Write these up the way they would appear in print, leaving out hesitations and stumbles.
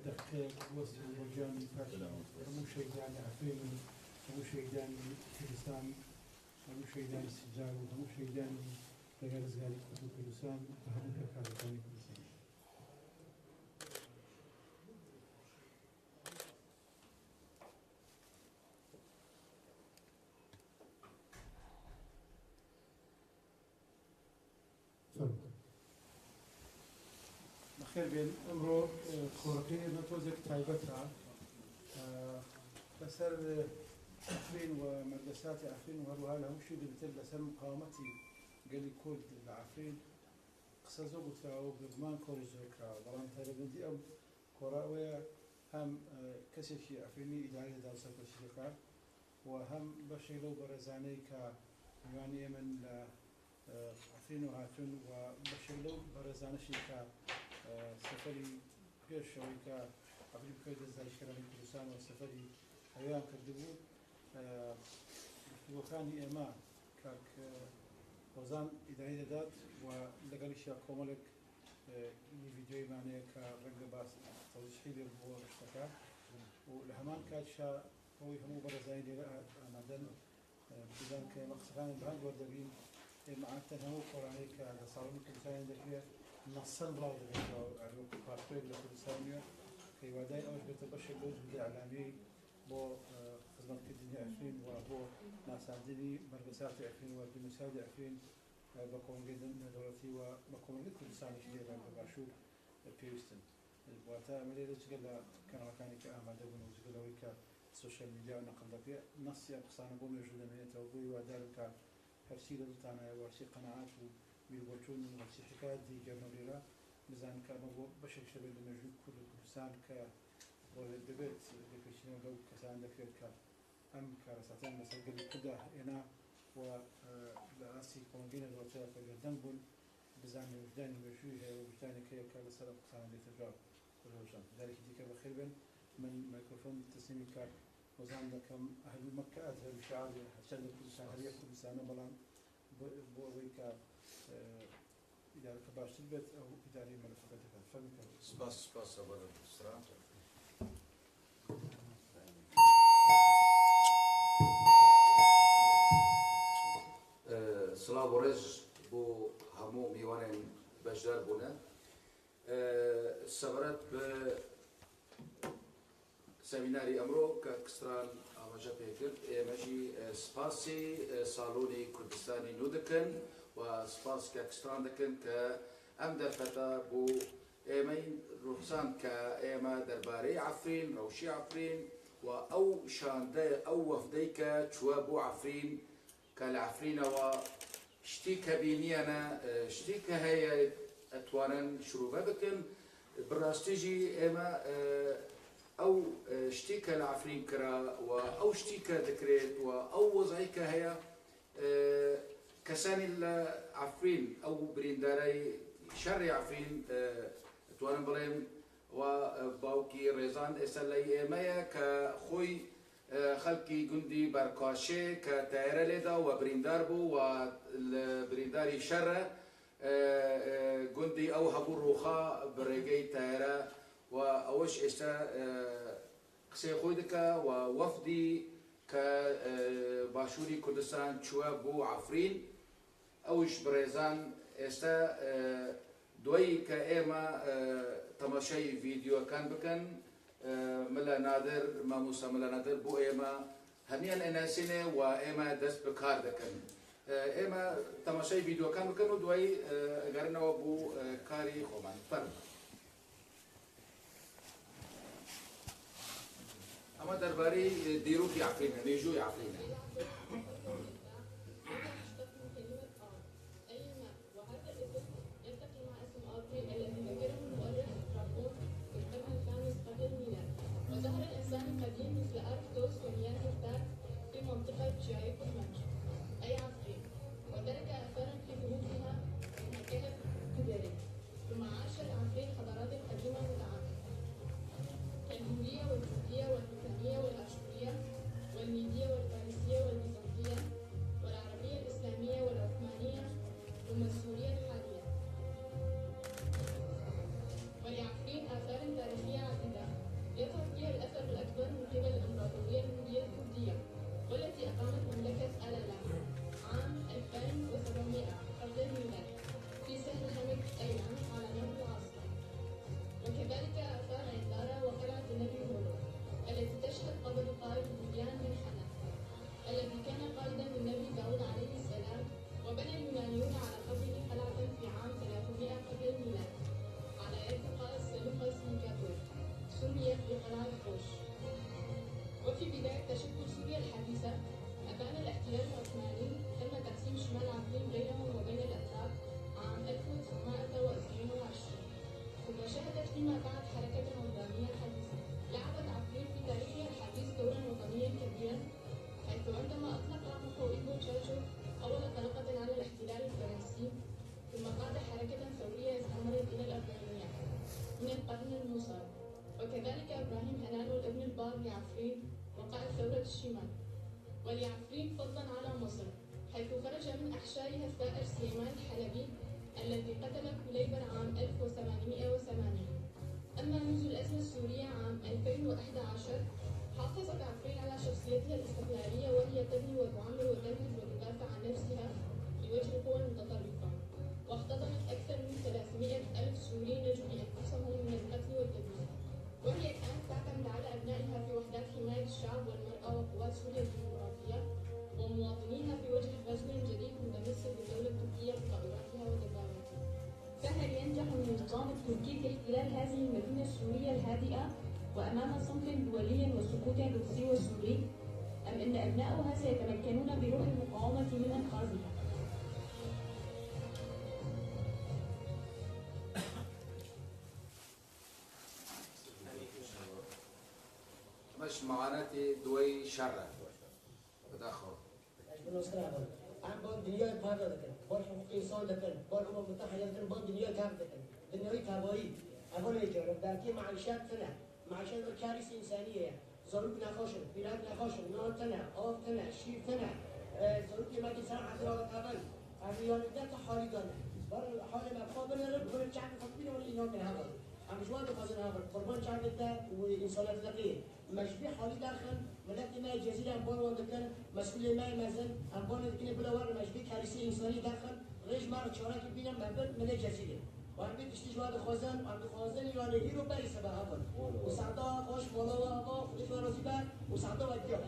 دەقیقەیەک بوەستین بۆ گیانی پاکی هەموو شەهیدانی عەفرین و هەموو شەهیدانی کوردستان، هەموو شەهیدانی سنجار و هەموو شەهیدانی ڕێگای ڕزگاری کورد و کوردستان و هەموو پێکهاتەکانی کوردستان. بەخێر بێن. ئەمڕۆ کۆڕەکەی ئێمە تۆزێک تایبەتە لەسەر عەفرین و مەرگەساتی عەفرین و هەروەها لە هەموو شتێک گرنگتر لەسەر مقاومەتی گەلی کورد لە عەفرین قسە زۆر گوتراوە و بێگومان کۆڕی زۆر کراوە، بەڵام تایبەتمەندی ئەم کۆڕە ئەوەیە هەم کەسێکی عەفرینی ئیدارەی دەدا و سەرپەرشتی دەکات و هەم بەشێک لەو بەڕێزانەی کە میوانی ئێمەن لە عەفرینەوە هاتوون و بەشێک لەو بەڕێزانەشی کە سەفەری پێش ئەوەی کە عەفرین بکەوێتە دەست داگیرکەرانی کوردستان و سەفەری ئەوێیان کردبوو. گفتوگۆکانی ئێمە کاک هۆزان ئیداری دەدات و لەگەڵیشیا کۆمەڵێک ڤیدیۆیمان هەیە کە ڕەنگە باس تەوزیحی بێ بۆ شتەکە و لە هەمان کاتیشا ئەوەی هەموو بەڕێزانی لێرە ئامادەن بزان کە ئێمە قسەکانیان بە هەند وەردەگرین. ئێمە عادەتەن هەموو کۆڕانەی کە لە ساڵۆنی کوردستانی دەکرێت نەسەن بڵاو دەبێتەوە وەکو پاشکۆیەک لە کوردستان نوێ کە هیواداری ئەوەش بێتە بەشێک لەو جوودە ئیعلامیەی بۆ خزمەتکردنی عەفرین و بۆ ناساندنی مەرگەساتی عەفرین و جینۆسایدی عەفرین بە کۆمەڵگەی نێودەوڵەتی و بە کۆمەڵگەی کوردستانیش لێرە لە باشوور پێویستن. واتە ئەمە لێرە جگە لە کەناڵەکانی کە ئامادە بوون و جگە لەوەی کە سۆشیال میدیا و نەقڵ دەکرێت، نەسی ئەم قسانە بۆ مێژوو دەمێنێتەوە. بۆ هیوادارم کە هەرچی لە دڵتان هەیە و هەرچی قەناعەت و بیروبۆچوون و هەرچی حیکایەت دەیگێڕنەوە لێرە، بزانن کە ئەمە بۆ بەشێکیش دەبێت لە مێژووی کورد و کوردستان کە ڕۆژێک دەبێت لێپێچینەوە لەو کەسانە دەکرێت کە ئەم کارەساتەیان بەسەر گەلی کورددا هێنا و لە ئاستی کۆمەڵگەی نێودەوڵەتیدا کە بێدەنگ بوون، بزانن ویژدانی مێژووی هەیە و ویژدانێک هەیە کە لەسەر ئەم قسانە دێتە جواب. ڕۆژان جارێکی دیکە بەخێر بێن. من مایکرۆفۆن تەسلیمی کاک هۆزان دەکەم. ئەهل مەککە ئەزهەر شعار هەرچەند لە کوردستان هەر یەک کوردستانە، بەڵام بۆ ئەوەی کە ئیدارەکە باشتر بێت ئەو ئیدارەی مەلەفەکە دەکات. فەرموو کاک. سپاس سپاس هەڤالە ستران. سڵاو و ڕێز بۆ هەموو میوانێن بەشدار بوونە. سەبارەت بە سەمیناری ئەمڕۆ کە کستران ئاماژە پێکرد، ئێمەژی سپاسی ساڵۆنی کوردستانی نوو دەکەن و سپاس کە کستران دەکەن کە ئەم دەرفەتە بۆ ئێمەی ڕوخساند کە ئێمە دەربارەی عەفرین، ڕەوشی عەفرین و ئەو شاندە، ئەو وەفدەی کە چووە بۆ عەفرین، کە لە عەفرینەوە شتی کە بینیانە، شتی کە هەیە ئەتوانن شروڤە بکەن. بەڕاستیژی ئێمە ئەو شتی کە لە عەفرین کرا و ئەو شتی کە دەکرێت و ئەو وەزعی کە هەیە، کەسانی لە عەفرین، ئەو بریندارای شەڕی عەفرین، ئەتوانم بڵێم و باوکی ڕێزان ئێستا لای ئێمەیە کە خۆی خەڵکی گوندی بەرکاشێ کە تایرە لێدا و بریندار بوو و برینداری شەڕە، گوندی ئەو هەبوو ڕووخا بە ڕێگەی تایرە و ئەوەش ئێستا قسەی خۆی دەکا و وەفدی کە باشووری کوردستان چووە بۆ عەفرین ئەوش بەڕێزان ئێستا دوای کە ئێمە تەماشای ڤیدیۆکان بکەن ملا نادر مامۆستا ملا نادر بۆ ئێمە هەمیان ئەناسێنێ و ئێمە دەست بە کار دەکەن. ئێمە تەماشای ڤیدیۆکان بکەن و دوایی ئەگەڕنەوە بۆ کاری خۆمان. فەرموو. ئەمە دەربارەی دیرۆکی عەفرینە، مێژووی عەفرینە. الموساد. وكذلك إبراهيم أنانو الابن البار لعفرين وقائد ثورة الشمال. ولعفرين فضلا على مصر، حيث خرج من أحشائها الثائر سليمان الحلبي الذي قتل كليبر عام 1880. أما منذ الأزمة السورية عام 2011 حافظت عفرين على شخصيتها الاستقلالية، وهي تبني وتعمر وتنهج وتدافع عن نفسها في وجه القوى المتطرفة، واحتضنت أكثر من 300 ألف سوري نجوا بأنفسهم من القتل والتدمير. وهي الآن تعتمد على أبنائها في وحدات حماية الشعب والمرأة وقوات سوريا الديمقراطية ومواطنيها في وجه غزو جديد متمثل بالدولة التركية بطائراتها ودباباتها. فهل ينجح النظام التركي في احتلال هذه المدينة السورية الهادئة وأمام صمت دولي وسكوت روسي وسوري، أم أن أبناؤها سيتمكنون بروح المقاومة من إنقاذها؟ مش معاناتي دوي شر بداخل عم بان دنیای پارا دکن، بان حقوق انسان دکن، بان امم متحده دکن، بان دنیای تاب دکن، دنیای تابایی اول اجاره درکی معیشت تنه، معیشت كارثة إنسانية، زاروك نخاشن، بلاد نخاشن، نار تنه، آب تنه، شیر تنه، زاروك ما كسر عذرا تابل، عميان ده حالي دانه، بار حال ما قابل رب كل شعب خطبين ولا إنه من هذا، عم جواد خازن هذا، قربان شعب ده وإنسانات ذكية، مشبيه حالي داخل ملت ما الجزيرة عم بان وندكن مسؤول ما مازن عم بان دكني بلا ور مشبيه كارثة إنسانية داخل رج مار چارة كبيرة مبل من الجزيرة. وعم بيشتي جواد خوازن وعم بخوازن يعني هيرو باريس بهابل وسعدا خوش مولا وابا خوش ورازي بر وسعدا وديا.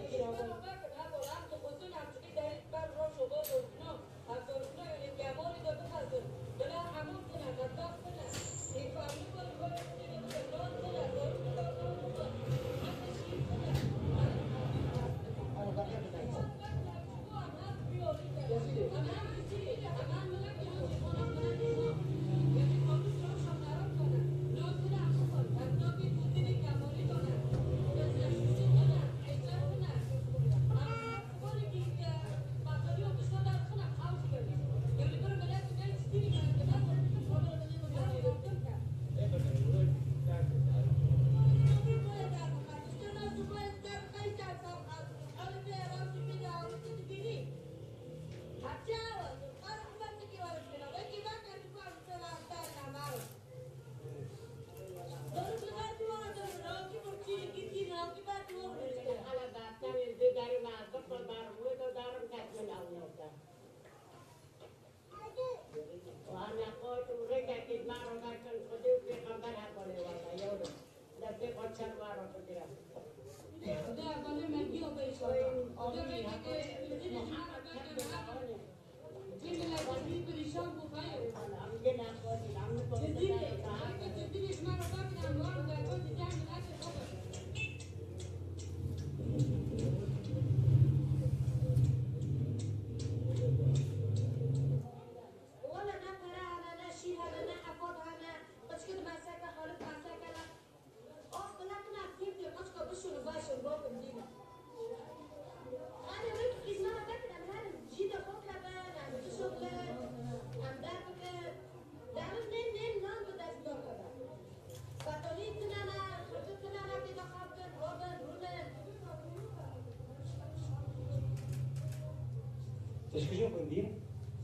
تشكيشو كندير؟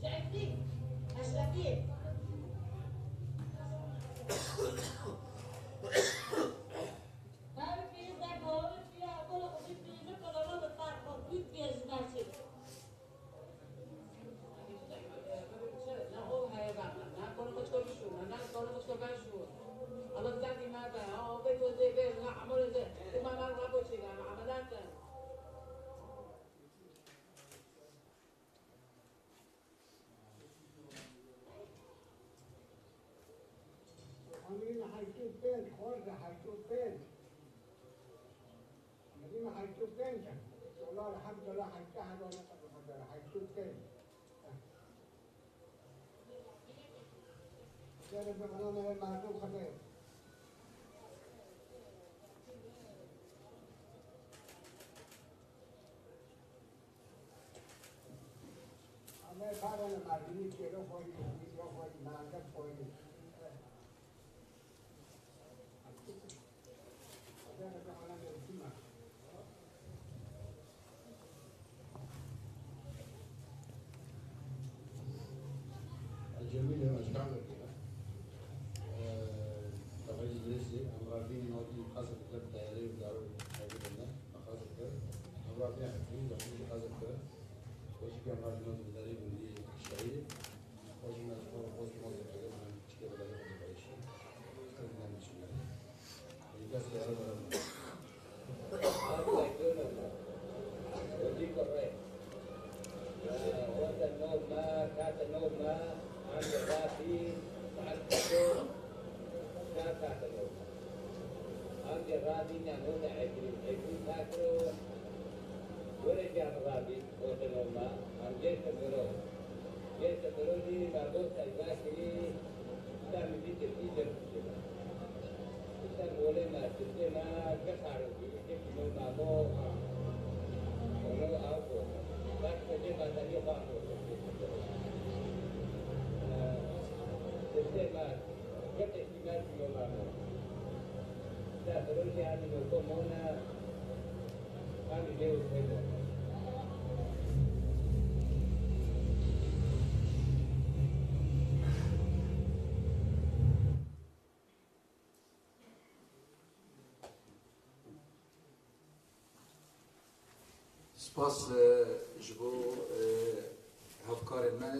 شعبتي أشرفية. ئەمڕابینی هاتن قەسف کرد تەیارەی و دارو هەبوو قەسف کرد. ئەمڕابین عفرین دەخۆشی قەسف کرد. خۆشی کە ئەمڕابین هاتن دەرەی گوندی عەشایری. خۆشی من خۆ خۆش مۆزە کرد من چکە بەدەری خۆ بەیشی. سپاس ji bo hevkarên me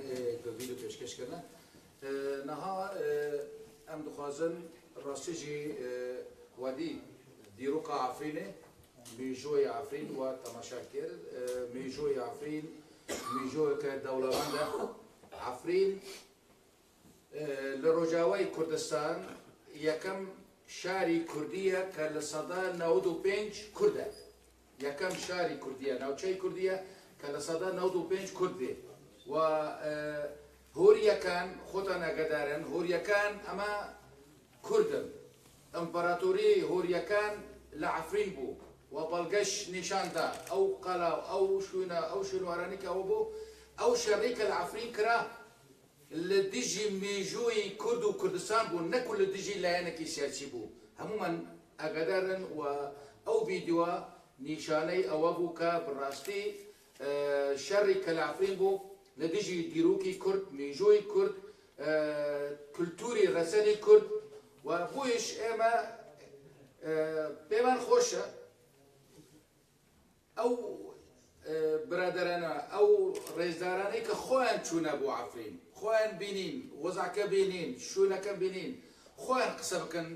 govî pêşkeş kirine. Niha em dixwazin rastî jî wedî dîroka Efrînê, mêjoyê Efrîn we temaşa kir. Mêjoyê Efrîn mêjoyeke dewlemend e. Efrîn li Rojavayê Kurdistan yekem şarî Kurdî ye ke li 95% Kurd e. یەکەم شاری کوردیە، ناوچەی کوردیە کە 95% کورد بێ. و هۆریەکان خۆتان ئاگادارن، هۆریەکان ئەمە کوردن. ئەمپراتۆری هۆریەکان لە عەفرین بوو و بەڵگەش نیشاندا ئەو قەلا و ئەو شوێنە ئەو شوێنوارانی کە ئەوە بوو، ئەو شەڕی کە لە عەفرین کرا لە دژی مێژووی کورد و کوردستان بوو، نەکو لە دژی لایەنێکی سیاسی بوو. هەمومان ئاگادارن و ئەو ڤیدیۆوە نیشانەی ئەوە بوو کە بەڕاستی شەڕی کە لە عەفرین بوو لە دژی دیرۆکی کورد، مێژووی کورد، کولتوری ڕەسەنی کورد و بۆیش ئێمە پێمان خۆشە ئەو برادەرانە، ئەو ڕێزدارانەی کە خۆیان چوونە بۆ عەفرین، خۆیان بینین، وەزعەکە بینین، شوێنەکە بینین، خۆیان قسە بکەن.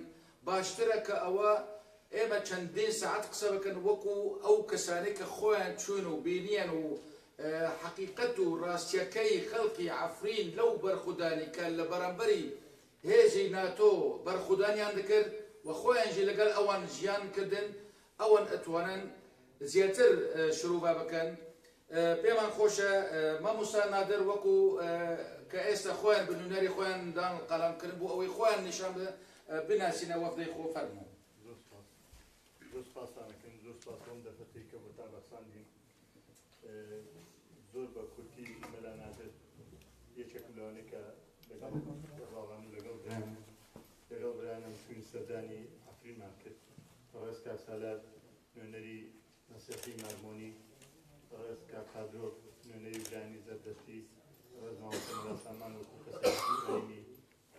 باشترە کە ئەوە ئێمە چەندین ساعت قسە بکەن وەکو ئەو کەسانەی کە خۆیان چوون و بینیان و حەقیقەت و ڕاستیەکەی خەڵکی عەفرین لەو بەرخودانی کە لە بەرامبەری هێزی ناتۆ بەرخودانیان دەکرد و خۆیان ژی لەگەڵ ئەوان ژیان کردن، ئەوان ئەتوانن زیاتر شروع بکەن. پێمان خۆشە مامۆستا نادر وەکو کە ئێستا خۆیان بە نوێنەری خۆیان دان قەڵام کردن بۆ ئەوەی خۆیان نیشان بناسینە وەفدەی خۆ فەرموو. زۆر سپاس، زۆر سپاسانەکەن، زۆر سپاس بۆم دەرفەتەی کە بۆتان ڕەخساندین. زۆر بە کورتی مەلا نادر یەکێکم لەوانەی کە لەگەڵ ڕاڵان و لەگەڵ برایانم چوین سەردانی عەفرینمان کرد. ڕێز کاک سالار نوێنەری مەسیحی مارمۆنی، ڕێز کاک قادرۆ نوێنەری برایانی زەردەشتی، ڕێز مامۆستا مەلا سامان وەکو کەسایەتی ئایینی،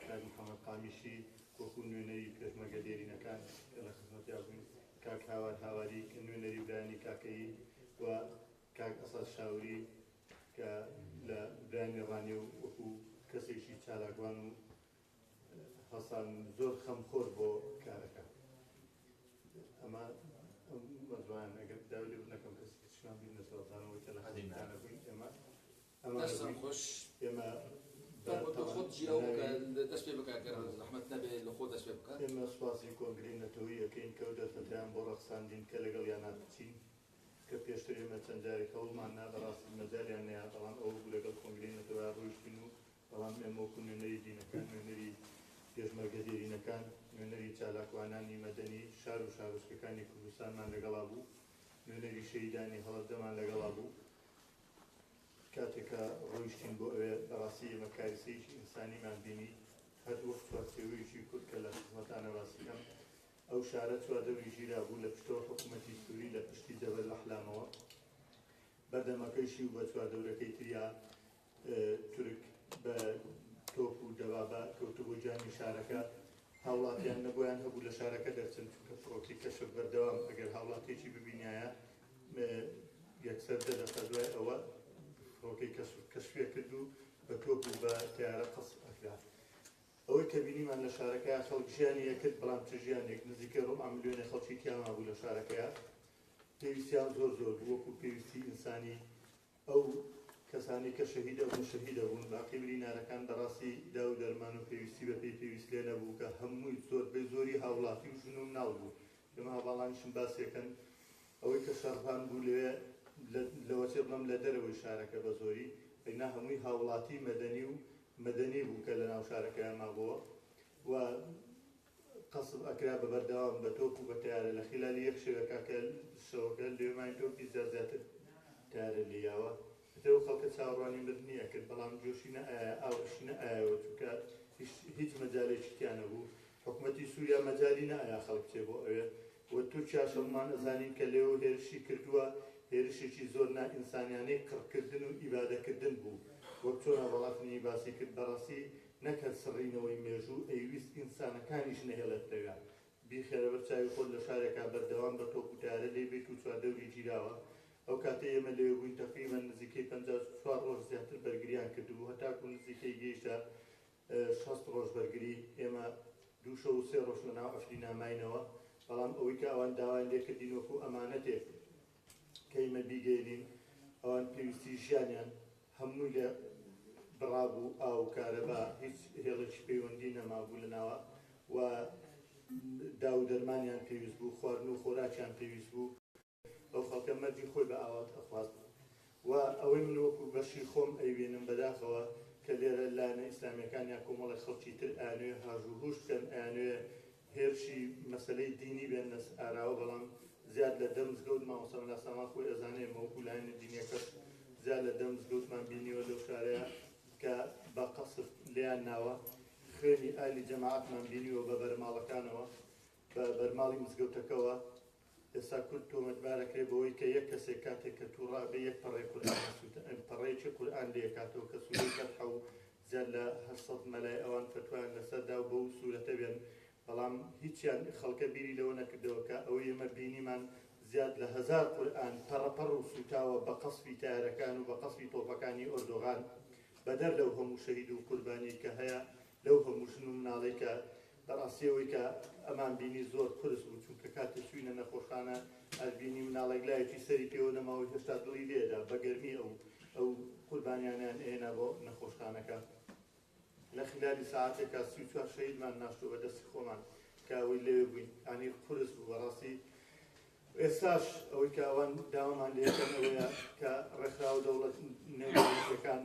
کاک محەممەد قامیشی وەکو نوێنەری پێشمەرگە دێرینەکان کە لە خزمەتیا بووین، کاک هاوار هاواری کە نوێنەری برایانی کاکەیی و کاک ئەساد شاوری کە لە برایانی ڕانیە و وەکو کەسێکی چالاکوان و هەسان زۆر خەمخۆر بۆ کارەکە. ئەمە مەزوان ئەگەر داوای لێ نەکەم کەسی کچمان بیر نەچێتانەوەی کە لە خزمەتیانە بووین. ئێمە دەستان خۆش. ئێمە خۆت جیاو بکە، دەست پێ بکە، گەر زەحمەت نەبێ لە خۆ دەست پێ بکە. ئێمە سوپاسی کۆنگرەی نەتەوەیی ئەکەین کە ئەو دەرفەتەیان بۆ ڕەخساندین کە لەگەڵیانا بچین، کە پێشتر ئێمە چەند جارێک هەوڵمان نا، بەڕاستی مەجالیان نەیا، بەڵام ئەوە بوو لەگەڵ کۆنگرەی نەتەوەیان ڕۆیشتین و بەڵام ئێمە وەکو نوێنەری دینەکان، نوێنەری پێشمەرگە دێرینەکان، نوێنەری چالاکوانانی مەدەنی شار و شارۆچکەکانی کوردستانمان لەگەڵا بوو، نوێنەری شەهیدانی هەڵەبجەمان لەگەڵا بوو. کاتێکە ڕۆیشتین بۆ ئەوێ بەڕاستی ئێمە کاریسەیەکی ئینسانیمان بینی، هەر وەک چوارچێوەیەکی کورد کە لە خزمەتانە باسیکەم. ئەو شارە چواردەوری ژیرا بوو، لە پشتەوە حکوومەتی سووری لە پشتی جەبەل ئەحلامەوە بەردەمەکەیشی و بە چواردەورەکەی تریا تورک بە تۆپ و دەبابە کەوتبوو جانی شارەکە. هاوڵاتیان نە بۆیان هەبوو لە شارەکە دەرچن، چونکە فڕۆکەی کەشف بەردەوام ئەگەر هاوڵاتیەکی ببینایە یەکسەر دە دەقە دوای ئەوە فڕۆکەی کەشف کەشفێ کرد و بە تۆپ و بە تەیارە قەسف ئەکرا. ئەوەی کە بینیمان لە شارەکەیا خەڵک ژیانی ئەکرد، بەڵام چ ژیانێک، نزیکەی ڕوبع ملیۆنێ خەڵکی تیا مابوو لە شارەکەیا، پێویستیان زۆر زۆر بوو وەکو پێویستی ئینسانی. ئەو کەسانەی کە شەهید ئەبوون شەهید ئەبوون، باقی برینارەکان بەڕاستی داو و دەرمان و پێویستی بە پێی پێویست لێ نەبوو کە هەمووی زۆربەی زۆری هاوڵاتی و ژن و مناڵ بوو. ئێمە هەڤاڵانیشم باسی ئەکەن ئەوەی کە شەڕڤان بوو لەوێ لەوەچێ بڵێم لە دەرەوەی شارەکە بە زۆری، ئەگنا هەمووی هاوڵاتی مەدەنی و مەدەنی بوو کە لە ناو شارەکەیا مابۆوە و قەسف ئەکرا بە بەردەوام بە تۆپ و بە تەیارە لە خیلالی یەک شەوێکا کە شەوەکە لەوێ ماین تۆپی زیاد زیاتر تەیارە لێیاوە ئیتر ئەو خەڵکە چاوەڕوانی مردنی ئەکرد بەڵام جۆشی نەئایا ئاوڕیشی نەئایەوە چونکە هیچ هیچ مەجالێکی تیا نەبوو حکومەتی سوریا مەجالی نەئایا خەڵک بچێ بۆ ئەوێ و تورکیاش هەموومان ئەزانین کە لێوە هێرشی کردووە هێرشێکی زۆر نا ئینسانیانەی قڕکردن و ئیبادەکردن بوو وەک چۆن هەڤاڵ عەفرینی باسی کرد بەڕاستی نەک هەر سڕینەوەی مێژوو، ئەیویست ئینسانەکانیش نەهێڵێت لەویا. بیخەرە بەر چاوی خۆت لە شارێکا بەردەوام بە تۆپ و تەیارە لێی بێیت و چواردەوری گیراوە. ئەو کاتەی ئێمە لەوێ بووین تەقریبەن نزیکەی 54 ڕۆژ زیاتر بەرگریان کردبوو هەتاکوو نزیکەی گەیشتە 60 ڕۆژ بەرگری. ئێمە دوو شەو و سێ ڕۆژ لە ناو عەفرینا ماینەوە. بەڵام ئەوەی کە ئەوان داوایان لێ کردین وەکوو ئەمانەتێک کە ئیمە بیگەیەنین، ئەوان پێویستی ژیانیان هەمووی لێ بڕابوو، ئاو، کارەبا، هیچ هێڵێکی پەیوەندی نەمابوو لە ناوە و داو و دەرمانیان پێویست بوو، خواردن و خۆراکیان پێویست بوو. ئەو خەڵکە مەرجی خۆی بە ئاوات ئەخواست و ئەوەی من وەکو بەشی خۆم ئەیبینم بەداخەوە کە لێرە لایەنە ئیسلامیەکان یا کۆمەڵێک خەڵکی تر ئەیانەوێ هاژ و هوش بکەن، ئەیانەوێ هێرشی مەسەلەی دینی بێننە ئاراوە، بەڵام زیاد لە دە مزگەوت مامۆستا مەلا سامان خۆی ئەزانێ ئێمە وەکو لایەنە دینیەکەش زیاد لە دە مزگەوتمان بینیوە لەو شارەیا کە بە قەسف لێیان ناوە، خوێنی ئالی جەماعەتمان بینیوە بە بەرماڵەکانەوە بە بەرماڵی مزگەوتەکەوە. ئێستا کورد تۆمەتبار ئەکرێ بەوەی کە یەک کەسێک کاتێک کە توڕە ئەبێ یەک پەڕەی قورئان ئەسوتە پەڕەیەکی قورئان لێکاتەوە کە سورەی فەتحە و زیاد لە 800 مەلای ئەوان فەتوایان لەسەر دا و بەو سورەتە بێن، بەڵام هیچیان خەڵکە بیری لەوە نەکردەوە کە ئەوەی ئێمە بینیمان زیاد لە 1000 قورئان پەڕە پەڕ و سوتاوە بە قەسفی تایەرەکان و بە قەسفی تۆپەکانی ئۆردۆغان، بەدەر لەو هەموو شەهید و قوربانیەی کە هەیە لەو هەموو ژن و مناڵەی کە بەڕاستی ئەوەی کە ئەمان بینی زۆر قورس بوو، چونکە کاتێ چووینە نەخۆشخانە ئەربینی مناڵێک لایەکی سەری پێوە نەما و هێشتا دڵی لێدا بە گەرمی ئەو ئەو قوربانیانیان ئێنا بۆ نەخۆشخانەکە. لە خلالی ساعتێکا 34 شەهیدمان ناشتووە بە دەستی خۆمان کە ئەوەی لەوێ بووین، یانی قورس بوو بەڕاستی. ئێستاش ئەوەی کە ئەوان داوامان لێکەن ئەوەیە کە ڕێکخراوە دەوڵەت نێودەوڵەتیەکان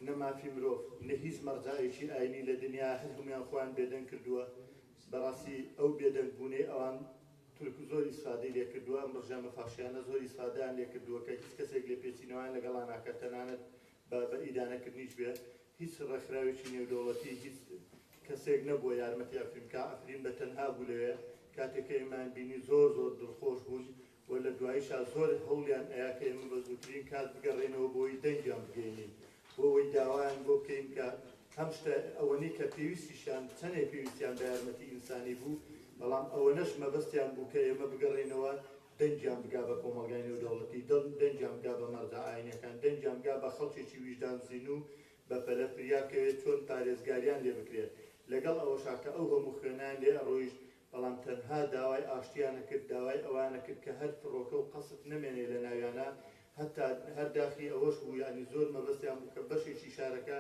نە مافی مرۆڤ نە هیچ مەرجەعێکی ئاینی لە دنیا هەر هەموویان خۆیان بێدەنگ کردووە. بەڕاستی ئەو بێدەنگ بوونەی ئەوان تورک زۆر ئیسفادەی لێکردووە، ئەم ڕژێمە فاشیانە زۆر ئیسفادەیان لێکردووە کە هیچ کەسێک لێپێچینەوەیان لەگەڵا ناکات، تەنانەت بە بە ئیدانەکردنیش بێ. هیچ ڕێکخراوێکی نێودەوڵەتی هیچ کەسێک نەبووە یارمەتی عەفرین بکا، عەفرین بە تەنها بوو لەوێ، کاتێک کە ئێمەیان بینی زۆر زۆر دڵخۆش بوون و لە دواییشا زۆر هەوڵیان ئەیا کە ئێمە بە زووترین کات بگەڕێینەوە بۆی دەنگیان بگەینین، بۆ ئەوەی داوایان بۆ بکەین کە هەم شتە ئەوەنەی کە پێویستیشیان چەندێک پێویستیان بە یارمەتی ئینسانی بوو، بەڵام ئەوەنەش مەبەستیان بوو کە ئێمە بگەڕێینەوە دەنگیان بگا بە کۆمەڵگای نێودەوڵەتی، دەنگیان بگا بە مەرجە ئاینیەکان، دەنگیان بگا بە خەڵکێکی ویژدان زینوو بە پەلە فریا کەوێت چۆن پارێزگاریان لێ بکرێت. لەگەڵ ئەوەشا کە ئەو هەموو خوێنەیان لێ ئەڕۆیشت، بەڵام تەنها داوای ئاشتیان ئەکرد، داوای ئەوەیان ئەکرد کە هەر فڕۆکە و قەسف نەمێنێ لە ناویانا، هەتا هەر داخی ئەوەش بوو، یانی زۆر مەبەستیان بوو کە بەشێکی شارەکە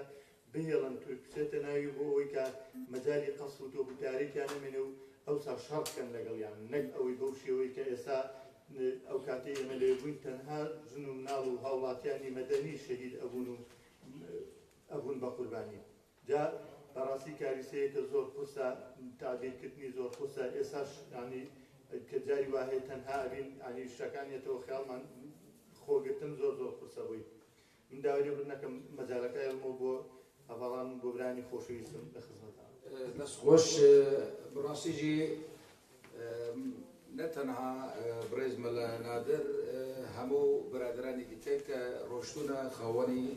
بهێڵن تورک بچێتە ناوی بۆ ئەوەی کە مەجالی قەسف و تۆپ و تەیارەی تیا نەمێنێ و ئەوسا شەڕ بکەن لەگەڵیان، نەک ئەوەی بەو شێوەی کە ئێستا ئەو کاتەی ئێمە لەوێ بووین تەنها ژن و مناڵ و هاوڵاتیانی مەدەنی شەهید ئەبوون و ئەبوون بە قوربانی. جا بەڕاستی کاریسەیەکە زۆر قورسە، تەعبیرکردنی زۆر قورسە. ئێستاش یانی کە جاری وا هەیە تەنها ئەبین، یانی شتەکان یەتەوە خەیاڵمان، خۆگرتن زۆر زۆر قورسە بۆی. من داوای لێبوردن ئەکەم مەجالەکە ئەیڵمەوە بۆ هەڤاڵانم بۆ برایانی خۆشەویستم لە خزمەتان. دەست خۆش بڕاستی ژی نە تەنها بڕێز مەلا نادر هەموو برادرانی دیکە کە ڕۆشتونە خاوەنی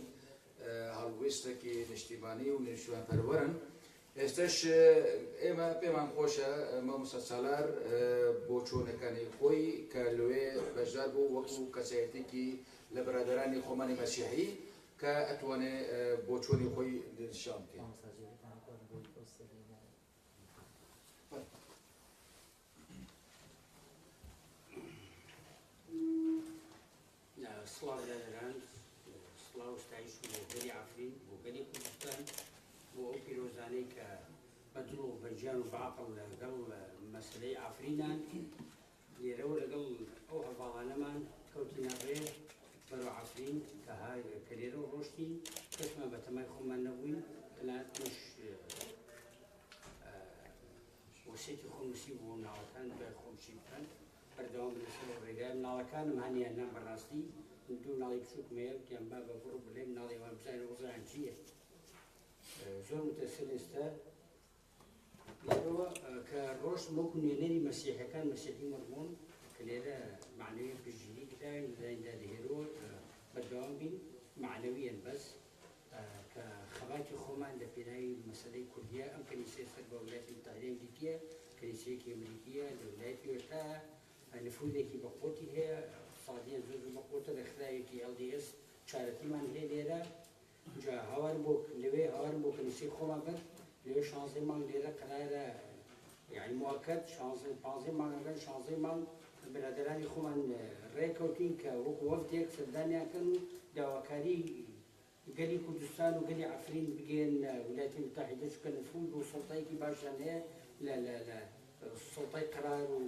هەڵوێستێکی نیشتیمانی و نیشتیمانپەروەرن. ئێستش ئێمە پێمان خۆشە مامۆستا سالار بۆچوونەکانی خۆی کە لەوێ بەشدار بوو وەکو کەسایەتێکی لە برادەرانی خۆمانی مەسیحی کە ئەتوانێ بۆچوونی خۆی نیشان بکەین. سڵاو برادەران، سڵاو ستایش بۆ گەلی عەفرین، بۆ گەلی کوردستان، بۆ ئەو پیرۆزانەی کە بە دڵ و بە گیان و بە عەقڵ لەگەڵ مەسەلەی عەفرینان. لێرەوە لەگەڵ ئەو هەڤاڵانەمان کەوتینە ڕێ بەرەو عەفرین کە لێرەوە ڕۆشتین کەسمان بە تەمای خۆمان نەبووین، تەنانەت منش وەسیەتی خۆم نووسی بۆ مناڵەکان دوای خۆم چی بکەن بەردەوام بن لەسەر ئەو ڕێگایە. مناڵەکانم هەنیان نام بەڕاستی من دوو مناڵی بچووکم هەیە، وتیان بابە بڕۆ بڵێ مناڵی ئەوان بزانن وەزعیان چییە. زۆر متەسر ئێستا لێرەوە کە ڕۆشتم وەکو نوێنەری مەسیحەکان، مەسیحی مەرمۆن کە لێرە معنەویە پشتگیری کراوین لەلایەن دادهێرۆ بەردەوام بین معنەویەن بەس کە خەباتی خۆمان لە پێناوی مەسەلەی کوردیە. ئەم کەنیسەیە سەر بە ویلایەتی متحدەی ئەمریکیە، کەنیسەیەکی ئەمریکیە لە ویلایەتی یۆتایە، نفوذێکی بەقوەتی هەیە، اقتصادیان زۆر زۆر بەقوەتە، ڕێکخراوێکی LDS چارەتیمان هەیە لێرە. جا هاوارم بۆ لەوێ هاوارم بۆ کەنیسەی خۆمان کرد لەوێ 16 مانگ لێرە قەرارە یعنی موەکەد 16 15 مانگەکان 16 مانگ برادەرانی خۆمان ڕێکەوتین کە وەکو وەفدێک سەردانیان کەن و داواکاری گەلی کوردستان و گەلی عەفرین بگەیەننە ویلایەتی متحیدە، چونکە نفوذ و سوڵتەیەکی باشیان هەیە لە لە لە سوڵتەی قەرار و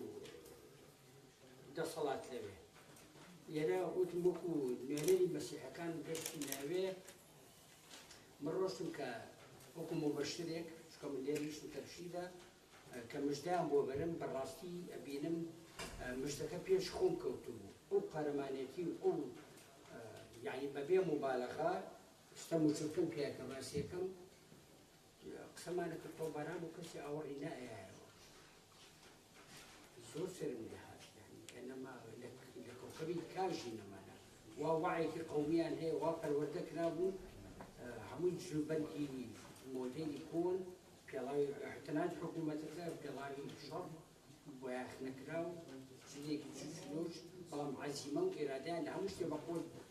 دەسەڵات لەوێ. لێرە وتم وەکو نوێنەری مەسیحەکان گەشتینەوێ، من ڕۆشتم کە وەکو مبەشرێک، چونکە من لێرە ئیشم تەبشیرە، کە مژدەیان بۆ بەرم، بەڕاستی ئەبینم مژدەکە پێش خۆم کەوتبوو. ئەو قارەمانێتی و ئەو یعنی بەبێ موبالەغە ستەم و چرکەم پێیە کە باسیەکەم قسەمانە کرد تۆپباران بوو کەسی ئاوەڕی نائەیایەوە. زۆر سەرم لێهات یعنی کە نەما لە کەوکەبی کاژی نەمانە وا وعێکی قەومیان هەیە وا پەروەردە کرابوون هەمووی جلوبەرگی مۆدێلی کۆن پێڵاوی تەنانەت حکوومەتەکە پێڵاوی شەڕ بۆیاخ نەکراو جلێکی چوچلۆچ، بەڵام عەزیمە و ئێرادەیان لە هەموو شتێ بەقوەت بوو.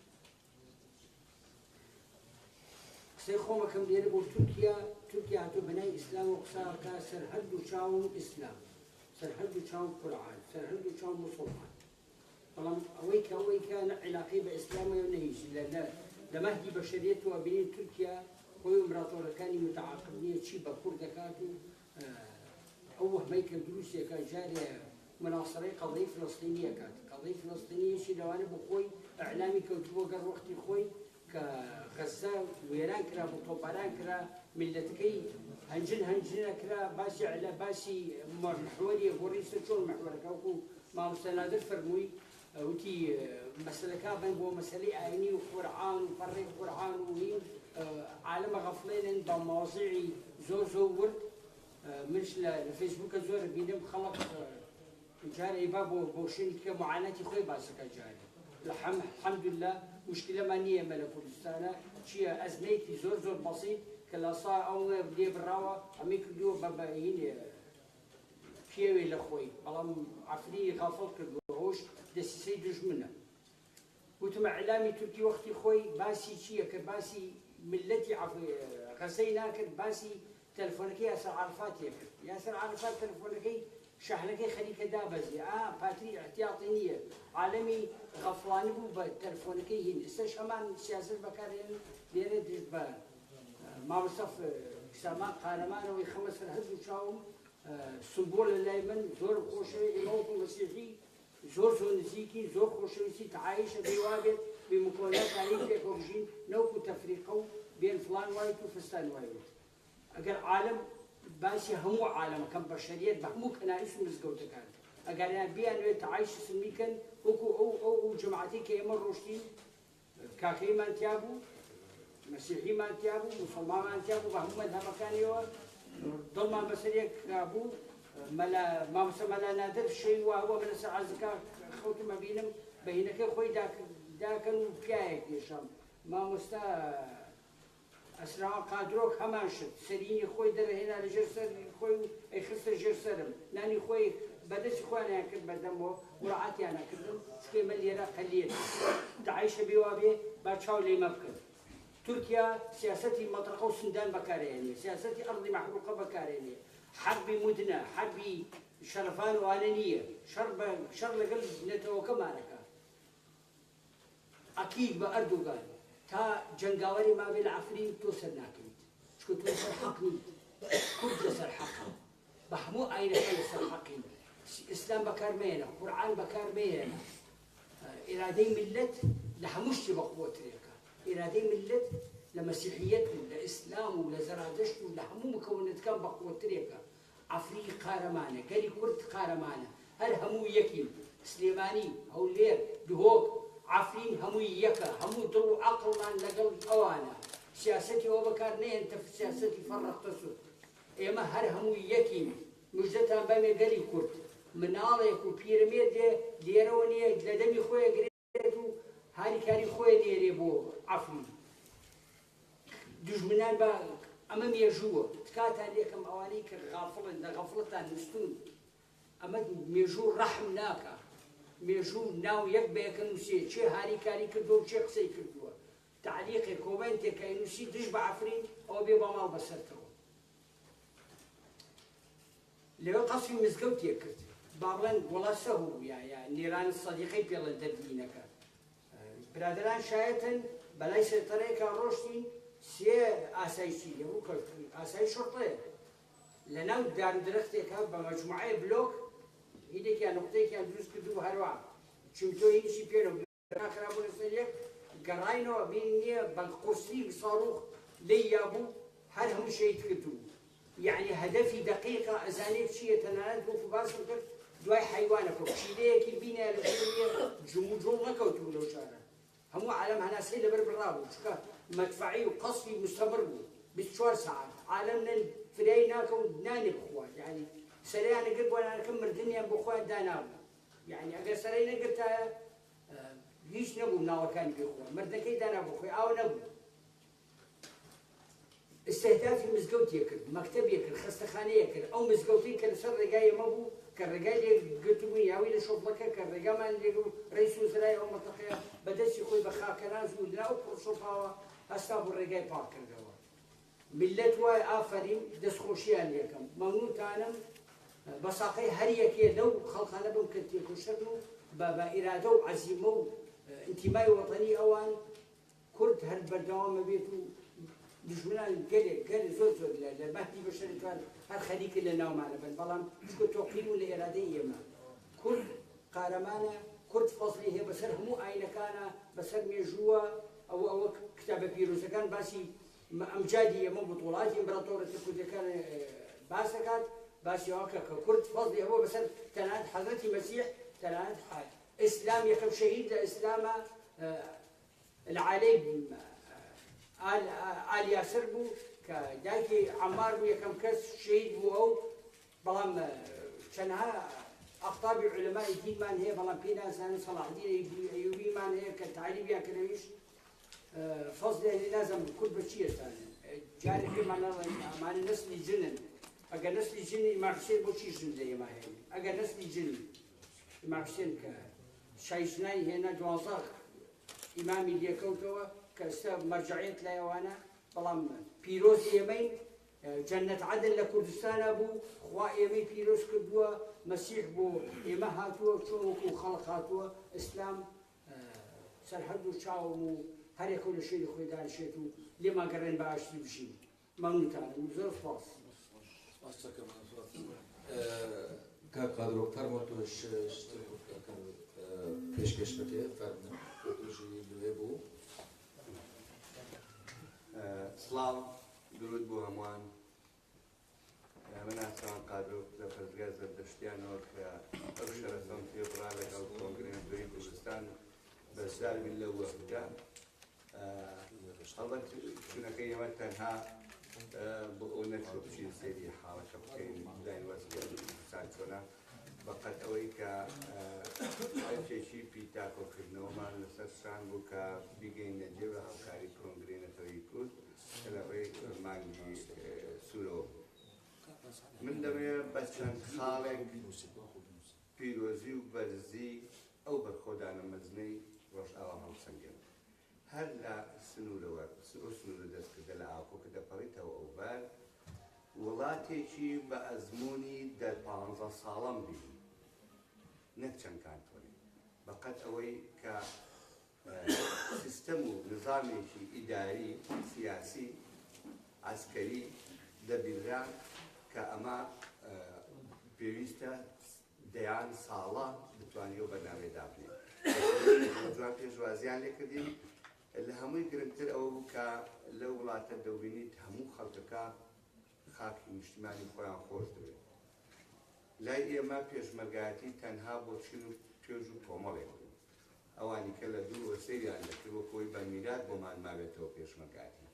قسەی خۆمەکەم لێرە بۆ تورکیا، تورکیا هاتووە بەناوی ئیسلامەوە قسە ئەکا، سەر هەردوو چاوم ئیسلام، سەر هەردوو چاوم قورئان، سەر هەردوو چاوم موسڵمان، بەڵام ئەوەی کە ئەوەی کە نە عیلاقەی بە ئیسلامەوە نە هیچ لە لە لە مەهدی بەشەریەتەوە بینین تورکیا خۆی و ئیمراتۆرەکانی متعاقب نییە چی بە کورد دەکات و ئەو وەهمەی کە دروستێکە جارێ مناسەرەی قەزیەی فلەستینی ئەکات، قەزیەی فلەستینی یەکی لەوانە بۆ خۆی ئیعلامی کەوتبووە گەڕ وەختی خۆی کە غەزە وێران کرا بۆ تۆپباران کرا میللەتەکەی هەنجن هەنجنە کرا باسی عیلا باسی محوەریە گۆڕی سەر چۆن محوەرەکە وەکو مامۆستا نادر فەرمووی وتی مەسەلەکە بن بۆ مەسەلەی ئاینی و قورعان و پەڕەی قورعان و هین عالەمە غەفڵێنن بە مواضیعی زۆر زۆر ورد. منش لە فەیسبووکە زۆر بینم خەڵک جارێ ئەیبا بۆ بۆ شوێنی کە معاناتی خۆی باسەکە جارێ الحمدلله مشکلەمان نییە ئێمە لە کوردستانە چییە ئەزمەیەکی زۆر زۆر بەسیط کە لە سا ئەو لێ بڕاوە ئەمەی کردووە بە بە هینێ پیاوێ لە خۆی بەڵام عەفرینی غافڵ کردووە ئەوەش دەسیسەی دوژمنە. وتم ئیعلامی تورکی وەختی خۆی باسی چییە کرد باسی میللەتی غەزەی ناکرد باسی تەلەفۆنەکەی یاسر عەرەفاتی کرد یاسر عەرەفات تەلەفۆنەکەی شەحنەکەی خەریکە دابەزی ئا پاتری ئیحتیاتی نییە عالەمی غەفڵانی بوو بە تەلەفۆنەکەی هین ئێستاش هەمان سیاسەت بەکارهێنن لێرە دژ بە مامۆستا سامان قارەمانەوەی خەمە سەر هەردوو چاوم سمبۆلە لای من زۆر خۆشەوێ ئێمە وەکو مەسیحی زۆر زۆر نزیکین زۆر خۆشەویستی تەعایشە بێ وابێت بێ مکۆنە تاریک پێکەوە بژین نەوەکو تەفریقە و بێن فڵان وایت و فستان وایت ئەگەر عالەم باسی هەموو عالەمەکەم بەشەریەت بە هەموو کەنائیس و مزگەوتەکان ئەگەریان بیانوێت تەعایش سلمی کەن وەکو ئەو ئەو ئەو جەماعەتەی کە ئێمە ڕۆشتین کاکەیمان تیا بوو، مەسیحیمان تیا بوو، موسڵمانمان تیا بوو، بە هەموو مەزهەبەکانیەوە دڵمان بەسەر یەک بوو. مەلا مامۆستا مەلا نادر شەوی وا هەبوو من لەسەر عەرزەکە خەوتم ئەبینم بەهینەکەی خۆی داکەن و پیایەک پێشم مامۆستا ئەسراوان قادرۆک هەمان شت، سەرینی خۆی دەرهێنا لە ژێر سەری خۆی و ئەیخستە ژێر سەرم، نانی خۆی بە دەستی خۆیانیان کرد بە دەمەوە، مراعاتیان ئەکردم، چونکە ئێمە لێرە قەلیەتین. داعشە بێ وا بێ با چاو لێمە بکەن. تورکیا سیاسەتی مەترەقە و سندان بەکارئەهێنێ، سیاسەتی ئەرضی مەحروقە بەکارئەهێنێ، حەربی مودنە، حەربی شەرەفان و ئەوانە نییە، شەڕ بە شەڕ لەگەڵ نەتەوەکەمان ئەکا. ئەکید بە ئەردۆگان تا جەنگاوەری مابێ لە عەفرین تۆ سەرناکەویت چونکە تۆ لەسەر حەق نیت کورد لەسەر حەقە بە هەموو ئاینەکان لەسەر حەقین ئیسلام بەکار مەیەنە قورئان بەکار مەیەنە ئیرادەی میللەت لە هەموو شتێ بەقوەترێکە ئیرادەی میللەت لە مەسیحیەت و لە ئیسلام و لە زەرادەشت و لە هەموو مکەونەتکان بەقوەترێکە عەفرین قارەمانە، گەلی کورد قارەمانە، هەر هەموو یەکین، سلێمانی، هەولێر، دهۆک، عەفرین هەمووی یەکە، هەموو دڵ و عەقڵمان لەگەڵ ئەوانە، سیاسەتی ئەوە بەکار نەهێن تە سیاسەتی فەڕق تەسود، ئێمە هەر هەموو یەکین، مژدەتان بەمێ گەلی کورد، مناڵێک و پیرەمێردێ لێرەوە نیە لە دەمی خۆی ئەگرێت و هاریکاری خۆی نێرێ بۆ عەفرین. دوژمنان با ئەمە مێژووە تکاتان لێکەم ئەوانەی کە غافڵن لە غەفڵەتان نوستون ئەمە مێژوو ڕەحم ناکا مێژوو ناو یەک بە یەکە نووسێ چێ هاریکاری کردووە و چێ قسەی کردووە تەعلیقێ کۆمێنتێک کە ئەینووسی دژ بە عەفرین ئەوە بێ بە ماڵ بەسەرتەوە لەوێ قەسفی مزگەوتێک کرد با بڵێن وەڵا سەهو یا یا نێران سەدیقەی پێڵێن دەردینەکە برادەران شایەتن بەلای سەیتەرەیەکا ڕۆشتین سێ ئاسایشی لێبوو کە ئاسایش شوڕتەیە لەناو دار و درەختێکا بە مەجموعەیە بلۆک هینێکیان نقطەیەکیان دروست کردبوو هەروا چیمتۆ هینیشی پێ نەبوو خرابوونە سەر یەک گەڕاینەوە بین نییە بە قورسی ساڕوخ لێی یابوو هەر هەموو شەهید کردبوو یەعنی هەدەفی دەقیقە ئەزانێت چییە تەنانەت وەکو باسم کرد دوای حەیوانەکە و پشیلەیەکی بینایە لە ژووریە جموجۆڵ نەکەوتبوو لەو شارە هەموو عالەم هەناسەی لەبەر بڕابوو چونکە مەدفەعی و قەسفی مستەمر بوو 24 سەعات عالەم نە فریای ناکەوت نانێ بخوا یەعنی سەریان ئەگرت بۆ نانەکە مردنیان بۆ خۆیان دانابوو یەعنی ئەگەر سەرەی نەگرتایە هیچ نەبوو مناڵەکانی پێ خوا مردنەکەی دانابوو خۆی ئاو نەبوو ئیستیهدافی مزگەوتێ کرد، مەکتەبێ کرد، خەستەخانەیە کرد، ئەو مزگەوتەی کە لەسەر ڕێگای ئێمە بوو، کە ڕێگای لێ گرتبووین، یاوی لە شۆفڵەکە کە ڕێگامان لێ بوو، ڕەئیس وزەرای ئەو مەنتەقەیە بە دەستی خۆی بە خاکەناز و لەناو پڕ شۆفاوە هەستا بوو ڕێگای پاک کردەوە. میللەت وایە ئافەرین دەستخۆشیان لێکەم مەمنونتانم بە ساقەی هەر یەکێ لەو خەڵکانە بم کە تێکۆشەرن و بە بە ئیرادە و عەزیمە و ئینتیمای وەتەنی ئەوان کورد هەر بەردەوام ئەبێت و دوژمنان گەلێک گەل زۆر زۆر لە لە مەهدی بەشەری توان هەر خەریکن لە ناومانە بن بەڵام چونکە تۆقین و لە ئێرادەی ئێمە کورد قارەمانە کورد فەزلی هەیە بەسەر هەموو ئاینەکانە بەسەر مێژووە ئەوە ئەوە کتابە پیرۆزەکان باسی ئەمجادی ئێمە بتوڵاتی ئیمبراتۆرەتە کوردەکان باس دەکات باسی ئەوە کە کە کورد فەزلی هەبووە بەسەر تەنانەت حەزرەتی مەسیح تەنانەت ئیسلام یەکەم شەهید لە ئیسلامە العالەی ئال ئال یاسر بوو کە دایکی عەمار بوو یەکەم کەس شەهید بوو ئەو بەڵام چەنەها ئەقتابی علەمای دینمان هەیە بەڵام پێی نازانن سەڵاحدین ئەیوبیمان هەیە کە تعریبیان کردەویش فەزلیان لێ نازانم کورد بە چی ئەزانن جارێ پێمان ناڵێن ئەمانە نەسلی جنن ئەگەر نەسلی جنی ئیمام حوسێن بۆچی ژن لە ئێمە هێنی ئەگەر نەسلی جنی ئیمام حوسێن کە شای ژنانی هێنا 12 ئیمامی لێکەوتەوە کە ئێستا مەرجەعیەت لای ئەوانە بەڵام پیرۆز ئێمەین جەنەت عەدن لە کوردستانا بوو خوا ئێمەی پیرۆز کردووە مەسیح بۆ ئێمە هاتووە چۆن وەکو خەڵک هاتووە ئیسلام سەر هەردوو چاوم و هەرێکە و لە شوێنی خۆی دانیشێت و لێمان گەڕێن بە ئاشتی بژین مەمنونتانم زۆر سپاس. سپاس دەکەم کاک قادرۆ فەرموو تۆش شتێک پێشکەش بکەێ فەرموو تۆژی لێ بوو. سڵاو درود بۆ هەمووان من ئاسان قادرۆک لە پەرستگای زەردەشتیانەوە کە ئەو شەرەفەم پێبڕا لەگەڵ کۆنگرەی نەتەوەیی کوردستان بەشدار بین لەو وەفدە هەڵبەت چونەکەی ئێمە تەنها بۆ ئەو نەچوو بچین سەیری حاڵەکە بکەین بزانین وەزعی کوردستان چۆنە بەقەد ئەوەی کە ئەرکێکی پیتاکۆکردنەوەمان لەسەر شان بوو کە بیگەینە جێ بە هاوکاری کۆنگرەی نەتەوەیی کورد کە لە ڕێی مانگی سوورەوە بوو. من دەمەوێت بە چەند خاڵێک پیرۆزی و بەرزی ئەو بەرخۆدانە مەزنەی ڕۆژئاوا هەڵسەنگێنم. هەر لە سنوورەوە، ئەو سنوورە دەستکردە لە ئاکۆ کە دەپەڕیتەوە ئەوبەر، وڵاتێکی بە ئەزموونی دە پانزە ساڵەم بینی، نەک چەند کانتۆنێک، بەقەد ئەوەی کە سیستەم و نظامێکی ئیداری، سیاسی، عەسکەری دەبینرا کە ئەمە پێویستە دەیان ساڵە بتوانین ئەو بەرنامەیە دابنێین. جوان پێشوازیان لێکردین. لە هەمووی گرنگتر ئەوە بوو کە لەو وڵاتە دەبینیت هەموو خەڵکەکە خاکی نیشتیمانی خۆیان خۆش دەوێت. لای ئێمە پێشمەرگایەتی تەنها بۆ چین و توێژ و کۆمەڵێک بوو. ئەوانی کە لە دوورەوە سەیریان دەکرد وەک ئەوەی بە میرات بۆمان ماوێتەوە پێشمەرگایەتی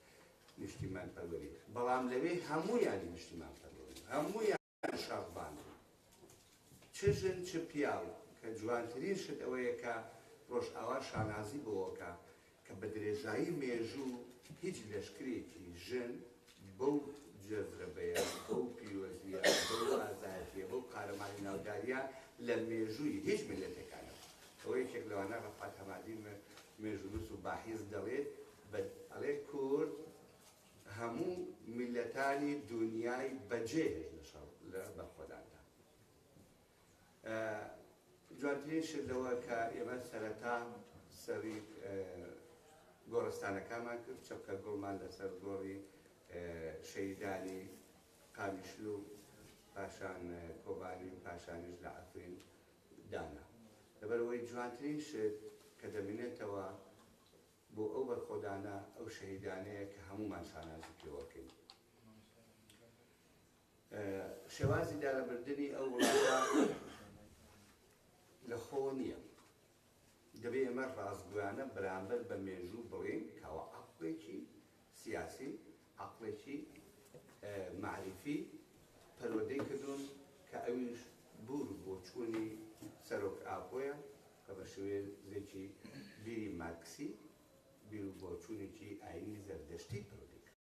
نیشتیمانپەروەری. بەڵام لەوێ هەموویان نیشتیمانپەروەرن. هەموویان شەڕڤان بوون. چ ژن چ پیاو، کە جوانترین شت ئەوەیە کە ڕۆژئاوا شانازی بەوەکا کە بە درێژایی مێژوو هیچ لەشکرێکی ژن بەو جەزرەبەیە، بەو پیرۆزییە، بەو ئازایەتییە، بەو قارەمانی ناودارییە لە مێژووی هیچ میللەتێکا نەبوو. ئەوە یەکێک لەوانە ڕەفعەت هەمادی مێژوونووس و باحیس دەڵێت بە ئەڵێ کورد هەموو میللەتانی دونیای بەجێ هێشت لە شەڕ لە بەرخۆداندا. جوانترین شت لەوە کە ئێمە سەرەتا سەری گۆڕستانەکانمان کرد، چەپکە گوڵمان لەسەر گۆڕی شەهیدانی قامیشلو و پاشان کۆبانی و پاشانیش لە عەفرین دانا. لەبەرئەوەی جوانترین شت کە دەمینێتەوە بۆ ئەو بەرخۆدانە ئەو شەهیدانەیە کە هەموومان شانازی پێوەکەین. شێوازی دارەبردنی ئەو وڵاتە لە خۆوە نییە. دەبێ ئێمە ڕاستگۆیانە بەرامبەر بە مێژوو بڵێین کەەوە عەقڵێکی سیاسی، عەقڵێکی مەعریفی پەروەردەی کردوون کە ئەویش بور و بۆچوونی سەرۆک ئاپۆیە کە بە شێوەیەکی بیری مارکسی، بیر و بۆچوونێکی ئایینی زەردەشتی پەروەردەی کردوون.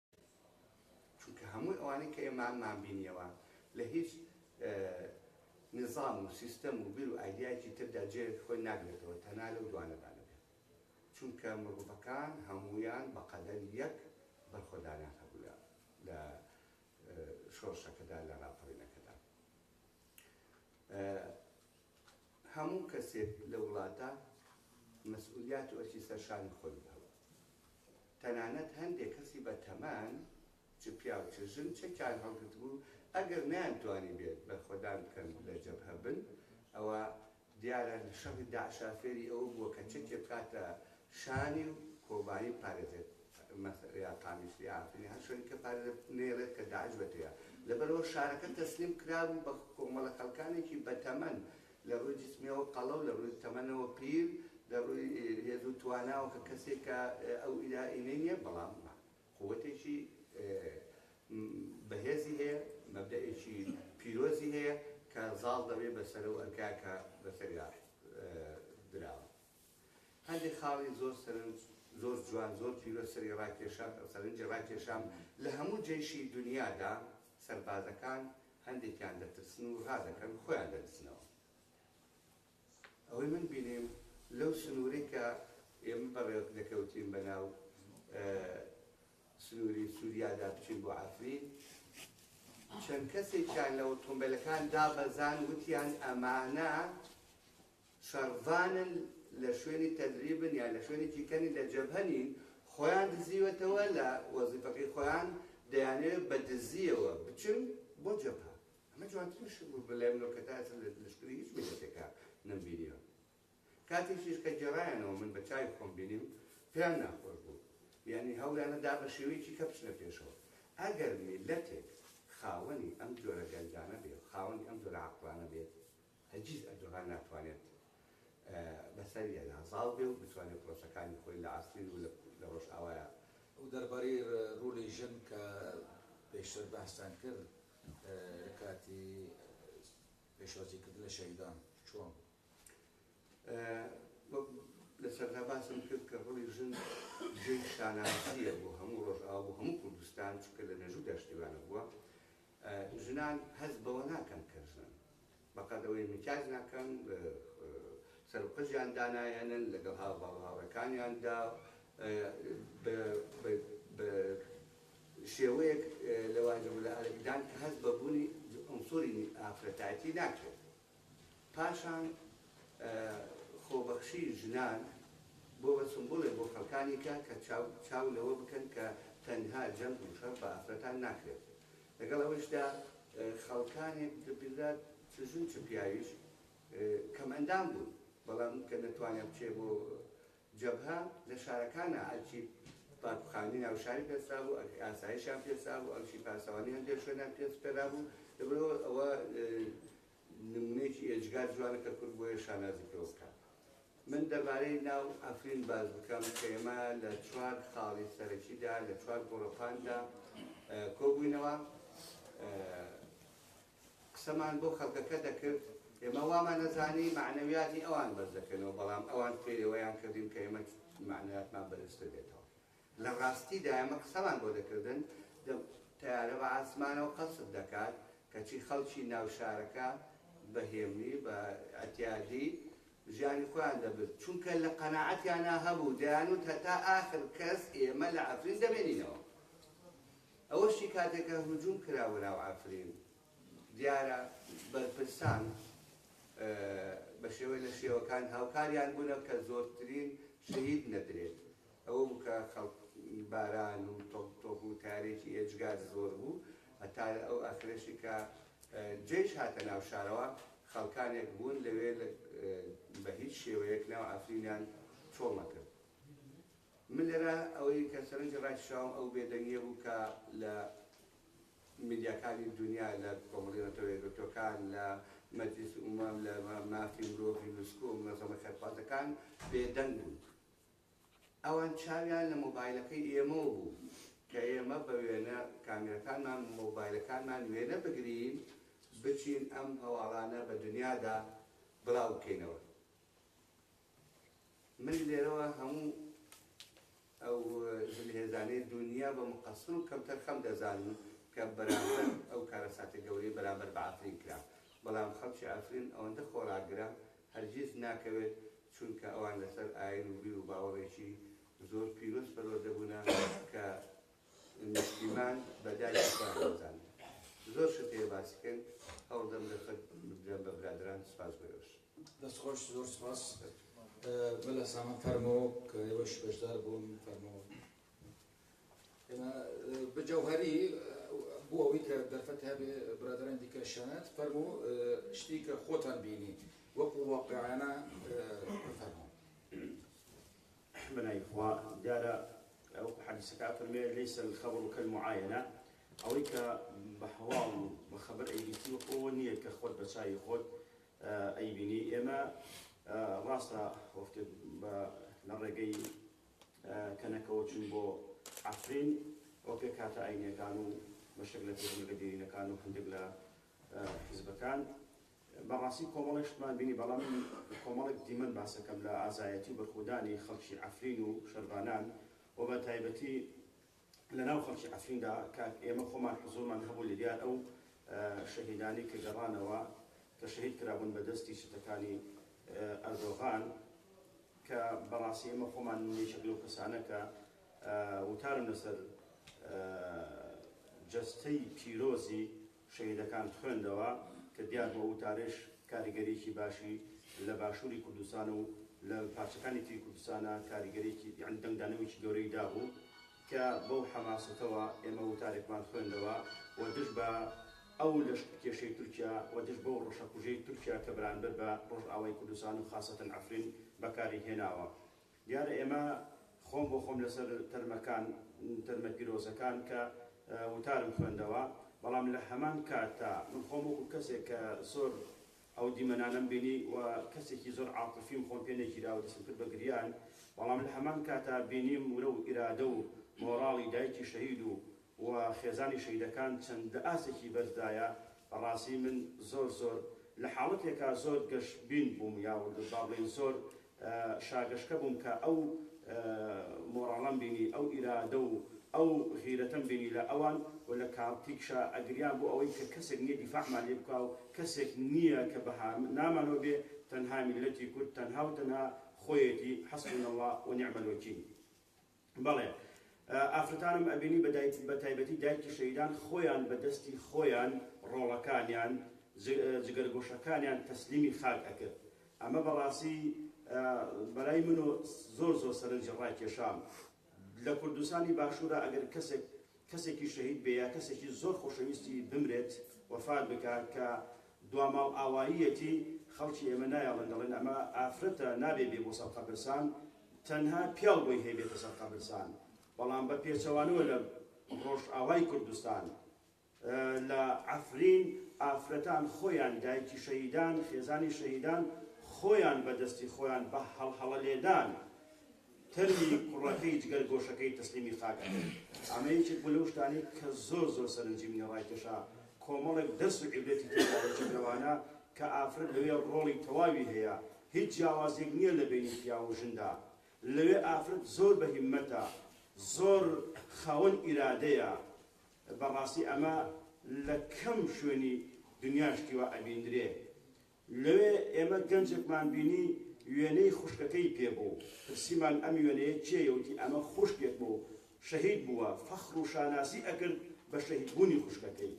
چونکە هەمووی ئەوانەی کە ئێمەمان بینیەوە لە هیچ نظام و سیستەم و بیر و ئایدیایەکی تردا جێ خۆی ناگرێتەوە تەنها لەو دوانەدا نەبێت، چونکە مرۆڤەکان هەموویان بەقەدەر یەک بەرخۆدانیان هەبوو لە شۆڕشەکەدا لە ڕاپەڕینەکەدا. هەموو کەسێک لە وڵاتە مەسئولیات و ئەرکی سەرشانی خۆی هەبوو. تەنانەت هەندێک کەسی بە تەمەن، چ پیاو چ ژن، چەکیان هەڵگرتبوو، ئەگەر نەیانتوانیبێت بەرخۆدان بکەن لە جەبهە بن، ئەوە دیارە لە شەڕی داعشا فێری ئەوە بووە کە چەکێ بکاتە شانی و کۆبانی بپارێزێت، یا قامیشلی یا عەفرین یا هەر شوێنێک کە پارێزێت نەیەڵێت کە داعش بێتەوە. لەبەرئەوە شارەکە تەسلیم کرابوو بە کۆمەڵە خەڵکانێکی بەتەمەن، لە ڕووی جسمیەوە قەڵەو، لە ڕووی تەمەنەوە پیر، لە ڕووی هێز و تواناوە کە کەسێک کە ئەو ئیرائینەی نییە، بەڵام قوتێکی بەهێزی هەیە، مەبدەئێکی پیرۆزی هەیە کە زاڵ دەبێ بەسەر ئەو ئەرکە کە بەسەریا دراوە. هەندێک خاڵی زۆر سەرنج، زۆر جوان، زۆر پیرۆز سەری ڕاکێشا، سەرنجی ڕاکێشام، لە هەموو جەیشی دونیادا سەربازەکان هەندێکیان دەترسن و ڕادەکەن خۆیان دەدزنەوە. ئەوەی من بینیم لەو سنوورەی کە ئێمە بەڕێ دەکەوتین بەناو سنووری سووریادا بچین بۆ عەفرین، چەند کەسێکیان لە ئۆتۆمبێلەکان دابەزان وتیان ئەمانە شەڕڤانن لە شوێنی تەدریبن یان لە شوێنێکی کەنی لە جەبهە نین، خۆیان دزیوەتەوە لە وەزیفەکەی خۆیان دەیانەوێت بە دزیەوە بچن بۆ جەبهە. ئەمە جوانترین شت بوو بەلای منەوە کە تا ئێستا لە لەشکری هیچ میللەتێکا نەمبینیوە. کاتێکیش کە گێڕایانەوە من بە چاوی خۆم بینیم پێیان ناخۆش بوو. یانی هەوڵیانە دا بە شێوەیەکی کە بچنە پێشەوە. ئەگەر میللەتێک خاوەنی ئەم جۆرە گەنجانە بێ و خاوەنی ئەم جۆرە عەقڵانە بێت هەرگیز ئەردۆغان ناتوانێت بەسەریدا زاڵ بێ و بتوانێت پرۆسەکانی خۆی لە عەفرین و لە ڕۆژئاوایا. و دەربارەی ڕۆڵی ژن کە پێشتر بەحستان کرد لە کاتی پێشوازیکردن لە شەهیدان چۆن بوو؟ شانازییە بۆ هەموو ڕۆژئاوا، بۆ هەموو کوردستان، چونکە لە مێژوودا شتی وا نەبووە. ژنان هەست بەوە ناکەن کە ژنن، بەقەد ئەوەی میکیاج ناکەن، سەر و قژیان دانایەنن، لەگەڵ هاوباڵ و هاوڕێکانیاندا بە شێوەیەک لە واجب و لە ئەرکدان کە هەست بە بوونی عونسوری ئافرەتایەتی ناکرێت. پاشان خۆبەخشی ژنان بۆ بە سمبوڵێک بۆ خەڵکانی کە کە چاو لەوە بکەن کە تەنها جەنگ و شەڕ بە ئافرەتان ناکرێت. لەگەڵ ئەوەیشدا خەڵکانێک دەبینرا چ ژن چ پیاویش کەمئەندام بوون، بەڵام کە نەتوانیان بچێ بۆ جەبهە لە شارەکانا ئەرکی پاکوخاوێنی ناوشاری پێسرابوو، ئەرکی ئاسایشیان پێسرابوو، ئەرکی پاسەوانی هەندێک شوێنیان پێ سپێرابوو، لەبەرئەوە ئەوە نمونەیەکی ئێجگار جوانە کە کورد بۆیە شانازی پێوە بکات. من دەربارەی ناو عەفرین باس بکەم کە ئێمە لە چوار خاڵی سەرەکیدا لە چوار گۆڕەپاندا کۆبووینەوە، قسەمان بۆ خەڵکەکە دەکرد، ئێمە وامان ئەزانی مەعنەویاتی ئەوان بەرز دەکەینەوە، بەڵام ئەوان فێری ئەوەیان کردین کە ئێمە مەعنەویاتمان بەرزتر بێتەوە. لە ڕاستیدا ئێمە قسەمان بۆ دەکردن، تەیارە بە ئاسمانەوە قەسف دەکات، کەچی خەڵکی ناو شارەکە بە هێمنی، بە ئیعتیادی ژیانی خۆیان دەبرد، چونکە لە قەناعەتیانا هەبوو، دەیانوت هەتا ئاخر کەس ئێمە لە عەفرین دەمێنینەوە. ئەوەشی کاتێک کە هجوم کرا بۆ ناو عەفرین، دیارە بەرپرسان بە شێوەی لە شێوەکان هاوکاریان بوونە کە زۆرترین شەهید نەدرێت. ئەوە بوو کە خەڵک باران و تۆپ تۆپ و تارێکی ئێجگار زۆر بوو، هەتا ئەو ئاخرەشی کە جەیش هاتە ناو شارەوە خەڵکانێک بوون لەوێ بە هیچ شێوەیەک ناو عەفرینیان چۆڵ نەکرد. من لێرە ئەوەی کە سەرنجی ڕاکیشاوم ئەو بێدەنگیە بوو کە لە میدیاکانی دونیا، لە کۆمەڵی نەتەوە یەکگرتووەکان، لە مەجلیس ئومەم، لە مافی مرۆڤ، یونسکۆ، مونەزەمە خێرخوازەکان بێدەنگ بوون. ئەوان چاویان لە مۆبایلەکەی ئێمەوە بوو کە ئێمە بە وێنە کامێرەکانمان مۆبایلەکانمان وێنە بگرین بچین ئەم هەواڵانە بە دونیادا بڵاو بکەینەوە. من لێرەوە هەموو ئەو زلهێزانەی دونیا بە مقصر و کەمتەرخەم دەزانم کە بەرامبەر ئەو کارەساتە گەورەی بەرامبەر بە عەفرین کرا، بەڵام خەڵکی عەفرین ئەوەندە خۆڕاگرە هەرگیز ناکەوێت، چونکە ئەوان لەسەر ئاین و بیر و باوەڕێکی زۆر پیرۆز پەروەردە بوونە کە نیشتیمان بە دایکی خۆیان دەزانن. زۆر شت هەیە باسی کەن، هەوڵدەم دەرفەت بدەم بە برادەران، سوپاس بۆ ئێوەش. دەست خۆش زۆر سوپاس مەلا سامان فەرموو کە ئێوەش بەشدار بوون فەرموو. ئێمە بە جەوهەری بۆ ئەوەی کە دەرفەت هەبێ برادەران دیکە شانات فەرموو شتی کە خۆتان بینی وەکو واقعانە بفەرموو. بەناوی خوا دیارە وەکو حەدیسەکە ئەفەرموێ لەیسە الخبر کالمعاینە ئەوەی کە بە هەواڵ و بە خەبەر ئەیبیستی وەکو ئەوە نییە کە خۆت بە چاوی خۆت ئەیبینی. ئێمە ڕاستە وەختێ بە لە ڕێگەی کەنەکەوە چوون بۆ عەفرین ئەو پێکهاتە ئاینیەکان و بەشێک لە پێشمەرگە دێرینەکان و هەندێک لە حیزبەکان بەڕاستی کۆمەڵێک شتمان بینی، بەڵام من کۆمەڵێک دیمەن باسەکەم لە ئازایەتی و بەرخۆدانی خەڵکی عەفرین و شەرڤانان و بە تایبەتی لە ناو خەڵکی عەفریندا کە ئێمە خۆمان حزوورمان هەبوو لە دیار ئەو شەهیدانەی کە گەڕانەوە کە شەهید کرابوون بە دەستی چەتەکانی ئەردۆغان کە بەڕاستی ئێمە خۆمان یەکێک لەو کەسانە کە وتارم لەسەر جەستەی پیرۆزی شەهیدەکان خوێندەوە کە دیار بوو ئەو وتارەش کاریگەریەکی باشی لە باشووری کوردستان و لە پارچەکانی تری کوردستانا کاریگەریەکی یانی دەنگدانەوەیەکی گەورەی دابوو کە بەو حەماسەتەوە ئێمە وتارێکمان خوێندەوە و دژ بە ئەو لەشکرکێشەی تورکیا و دژ بەو ڕەشەکوژەی تورکیا کە بەرانبەر بە ڕۆژئاوای کوردستان و خاسەتەن عەفرین بەکاری هێناوە. دیارە ئێمە خۆم بۆ خۆم لەسەر تەرمەکان، تەرمە پیرۆزەکان کە وتارم خوێندەوە، بەڵام لە هەمان کاتدا من خۆم وەکو کەسێک کە زۆر ئەو دیمەنانەم بینی و کەسێکی زۆر عاتفیم خۆم پێ نەگیرا و دەستم کرد بە گریان، بەڵام لە هەمان کاتا بینیم ورە و ئیرادە و مۆڕاڵی دایکی شەهید و و خێزانی شەهیدەکان چەند لە ئاستێکی بەرزدایە، بەڕاستی من زۆر زۆر لە حاڵەتێکا زۆر گەشبین بووم یا با بڵێین زۆر. شاگەشکە بووم کە ئەو مۆڕاڵەم بینی، ئەو ئیرادە و ئەو غیرەتەم بینی لە ئەوان و لە کاتیکشا ئەگریام بۆ ئەوەی کە کەسێک نییە دیفاعمان لێ بکا و کەسێک نییە کە بە هانامانەوە بێ تەنها میللەتی کورد تەنها و تەنها خۆیەتی حسبنا اللە و نعم الوکیل. بەڵێ ئافرەتانم ئەبینی بە تایبەتی دایکی شەهیدان خۆیان بە دەستی خۆیان ڕۆڵەکانیان جگەرگۆشەکانیان تەسلیمی خاک ئەکرد ئەمە بەڕاستی بەرای من و زۆر زۆر سەرنجی ڕاکێشام لە کوردستانی باشوورە ئەگەر کەسێک کەسێکی شەهید بێ یا کەسێکی زۆر خۆشەویستی بمرێت وەفات بکات کە دوا ماڵئاواییەتی خەڵکی ئێمە نایەڵن دەڵێن ئەمە ئافرەتە نابێ بێ بۆ سەر قەبرسان تەنها پیاو بۆی هەیە بێتە سەر قەبرسان بەڵام بە پێچەوانەوە لە ڕۆژئاوای کوردستان لە عەفرین ئافرەتان خۆیان دایکی شەهیدان خێزانی شەهیدان خۆیان بە دەستی خۆیان بە هەڵهەڵە لێدان تەرمی کوڕەکەی جگەر گۆشەکەی تەسلیمی خاک ئەکرد. ئەمە یەکێک بوو لەو شتانەی کە زۆر زۆر سەرنجی منی ڕاکێشا، کۆمەڵێک دەرس و عیبرەتی تێدا یەکێک لەوانە کە ئافرەت لەوێ ڕۆڵی تەواوی هەیە، هیچ جیاوازیەک نییە لە بەینی پیاو و ژندا، لەوێ ئافرەت زۆر بە هیممەتە، زۆر خاوەن ئیرادەیە، بەڕاستی ئەمە لە کەم شوێنی دنیا شتی وا ئەبیندرێ. لەوێ ئێمە گەنجێکمان بینی وێنەی خوشکەکەی پێ بوو، پرسیمان ئەم وێنەیە کێیە وتی ئەمە خوشکێکمە و شەهید بووە، فەخر و شانازی ئەکرد بە شەهید بوونی خوشکەکەی.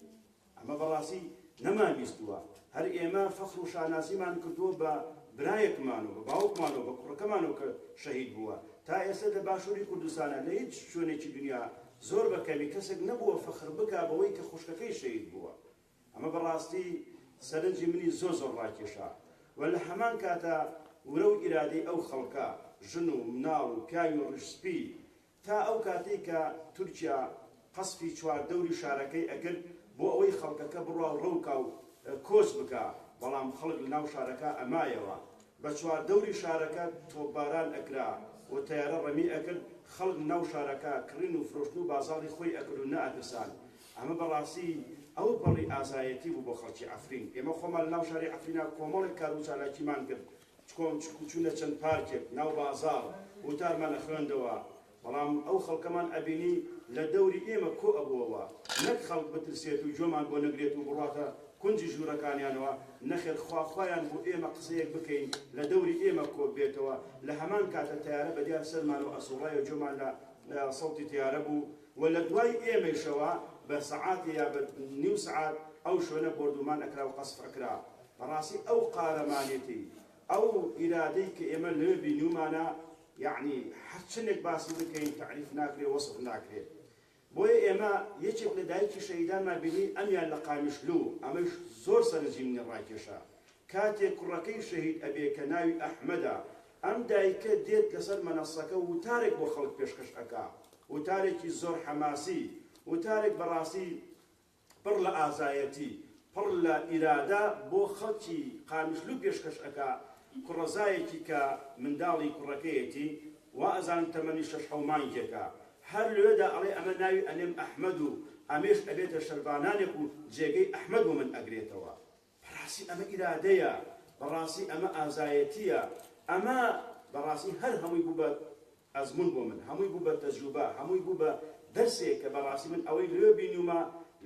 ئەمە بەڕاستی نەمانبیستووە، هەر ئێمە فەخر و شانازیمان کردووە بە برایەکمان و بە باوکمان و بە کوڕەکەمانەوە کە شەهید بووە. تا ئێستا لە باشووری کوردستانا لە هیچ شوێنێکی دنیا زۆر بە کەمی کەسێک نەبووە فەخر بکا بەوەی کە خوشکەکەی شەهید بووە. ئەمە بەڕاستی سەرنجی منی زۆر زۆر ڕاکێشا و لە هەمان کاتا ورە و ئیرادەی ئەو خەڵکە، ژن و مناڵ و پیاوی ڕیش سپی، تا ئەو کاتەی کە تورکیا قەسفی چواردەوری شارەکەی ئەکرد بۆ ئەوەی خەڵکەکە بڕوا و ڕەوکا و کۆچ بکا، بەڵام خەڵک لە ناو شارەکە ئەمایەوە. بە چواردەوری شارەکە تۆپباران ئەکرا و تەیارە ڕەمی ئەکرد، خەڵک لە ناو شارەکە کڕین و فرۆشتن و بازاڕی خۆی ئەکرد و نەئەترسان. ئەمە بەڕاستی ئەو پەڕی ئازایەتی بوو بۆ خەڵکی عەفرین. ئێمە خۆمان لە ناو شاری عەفرینا کۆمەڵێک کار و چالاکیمان کرد، چوونە چەند پارکێک، ناو بازاڕ، وتارمان ئەخوێندەوە، بەڵام ئەو خەڵکەمان ئەبینی لە دەوری ئێمە کۆ ئەبووەوە، نەک خەڵک بترسێت و گوێمان بۆ نەگرێت و بڕواتە کونجی ژوورەکانیانەوە، نەخێر خوا خوایان بوو ئێمە قسەیەک بکەین لە دەوری ئێمە کۆ بێتەوە، لە هەمان کاتە تەیارە بە دیار سەرمانەوە ئەسوڕایەوە گوێمان لە سەوتی تەیارە بوو و لە دوای ئێمەیشەوە بە سەعاتێ یا بە نیو سەعات ئەو شوێنە بۆردومان ئەکرا و قەسف ئەکرا. بەڕاستی ئەو قارەمانێتی، ئەو ئیرادەی کە ئێمە لەوێ بینیومانە یەعنی هەرچەندێک باسی بکەین تەعریف ناکرێ وەسف ناکرێ. بۆیە ئێمە یەکێک لە دایکی شەهیدانمان بینی ئەمیان لە قامیشلو، ئەمەیش زۆر سەرنجی منی ڕاکێشا. کاتێک کوڕەکەی شەهید ئەبێ کە ناوی ئەحمەدە، ئەم دایکە دێت لەسەر مەنەسەکە وتارێک بۆ خەڵک پێشکەش ئەکا، وتارێکی زۆر حەماسی، وتارێک بەڕاستی پڕ لە ئازایەتی، پڕ لە ئیرادە بۆ خەڵکی قامیشلو پێشکەش ئەکا، کوڕەزایەکی کە منداڵی کوڕەکەیەتی، وا ئەزانم تەمەنی شەش حەو مانگێکە، هەر لەوێدا ئەڵێ ئەمە ناوی ئەنێم ئەحمەد و ئەمێش ئەبێتە شەرڤانانێک و جێگەی ئەحمەد بۆ من ئەگرێتەوە. بەڕاستی ئەمە ئیرادەیە، بەڕاستی ئەمە ئازایەتییە، ئەمە بەڕاستی هەر هەمووی بوو بە ئەزموون بۆ من، هەمووی بوو بە تەجروبە، هەمووی بوو بە دەرسێک کە بەڕاستی من ئەوەی لەوێ بینیومە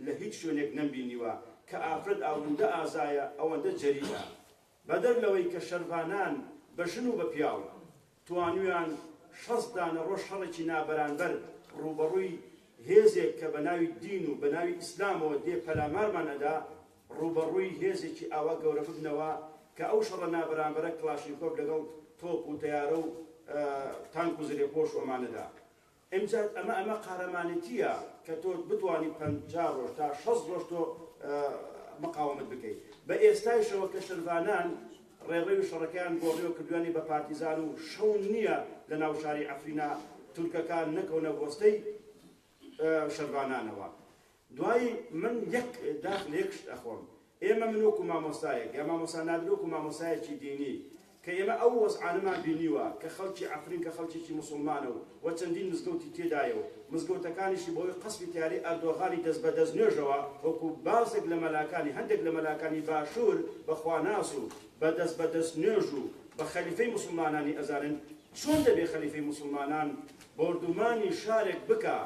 لە هیچ شوێنێک نەمبینیوە کە ئافرەت ئەوەندە ئازایە، ئەوەندە جەریئە. بەدەر لەوەی کە شەرڤانان بە ژن و بە پیاو توانویان 60 دانە ڕۆژ شەڕێکی نابەرانبەر ڕووبەڕووی هێزێک کە بە ناوی دین و بە ناوی ئیسلامەوە دێ پەلامارمان ئەدا ڕووبەڕووی هێزێکی ئاوا گەورە ببنەوە کە ئەو شەڕە نابەرانبەرە کڵاشینکۆف لەگەڵ تۆپ و تەیارە و تانک و زرێپۆش و ئەمانەدا. ئمجا ئەمە ئەمە قارەمانێتیە کە تۆ بتوانی 50 ڕۆژ تا 60 ڕۆژ تۆ مقاومەت بکەیت. بە ئێستایشەوە کە شەرڤانان ڕێڕەوی شەڕەکەیان گۆڕیوە کردویانی بە پارتیزان و شەو نییە لە ناو شاری عەفرینا تورکەکان نەکەونە بۆستەی شەرڤانانەوە. دوایی من یەک داخ لە یەک شت ئەخۆم ئێمە من وەکو مامۆستایەک یا مامۆستا نادر وەکو مامۆستایەکی دینی کە ئێمە ئەو وەزعانەمان بینیوە کە خەڵکی عەفرین کە خەڵکێکی موسڵمانە و و چەندین مزگەوتی تێدایە و مزگەوتەکانیشی بەهۆی قەسفی تیارەی ئەردۆغانی دەست بە دەست نوێژەوە وەکو بازێک لە مەلاکانی هەندێک لە مەلاکانی باشوور بە خواناس و بە دەست بە دەست نوێژ و بە خەلیفەی موسڵمانانی ئەزانن، چۆن دەبێ خەلیفەی موسڵمانان بۆردومانی شارێک بکا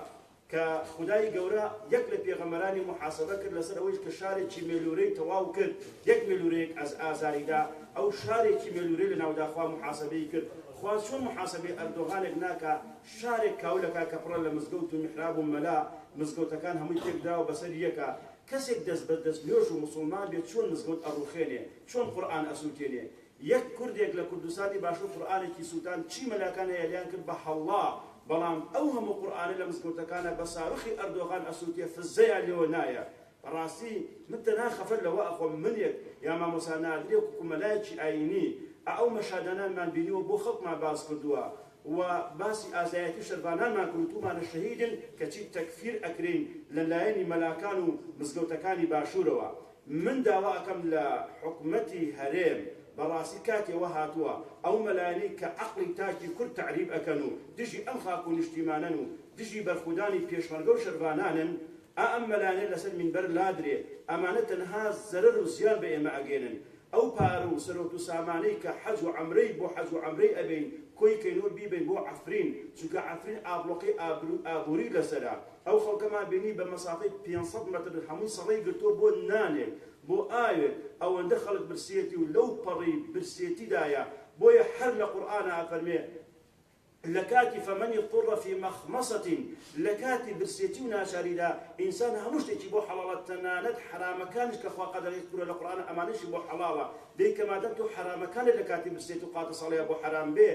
کە خودای گەورە یەک لە پێغەمبەرانی موحاسەبە کرد لەسەر ئەوەی کە شارێکی مێلورەی تەواو کرد یەک مێلورەیەک ئەز ئازاری دا ئەو شارێکی مێلورەی لەناودا خوا موحاسەبەی کرد خوا چۆن موحاسەبەی ئەردۆغانێک ناکا شارێک کاولەکا کە پڕە لە مزگەوت و میحراب و مەلا مزگەوتەکان هەمووی تێکدراوە بەسەر یەکا کەسێک دەست بە دەست نوێژ و موسڵمان بێ چۆن مزگەوت ئەڕوخێنێ چۆن قورئان ئەسوتێنێ یەک کوردێک لە کوردستانی باشور قورئانێکی سوتاند چی مەلاکان هەیە لیان کرد بە حەڵا بەڵام ئەو هەموو قورئانە لە مزگەوتەکانە بە ساروخی ئەردۆغان ئەسوتێ فزەیان لێوە نایە بەڕاستی من تەنها خەفەت لەوە ئەخۆم منێک یا مامۆسا نادرێک وەکو مەلایەکی ئاینی ئە ئەو مەشادانانمان بینیوە بۆ خەڵکمان باس کردووە و باسی ئازایەتی شەرڤانانمان کرد وتومانە شەهیدن کەچی تەکفیر ئەکرێین لە لایەنی مەلاکان و مزگەوتەکانی باشورەوە من داوا ئەکەم لە حکومەتی هەرێم بەڕاستی کاتی ئەوە هاتووە ئەو مەلایانەی کە عەقڵی تاکی کورد تەعریب ئەکەن و دژی ئەم خاک و نیشتیمانەن و دژی بەرخودانی پێشمەرگە و شەرڤانانن ئا ئەم مەلایانە لەسەر مینبەر لادرێ ئەمانە تەنها زەرەر و زیان بە ئێمە ئەگەێنن ئەو پارە و سەرۆت و سامانەی کە حەج و عەمرەی بۆ حەج و عەمرەی ئەبەین کۆی کەینەوە بیبەین بۆ عەفرین چونکە عەفرین ئابڵۆقەی ئابوری لەسەرە ئەو خەڵکەمان بینی بە مەسافەی 500 مەتر هەمووی سەڕەی گرتووە بۆ نانێک بۆ ئاوێک ئەوەندە خەڵک برسیەتی و لەو پەڕی برسێتیدایە بۆیە هەر لە قورئانا ئەفەرمێ لەکاتی فمن اضطر فی مخمصە لەکاتی برسێتی و ناچاریدا ئینسان هەموو شتێکی بۆ حەڵاڵە تەنانەت حەرامەکانیش کە خوا قەدەغەی کردوە لە قورئانا ئەمانەشی بۆ حەڵاڵە دەی کە مادەم تۆ حەرامەکانت لەکاتی برسێتی و قاتەساڵیا بۆ حەرام بێ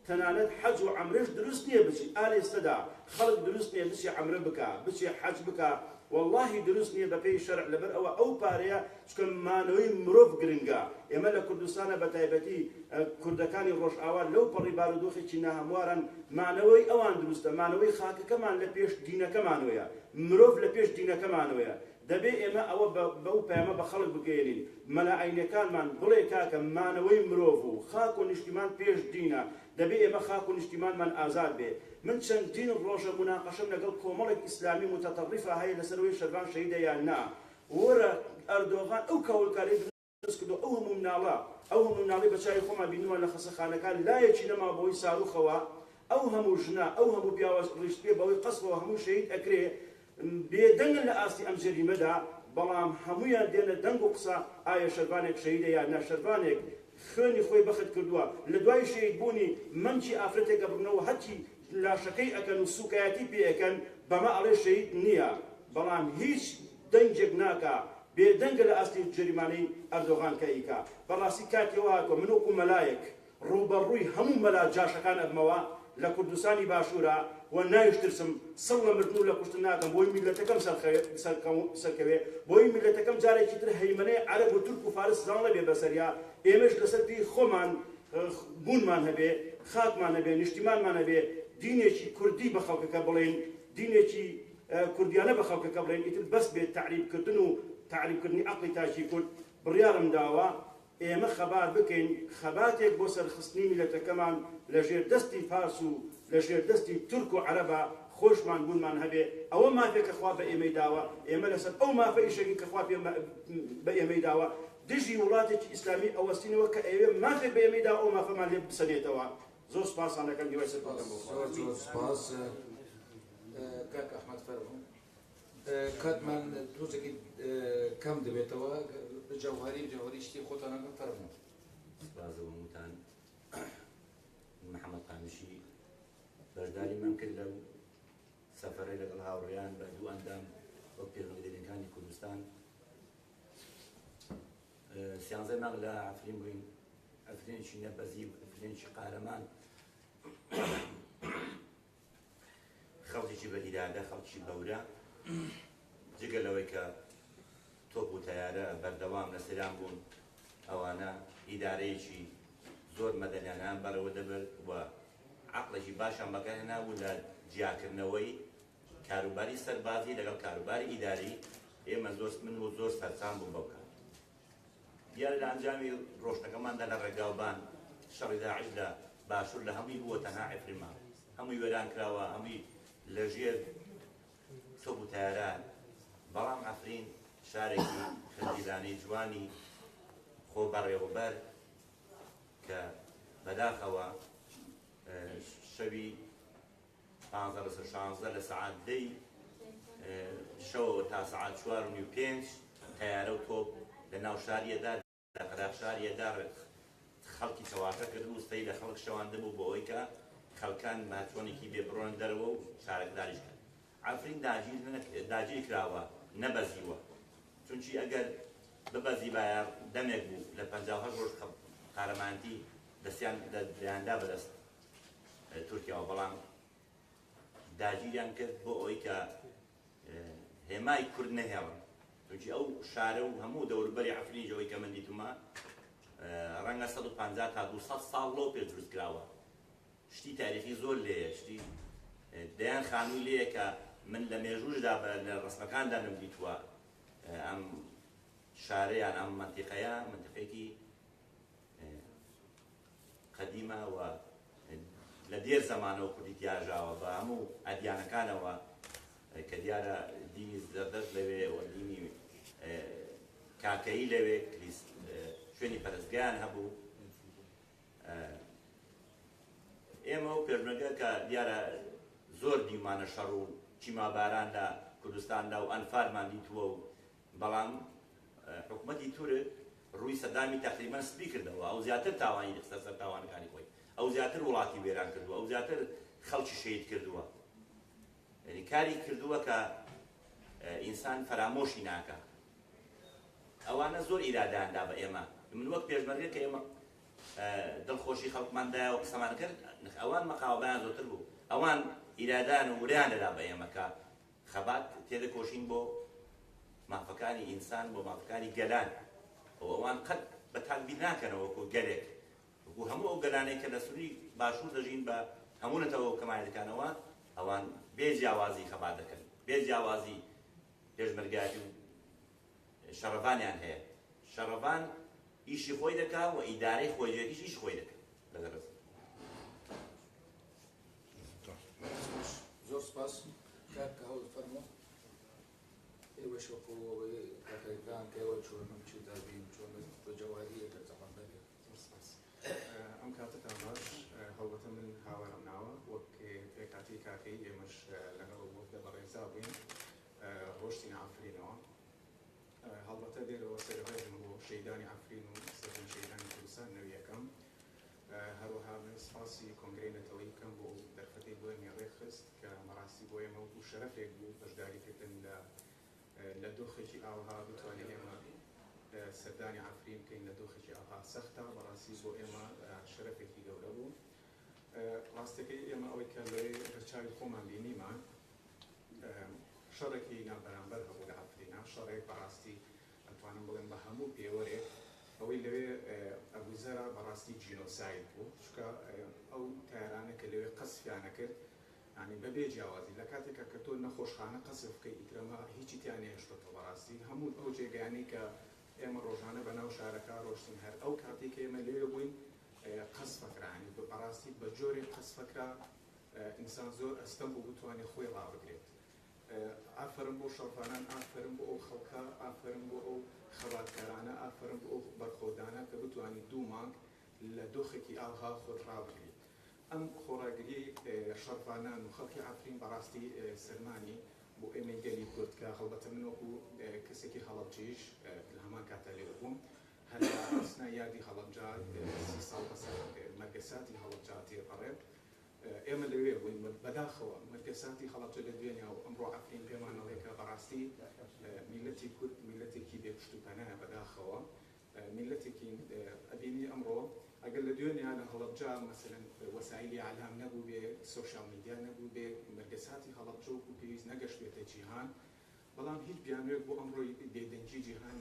تەنانەت حەج و عەمرەش دروست نیە بچی ئا لێستەدا خەڵک دروست نیە بچێ عەمرە بکا بچێ حەج بکا وەڵاهی دروست نیە بەپێی شەرع لەبەر ئەوە ئەو پارەیە چونکە مانەوەی مرۆڤ گرنگە ئێمە لە کوردستانە بەتایبەتی کوردەکانی ڕۆژئاوا لەو پەڕی بارودۆخێکی ناهەموارن مانەوەی ئەوان دروستە مانەوەی خاکەکەمان لە پێش دینەکەمانەوەیە مرۆڤ لە پێش دینەکەمانەوەیە دەبێ ئێمە ئەوە بەو پەیامە بە خەڵک بگەیەنین مەلا ئاینیەکانمان بڵێ کاکە مانەوەی مرۆڤ و خاک و نیشتیمان پێش دینە دەبێ ئێمە خاک و نیشتیمانمان ئازاد بێ من چەندین ڕۆژە موناقەشەم لەگەڵ کۆمەڵێک ئیسلامی موتەتەڕیفا هەیە لەسەر ئەوەی شەرڤان شەهیدە یان نا وەرە ئەردۆغان ئەو کاولکاریەی دروست کردوە ئەو هەموو مناڵە ئەو هەموو مناڵەی بە چاوی خۆمان بینیمان لە خەسەخانەکان لایەکی نەماوە بەهۆی ساروخەوە ئەو هەموو ژنە ئەو هەموو پیاوە ڕیش سپیە بەهۆی قەسفەوە هەموو شەهید ئەکرێ بێدەنگن لە ئاستی ئەم جەریمەدا بەڵام هەموویان دێنە دەنگ و قسە ئایا شەرڤانێک شەهیدە یان نا شەرڤانێک خوێنی خۆی بەخت کردووە لە دوای شەهید بوونی مەمکی ئافرەتێک ئەبڕنەوە هەرچی لاشەکەی ئەکەن و سوکایەتی پێ ئەکەن بەمە ئەڵێ شەهید نییە بەڵام هیچ دەنگێک ناکا بێدەنگە لە ئاستی جەریمانەی ئەردۆغان کە ئەیکا بەڕاستی کاتی ئەوە هاتووە من وەکو مەلایەک ڕووبەڕووی هەموو مەلا جاشەکان ئەبمەوە لە کوردستانی باشوورا و نایشترسم سڵ لە مردن و لە کوشتن ناکەم بۆی میللەتەکەم سەرکەوێ بۆی میللەتەکەم جارێکی تر هەیمەنەی عەرەب و تورک و فارس زاڵ نەبێ بەسەریا ئێمەش لەسەر پێی خۆمان بوونمان هەبێ خاکمان هەبێ نیشتیمانمان هەبێ دینێکی کوردی بە خەڵکەکە بڵێین دینێکی کوردیانە بە خەڵکەکە بڵێن ئیتر بەس بێت تەعریب کردن و تەعریب کردنی عەقڵی تاکی کورد بڕیارم داوە ئێمە خەبات بکەین خەباتێک بۆ سەرخستنی میلەتەکەمان لە ژێر دەستی فارس و لە ژێر دەستی تورک و عەرەبا خۆشمان بوونمان هەبێ ئەوە مافێکە خوا بە ئێمەی داوە ئێمە لەسەر ئەو مافە ئیشەکەین کە خوا پێ بە ئێمەی داوە دژی وڵاتێکی ئیسلامی ئەوەستینەوە کە ئەیەوێ مافێک بە ئێمەی داوە ئەو مافەمان لێ بسەنێتەوە زۆر سوپاستان دەکەم هیوای سەرکەوتن بۆ خوا. زۆر زۆر سوپاس کاک ئەحمەد فەرموو. کاتمان تۆزێکی کەم دەبێتەوە بە جەوهەری جەوهەری شتی خۆتان ئەکەم فەرموو. سوپاس بۆ هەمووتان. من محەممەد قامیشی بەشداری من کرد لەو سەفەرەی لەگەڵ هاوڕێیان بە دوو ئەندام وەک پێشمەرگە دێرینەکانی کوردستان سیانزەی مانگ لە عەفرین بووین عەفرینێکی نەبەزی عەفرینێکی قارەمان خەڵکێکی بە ئیرادە خەڵکی بەورە جگە لەوەی کە تۆپ و تەیارە بەردەوام لەسەریان بوون ئەوانە ئیدارەیەکی زۆر مەدەنیانیان بەڕێوە دەبرد و عەقڵێکی باشیان بەکارهێنابوو لە جیاکردنەوەی کاروباری سەربازی لەگەڵ کاروباری ئیداری ئێمە زۆر من و زۆر سەرسام بووم بەو کار دیارە لە ئەنجامی ڕۆشتەکەماندا لە ڕێگاوبان شەڕی داعش لە باشوور لە هەمووی بووە تەنها عفرین ماوە هەمووی وێران کراوە هەمووی لەژێر تۆپ و تەیاران بەڵام عفرین شارێکی خنجیلانەی جوانی خۆ بەڕێوەبەر کە بەداخەوە شەوی پانزە لەسەر شانزدە لە سەعات دەی شەوەوە تا سەعات چوار و نیو پێنج تەیارە و تۆپ لە ناو شاریەدا لە قەراغ شاریەدا خەڵکی چەواشە کردبوو، سەری لە خەڵک شەواندبوو بۆ ئەوەی کە خەڵکان بە چۆنێکی بێ بڕۆنە دەرەوە و شارەکداریش کەن. عەفرین داگیر داگیر کراوە نەبەزیوە، چونکی ئەگەر ببەزیبایە دەمێک بوو لە 58 ڕۆژ قارەمانتی دەستیان دەیاندا بەدەست تورکیاوە، بەڵام داگیریان کرد بۆ ئەوەی کە هێمای کورد نەهێڵن، چونکی ئەو شارە و هەموو دەوروبەری عەفرینیش ئەوەی کە من دیتومە ڕەنگە 150 تا 200 ساڵ لەو پێش دروست کراوە، شتی تاریخی زۆر لێیە، شتی دەیان خانووی لێیە کە من لە مێژووشدا لە ڕسمەکاندا نەمدیتووە. ئەم شارە یان ئەم مەنتیقەیە مەنتیقەیەکی قەدیمە و لە دێر زەمانەوە کوردی تیاژاوە بە هەموو ئەدیانەکانەوە کە دیارە دینی زەردەشت لەوێ و دینی کاکەیی لەوێ شوێنی پەرستگایان هەبوو. ئێمە و پێشمەرگە کە دیارە زۆر دیومانە شەڕ و کیماباران لە کوردستاندا و ئەنفالمان دیتووە و بەڵام حکومەتی تورک ڕووی سەدامی تەقریبەن سپی کردەوە، ئەو زیاتر تاوانی خستە سەر تاوانەکانی خۆی، ئەو زیاتر وڵاتی وێران کردووە، ئەو زیاتر خەڵکی شەهید کردووە، یعنی کاری کردووە کە ئینسان فەرامۆشی ناکا. ئەوانە زۆر ئیرادیان دا بە ئێمە، من وەک پێشمەرگە کە ئێمە دڵخۆشی خەڵکمان دایەوە قسەمان کرد، ئەوان مەقاوەبایان زۆرتر بوو، ئەوان ئیرادان و وریان دەدا بە ئێمە کە خەبات تێدەکۆشین بۆ مافەکانی ئینسان، بۆ مافەکانی گەلان، و ئەوان قەت بە تاک بیر ناکەنەوە وەکو گەلێک، وەکو هەموو ئەو گەلانەی کە لە سنووری باشوور دەژین بە هەموو نەتەوە و کەمایەتەکانەوە، ئەوان بێ جیاوازی خەبات دەکەن، بێ جیاوازی پێشمەرگایەتی و شەڕەڤانیان هەیە. شەڕەڤان ئیشی خۆی دەکا و ئیدارەی خۆجێتیش ئیشی خۆی دەکا. لەگەڵ ڕێزم. زۆر سپاس کاک هەوڵ فەرموو. ئێوەش وەکو ئەوەی کاکەکان کە ئێوە چۆن و چی دابین چۆن بە جەوهریە گەر زەحمەت نەبێت. زۆر سپاس. ئەم کاتەتان باش. هەڵبەتە من هاوارم ناوە وەک پێکهاتەی کاکەیی ئێمەش لەگەڵ وەفدە بەڕێزا بووین ڕۆشتینە عەفرینەوە. هەڵبەتە لێرەوە سەرڕێزم بۆ شەهیدانی عەفرین و سەرجەم شەهیدانی کوردستان نەویەکەم. هەروەها من سپاسی کۆنگرەی نەتەوەیی بکەم بۆ ئەو دەرفەتەی بۆ ئێمەی ڕێکخست کە بەڕاستی بۆ ئێمە وەکو شەرەفێک بوو بەشداریکردن لە لە دۆخێکی ئاوها بتوانین ئێمە سەردانی عەفرین بکەین لە دۆخێکی ئاوها سەختە، بەڕاستی بۆ ئێمە شەرەفێکی گەورە بوو. ڕاستەکەی ئێمە ئەوەی کە لەوێ بە چاوی خۆمان بینیمان شەڕێکی نابەرامبەر هەبوو لە عەفرینا، شەڕێک بەڕاستی ئەتوانم بڵێم بە هەموو پێوەرێک ئەوەی لەوێ ئەگوزەرا بەڕاستی جینۆساید بوو، چونکە ئەو تارانە کە لەوێ قەسفیانە کرد یانی بەبێ جیاوازی لە کاتێکا کە تۆ نەخۆشخانە قەسف بکەی ئیترەمە هیچی تیا نەهێشتۆتەوە بەڕاستی هەموو ئەو جێگایانەی کە ئێمە ڕۆژانە بەناو شارەکە ڕۆشتین هەر ئەو کاتێک کە ئێمە لەوێ بووین قەسفەکرا یانی بەڕاستی بە جۆرێک قەسفەکرا ئینسان زۆر ئەستەم بوو بتوانێت خۆی ڕابگرێت. ئافەرم بۆ شەڕڤانان، ئافەرم بۆ ئەو خەڵکە، ئافەرم بۆ ئەو خەباتکارانە، ئافەرم بۆ ئەو بەرخۆدانە کە بتوانی دوو مانگ لە دۆخێکی ئاوها خۆت ڕابگری. ئەم خۆڕاگریەی شەڕڤانان و خەڵکی عەفرین بەڕاستی سەلمانی بۆ ئێمەی گەلی کورد کە هەڵبەتە من وەکو کەسێکی هەڵەبجەیش لە هەمان کاتا لێرە بووم هەر لە ئەسنا یادی هەڵەبجە 30 ساڵ بەسەر مەرگەساتی هەڵەبجە تێپەڕێ ئێمە لەوێ بووین بەداخەوە مەرگەساتی هەڵەبجە لە دوێنێ و ئەمڕۆ عەفرین پێمان ئەڵێ کە بەڕاستی میللەتی کورد میللەتێکی بێ پشت و پەنایە. بەداخەوە میللەتێکی ئەبینی ئەمڕۆ ئەگەر لە دوێنێ لە هەڵەبجە مەسەلەن وەسایلی ئیعلام نەبوو بێ، سۆشیال میدیا نەبوو بێ، مەرگەساتی هەڵەبجە وەکو پێویست نەگەشتبێتە جیهان، بەڵام هیچ بیانوێک بۆ ئەمڕۆی بێدەنگی جیهان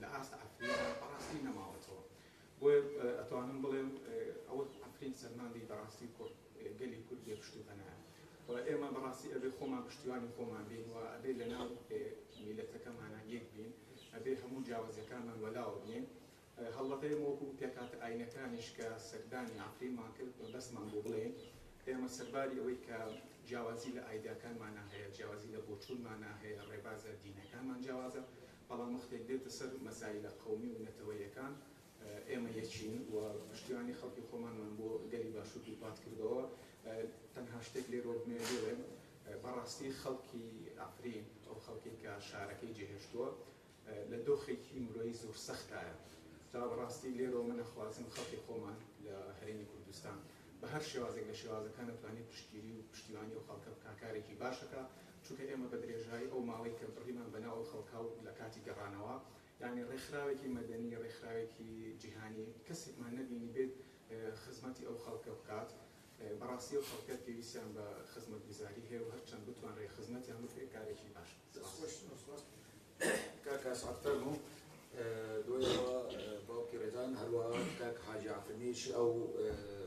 لە ئاست عەفریندا بەڕاستی نەماوەتەوە. بۆیە ئەتوانم بڵێم ئەوە عەفرین سەلماندی بەڕاستی کورد گەلی کورد بێ پشت و پەنایە و ئێمە بەڕاستی ئەبێ خۆمان پشتیوانی خۆمان بین و ئەبێ لەناو میلەتەکەمانە یەک بین، ئەبێ هەموو جیاوازیەکانمان وەلاوە بنێین. هەڵبەتە ئێمە وەکو پێکهاتە ئاینەکانیش کە سەردانی عەفرینمان کرد مەبەستمان بوو بڵێین ئێمە سەرباری ئەوەی کە جیاوازی لە ئایداکانمانا هەیە، جیاوازی لە بۆچوونمانا هەیە، ڕێبازە دینەکانمان جیاوازە، بەڵام وەختێک دێتە سەر مەسایلە قەومی و نەتەوەیەکان ئێمە یەکین و پشتیوانی خەڵکی خۆمانمان بۆ گەلی باشوور دووپات کردەوە. تەنها شتێک لێرەوە بمەوێت بڵێم، بەڕاستی خەڵکی عەفرین، ئەو خەڵکێک کە شارەکەی جێهێشتووە لە دۆخێکی مرۆیی زۆر سەختایە. جا بەڕاستی لێرەوە من ئەخوازم خەڵکی خۆمان لە هەرێمی کوردستان بە هەر شێوازێک لە شێوازەکان ئەتوانێت پشتگیری و پشتیوانی ئەو خەڵکە بکا، کارێکی باشەکە، چونکە ئێمە بە درێژایی ئەو ماوەی کە بڕیمان بەناو ئەو خەڵکە و لە کاتی گەڕانەوە، یعنی ڕێکخراوێکی مەدەنی، ڕێکخراوێکی جیهانی کەسێکمان نەبینی بێت خزمەتی ئەو خەڵکە بکات. بەڕاستی ئەو خەڵکە پێویستیان بە خزمەتگوزاری هەیە و هەرچەند بتوانرێت خزمەتیان بکرێت کارێکی باش. کاک ئەسعەد فەرموو. دوایەوە باوکی ڕێزان، هەروەها کاک حاجی عەفرینیش ئەو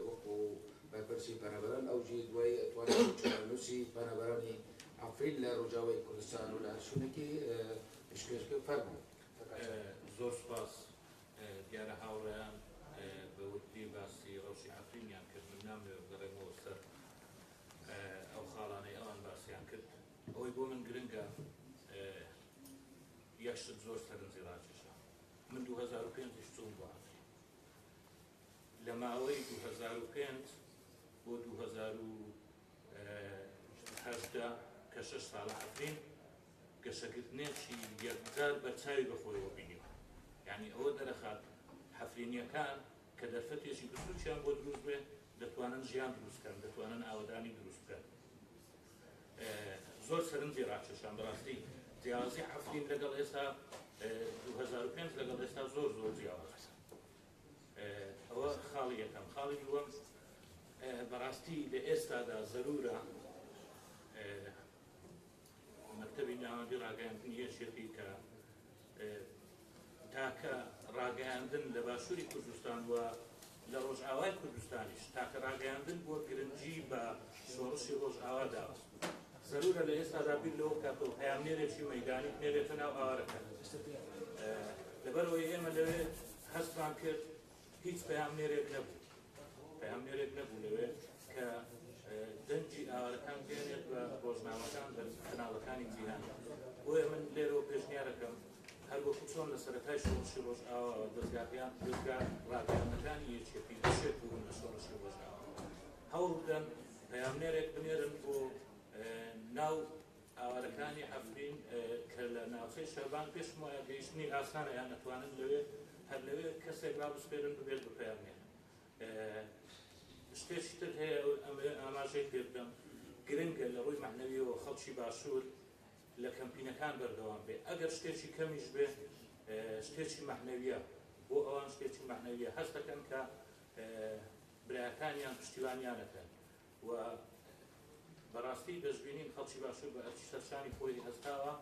وەکو بەرپرسی پەنابەران ئەو جی دوای توانێت چارەنووسی پەنابەرانی عەفرین لە ڕۆژاوای کوردستان و لە هەر شوێنێکی پێشکێش کرد. فەرموو. زۆر سوپاس. دیارە هاوڕێیان بە وردی باسی ڕەوشی عەفرینیان کرد، من نامەوێت بگەڕێمەوە سەر ئەو خاڵانەی ئەوان باسیان کرد. ئەوەی بۆ من گرنگە یەک شت زۆر سەرنجی ڕاکێشا. من 2005 چووم بۆ عەفرین. لە ماوەی 2005 بۆ 2018 کە 6 ساڵە عەفرین گەشەکردنێکی یەکجار بەرچاوی بەخۆیەوە بینیوە. یعنی ئەوە دەرەخات عەفرینیەکان کە دەرفەتێکی بچووکیان بۆ دروست بێ دەتوانن ژیان دروست بکەن، دەتوانن ئاوەدانی دروست بکەن. زۆر سەرنجی ڕاکێشان بەڕاستی جیاوازی عەفرین لەگەڵ ئێستا 2005 لەگەڵ ئێستا زۆر زۆر جیاوازە. ئەوە خاڵی یەکەم. خاڵی دووەم، بەڕاستی لە ئێستادا زەرورە مەکتەبی ناوەندی ڕاگەیاندنی یەکێتی کە تاکە ڕاگەیاندن لە باشووری کوردستان و لە ڕۆژئاوای کوردستانیش تاکە ڕاگەیاندن بووە گرنگی بە شۆڕشی ڕۆژئاوا داوە. زەرورە لە ئێستادا بیر لەوە بکاتەوە پەیامنێرێکی مەیدانی بنێرێتە ناو ئاوارەکە. لەبەرەوەی ئێمە لەوێ هەستمان کرد هیچ پەیامنێرێک نەبوو، پەیامنێرێک نەبوو لەوێ کە دەنگی ئاوارەکان بێنێت بە ڕۆژنامەکان، بە کەناڵەکانی جیهان. بۆیە من لێرەوە پێشنیارەکەم هەر وەکو چۆن لە سەرەتای شۆڕشی ڕۆژئاوا دەزگا ڕاگەیاندنەکانی یەکێتی بەشێک بوون لە شۆڕشی ڕۆژئاوا، هەوڵ بدەن پەیامنێرێک بنێرن بۆ ناو ئاوارەکانی عەفرین کە لە ناوچەی شەبان پێشم وایە گەیشتنی ئاسانە، یان ئەتوانن لەوێ هەر لەوێ کەسێک ڕابسپێرن ببێت بە پەیامنێر. شتێکی تر هەیە ئەمەوێ ئاماژەی پێ بدەم، گرنگە لە ڕووی مەعنەویەوە خەڵکی باشوور لە کەمپینەکان بەردەوام بێ، ئەگەر شتێکی کەمیش بێ شتێکی مەعنەویە بۆ ئەوان، شتێکی مەعنەویە هەست دەکەن کە برایەکانیان پشتیوانیانەکەن و بەڕاستی دەشبینین خەڵکی باشوور بە ئەرکی سەرشانی خۆی هەستاوە،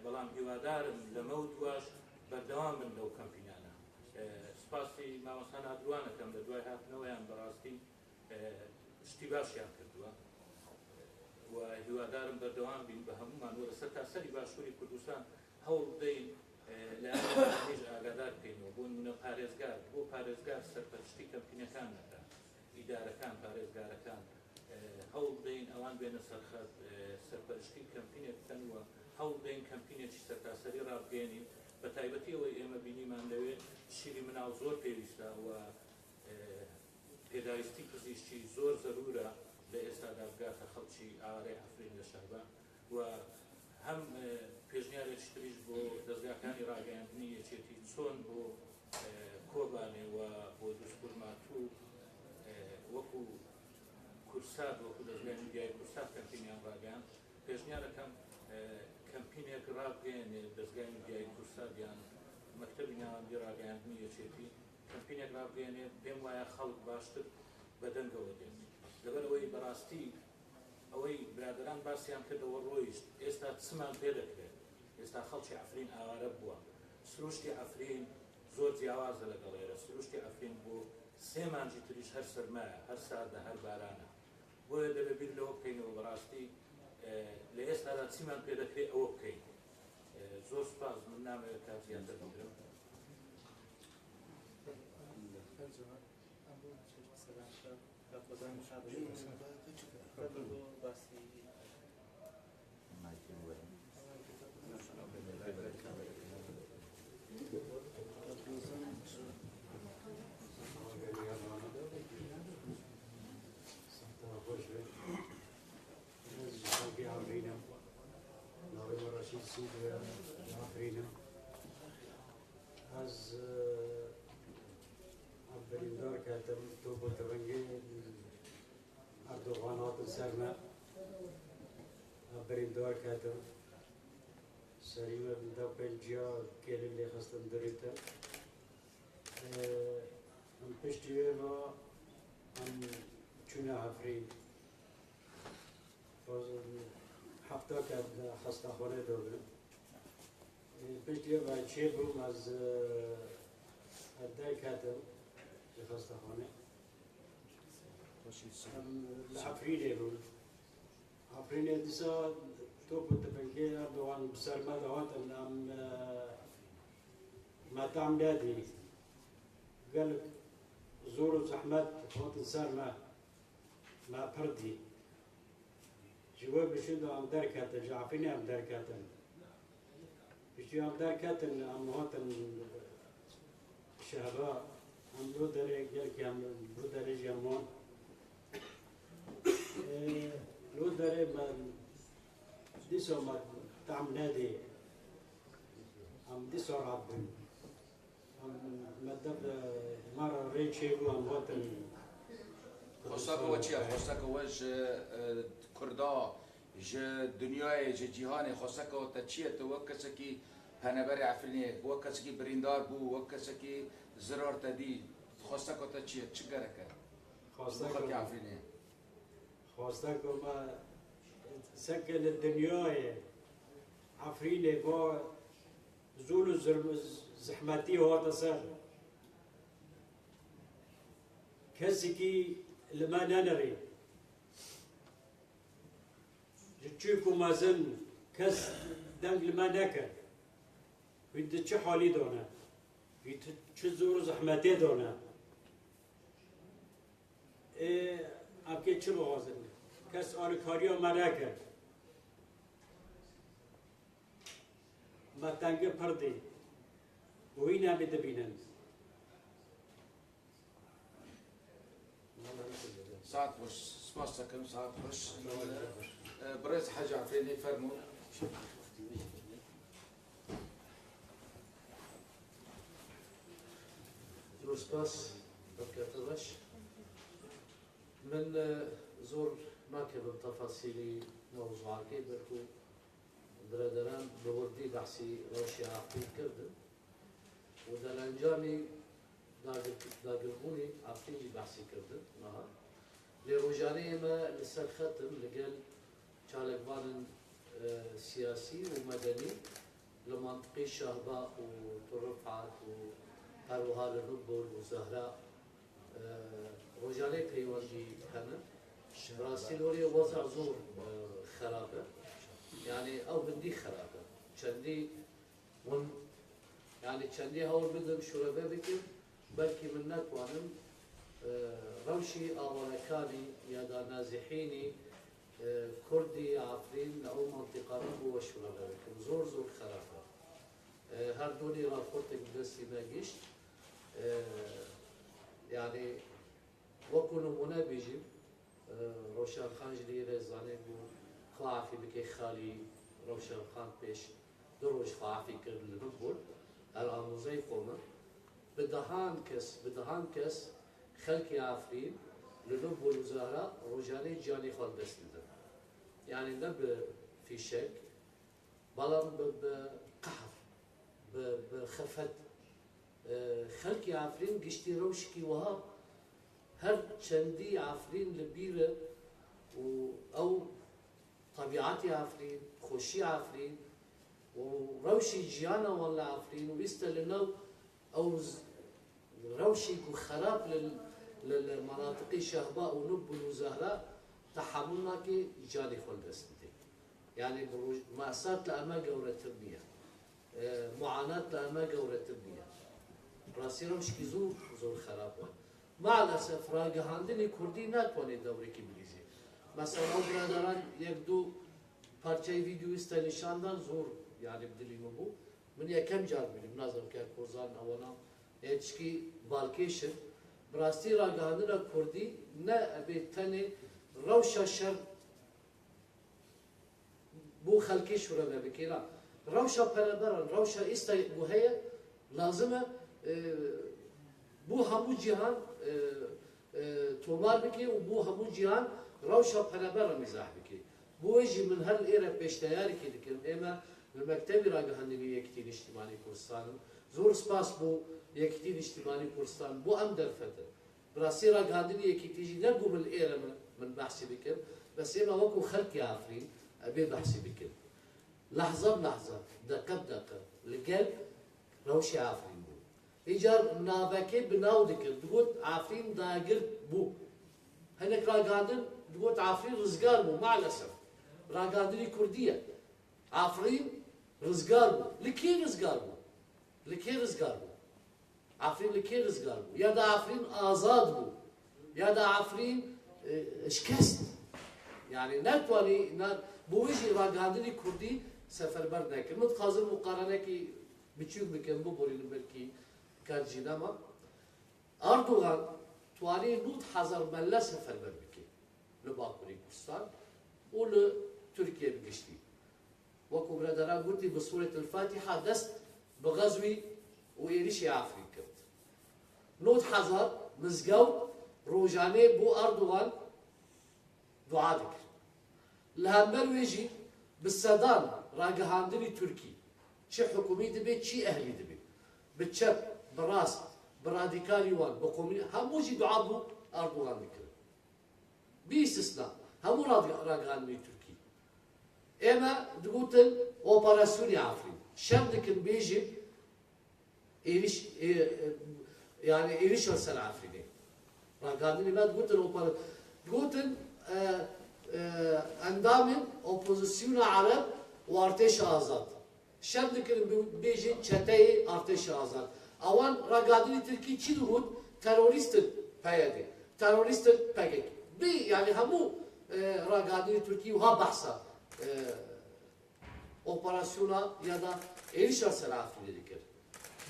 بەڵام هیوادارم لەمە و دواش بەردەوام بن لەو کەمپینانە. سوپاسی مامۆستا نادروانەکەم لە دوای هاتنەوەیان بەڕاستی شتی باشیان کردووە و هیوادارم بەردەوام بین بە هەمومان و لەسەر تاسەری باشووری کوردستان هەوڵ بدەین لایەنیش ئاگادار بکەینەوە. بۆ نمونە پارێزگار، بۆ پارێزگار سەرپەرشتی کەمپینەکان نەکات، ئیدارەکان، پارێزگارەکان هەوڵ بدەین ئەوان بێنە سەرخەت سەرپەرشتی کەمپینێک بکەن و هەوڵ بدەین کەمپینێکی سەرتاسەری ڕابگەیەنین. بە تایبەتی ئەوەی ئێمە بینیمان لەوێ شیری مناڵ زۆر پێویستە و پێداویستی پزیشکی زۆر زەرورە لە ئێستادا بگاتە خەڵکی ئاوارەی عەفرین لە شەهبا و هەم پێشنیارێکی تریش بۆ دەزگاکانی ڕاگەیاندنی یەکێتی چۆن بۆ کۆبانێ و بۆ دووزخورماتوو وەکو کورسات، وەکو دەزگای میدیای کورسات کەمپینیان ڕاگەیاند، پێشنیارەکەم کەمپینێک ڕابگەیەنێ دەزگای میدیای کورسات یان مەکتەبی ناوەندی ڕاگەیاندنی یەکێتی کەمپینێک ڕابگەیەنێ. پێم وایە خەڵک باشتر بەدەنگەوە دێت، لەبەرئەوەی بەڕاستی ئەوەی برادەران باسیان کردەوە ڕۆیشت، ئێستا چمان پێ دەکرێت؟ ئێستا خەڵکی عەفرین ئاوارە بووە، سروشتی عەفرین زۆر جیاوازە لەگەڵ ئێرە. سروشتی عەفرین بۆ سێ مانگی تریش هەر سەرمایە، هەر ساردە، هەر بارانە. بۆیە دەبێت بیر لەوە بکەینەوە بەڕاستی لە ئێستادا چیمان پێ دەکرێت ئەوە بکەین. زۆر سوپاس، من نامەوێت کات زیاتر بگرم. سووریا لە عەفرینم. ئەز بریندار کەتم تۆپ و تفەنگێ ئەردۆغان هاتن سەر me. بریندار کەتم سەری me da پێنجیا کێلên lê xistin dirîtin. Em piştî wê ve em çûne Efrîn. Hefta ket xestexanê de bûm. Piştî wê ve çêbûm ez derketim ji xestexanê. Em li Efrînê bûn. Efrînê dîsa top û tifingê Erdogan bi ser me de hatin em me tam nedî. Gelek zor û zehmet hatin ser me. Me pir dî. Ji wê bi şûnda em derketin, ji Efrînê em derketin. Piştî em derketin em hatin Şehba, em li derê gelekî em li derê jî em man. Li derê me dîsa me tam nedî. Em dîsa rahat bûn. Em me dev me re rê çêbû em hatin. Xwestaka we çi ye? Xwestaka we ji Kurda, ji dinyayê, ji cîhanê xwestaka te çi ye? Tu wek kesekî peneberê Efrînê, wek kesekî birîndar bû, wek kesekî zirar te dî, xwestaka te çi ye? Çi gerek e ji bo xelkê Efrînê? Xwestaka me seke li dinyayê Efrînê va zûl û zehmetî hate ser. Kesekî li me nenerî. Ji çûk û mezin kes deng li me nekir. Wî di çi halî de ne? Wî çi zor û zehmetê de ne? Ê em kê çi bixwazin? Kes alîkariya me nekir. Me tengê pir dî. Û hîn em ê dibînin. Saet xweş, spas dikim, saet xweş. Birêz Hecî Efrînî fermo. Zor spas Dr. Reş. من زۆر ناکەوم تەفاسیلی مەوزوعەکەی بەلکو برادەران بە وردی بەحسی ڕەوشی عەفرین کردن و دەرئەنجامی داگربوونی عەفرینی بەحسی کردن نها لێ ڕۆژانە ئێمە لەسەر خەتم لەگەل چاالکوانن سیاسی و مەدەنی لە منطقەی شەهبا و تورفعات و هەروەها لە نوبل و زەهرا ڕۆژانەی پەیوەندی هەنە. ڕاستی لۆرێ وەزع زۆر خراپە، یعنی ئەو هەندی خراپە چەندی ون یعنی چەندی هەوڵ بدەم شورەبە بکەم بەلکی من ناتوانم ڕەوشی ئاوارەکانی یادا نازحینی کوردی عەفرین لە ئەو مەنتیقانە بۆ شورەبە بکەم زۆر زۆر خراپە. هەر دوونی راپۆرتێک بدەستی مەگەیشت یعنی وەکو نمونە بێژیم ڕۆشان خان ژلی ڕێزانێ بوو خوا عافی بکەی خالی ڕۆشان خان پێش دوو ڕۆژ خوا عافی کرد لە نوبول هەر ئامۆزای خۆمە بدەهان کەس بدەهان کەس خەلکی عەفرین لە نوبول و زەهرا ڕۆژانەی گیانی خۆ دەست دەدەن یعنی نە بە فیشەک بەڵام بە قەهر بە خەفەت خەلکی عەفرین گشتی ڕەوشکی وەها هەر چەندی عەفرین لە بیرە و ئەو تەبیعەتی عەفرین خۆشی عەفرین و ڕەوشی ژیانەوە لە عەفرین و ئیستا لەناو ئەو ڕەوشێک و خراپ لە مەناتقی شەهبا و نوبل و زەهرا تەحەمول ناکەی گیانی خۆ لەدەست بدەی. یعنی مەئسات لە ئەمە گەورەتر نییە، معانات لە ئەمە گەورەتر نییە. ڕاستی ڕەوشکی زۆر زۆر خراپە. مع الأسف ڕاگەهاندنی کوردی ناتوانێت دەورێکی بلیزێ. مەسەڵەن ئەو برادەران یەک دوو پارچەی ڤیدیۆ ئیستا نیشاندان زۆر یعنی بدلی من بوو. من یەکەم جار بینیم نازم کە کۆزان ئەوەنا هێچکی بالکێشن. بەڕاستی ڕاگەهاندنە کوردی نە ئەبێت تەنێ ڕەوشە شەر بۆ خەلکی شورەبە بکەینا. Rewşa penaberan, rewşa êsta ku heye lazim e bo hemû cîhan tomar bike û bo hemû cîhan rewşa penaberan îzah bike. Bo wê jî min her li êre pêşneyarekê dikim, ême li Mektebî Ragihandinî Yekîtî Nîştîmanî Kurdistan in. Zor spas bo Yekîtî Nîştîmanî Kurdistan bo em derfete. Bi rastî ragihandinî Yekîtî jî ne ku min li êre min min behsî bikim, bes ême wekû xelkê Efrîn ebê behsî bikin. Lehze bi lehze, deqe bi deqe li gel rewşê Efrîn bû. Îcar navekê bi nav dikir, digot Efrîn dagir bû. Hinek ragihandin digot Efrîn rizgar bû, maalesef ragihandinî kurdî ye. Efrîn rizgar bû. Li kê rizgar bû? Li kê rizgar bû? Efrîn li kê rizgar bû? Ya da Efrîn azad bû. Ya da Efrîn şikest. Yani netwanî bo wê jî ragihandinî kurdî seferber nekir. Min dixwazim muqarenekî biçûk bikim, biborînim belkî kat jî nema. Erdogan twanî 90,000 melle seferber bike li Bakurê Kurdistan û li Tirkiye bi giştî. Wekû biradera gotî bi Sûret el Fatiha dest bi xezwî û êrişê Efrîn kir. 90,000 mizgewt rojanê bo Erdogan dua dikir. Li hember wê jî bi sedan ragihandinî Tirkî çi hikûmî dibe çi ehlî dibe. Bi çep, bi rast, bi radîkalî wan, bi komünî hemû jî dua bû Erdogan dikirin. Bî istisna hemû ragihandinî Tirkî. Ême digotin operasyonê Efrîn. Şer dikin bêjin êriş yani êrişa ser Efrînê. Ragihandinê me digotin digotin endamên opozisyona Ereb û Artêşa Azad. Şer dikirin bêjin çeteyê Artêşa Azad. Ewan ragihandinê Tirkî çi digot? Terorîstin PYD, terorîstin PKK. Bê yani hemû ragihandinê Tirkî wiha behsa operasyona ya da êrişa ser Efrînê dikir.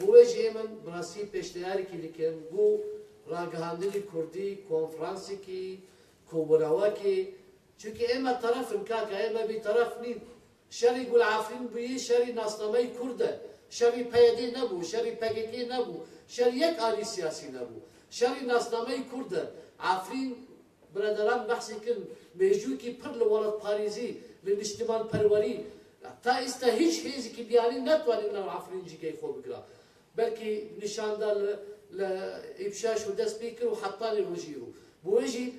Bo wê jî ê min bi rastî pêşniyarekî dikim bo ragihandinê Kurdî, konferansekî, kombûnewekî. Çunkî ême teref in kaka, ême bî teref nîn. Şerî gul Efrîn bûyî şerî nasnameyî Kurd e. Şerî PYD nebû, şerî PKK nebû, şerî yek alî siyasî nebû. Şerî nasnameyî Kurd e. Efrîn birederan behsê kirin mêjûkî pir li welatparêzî, li niştimanperwerî. Ta îsta hiç hêzekî biyanî netwanî nav Efrîn cîgey xwe bigira. Belkî nîşan da li li îpşaş û dest pê kir û hetanî rojî îro. Bi wê jî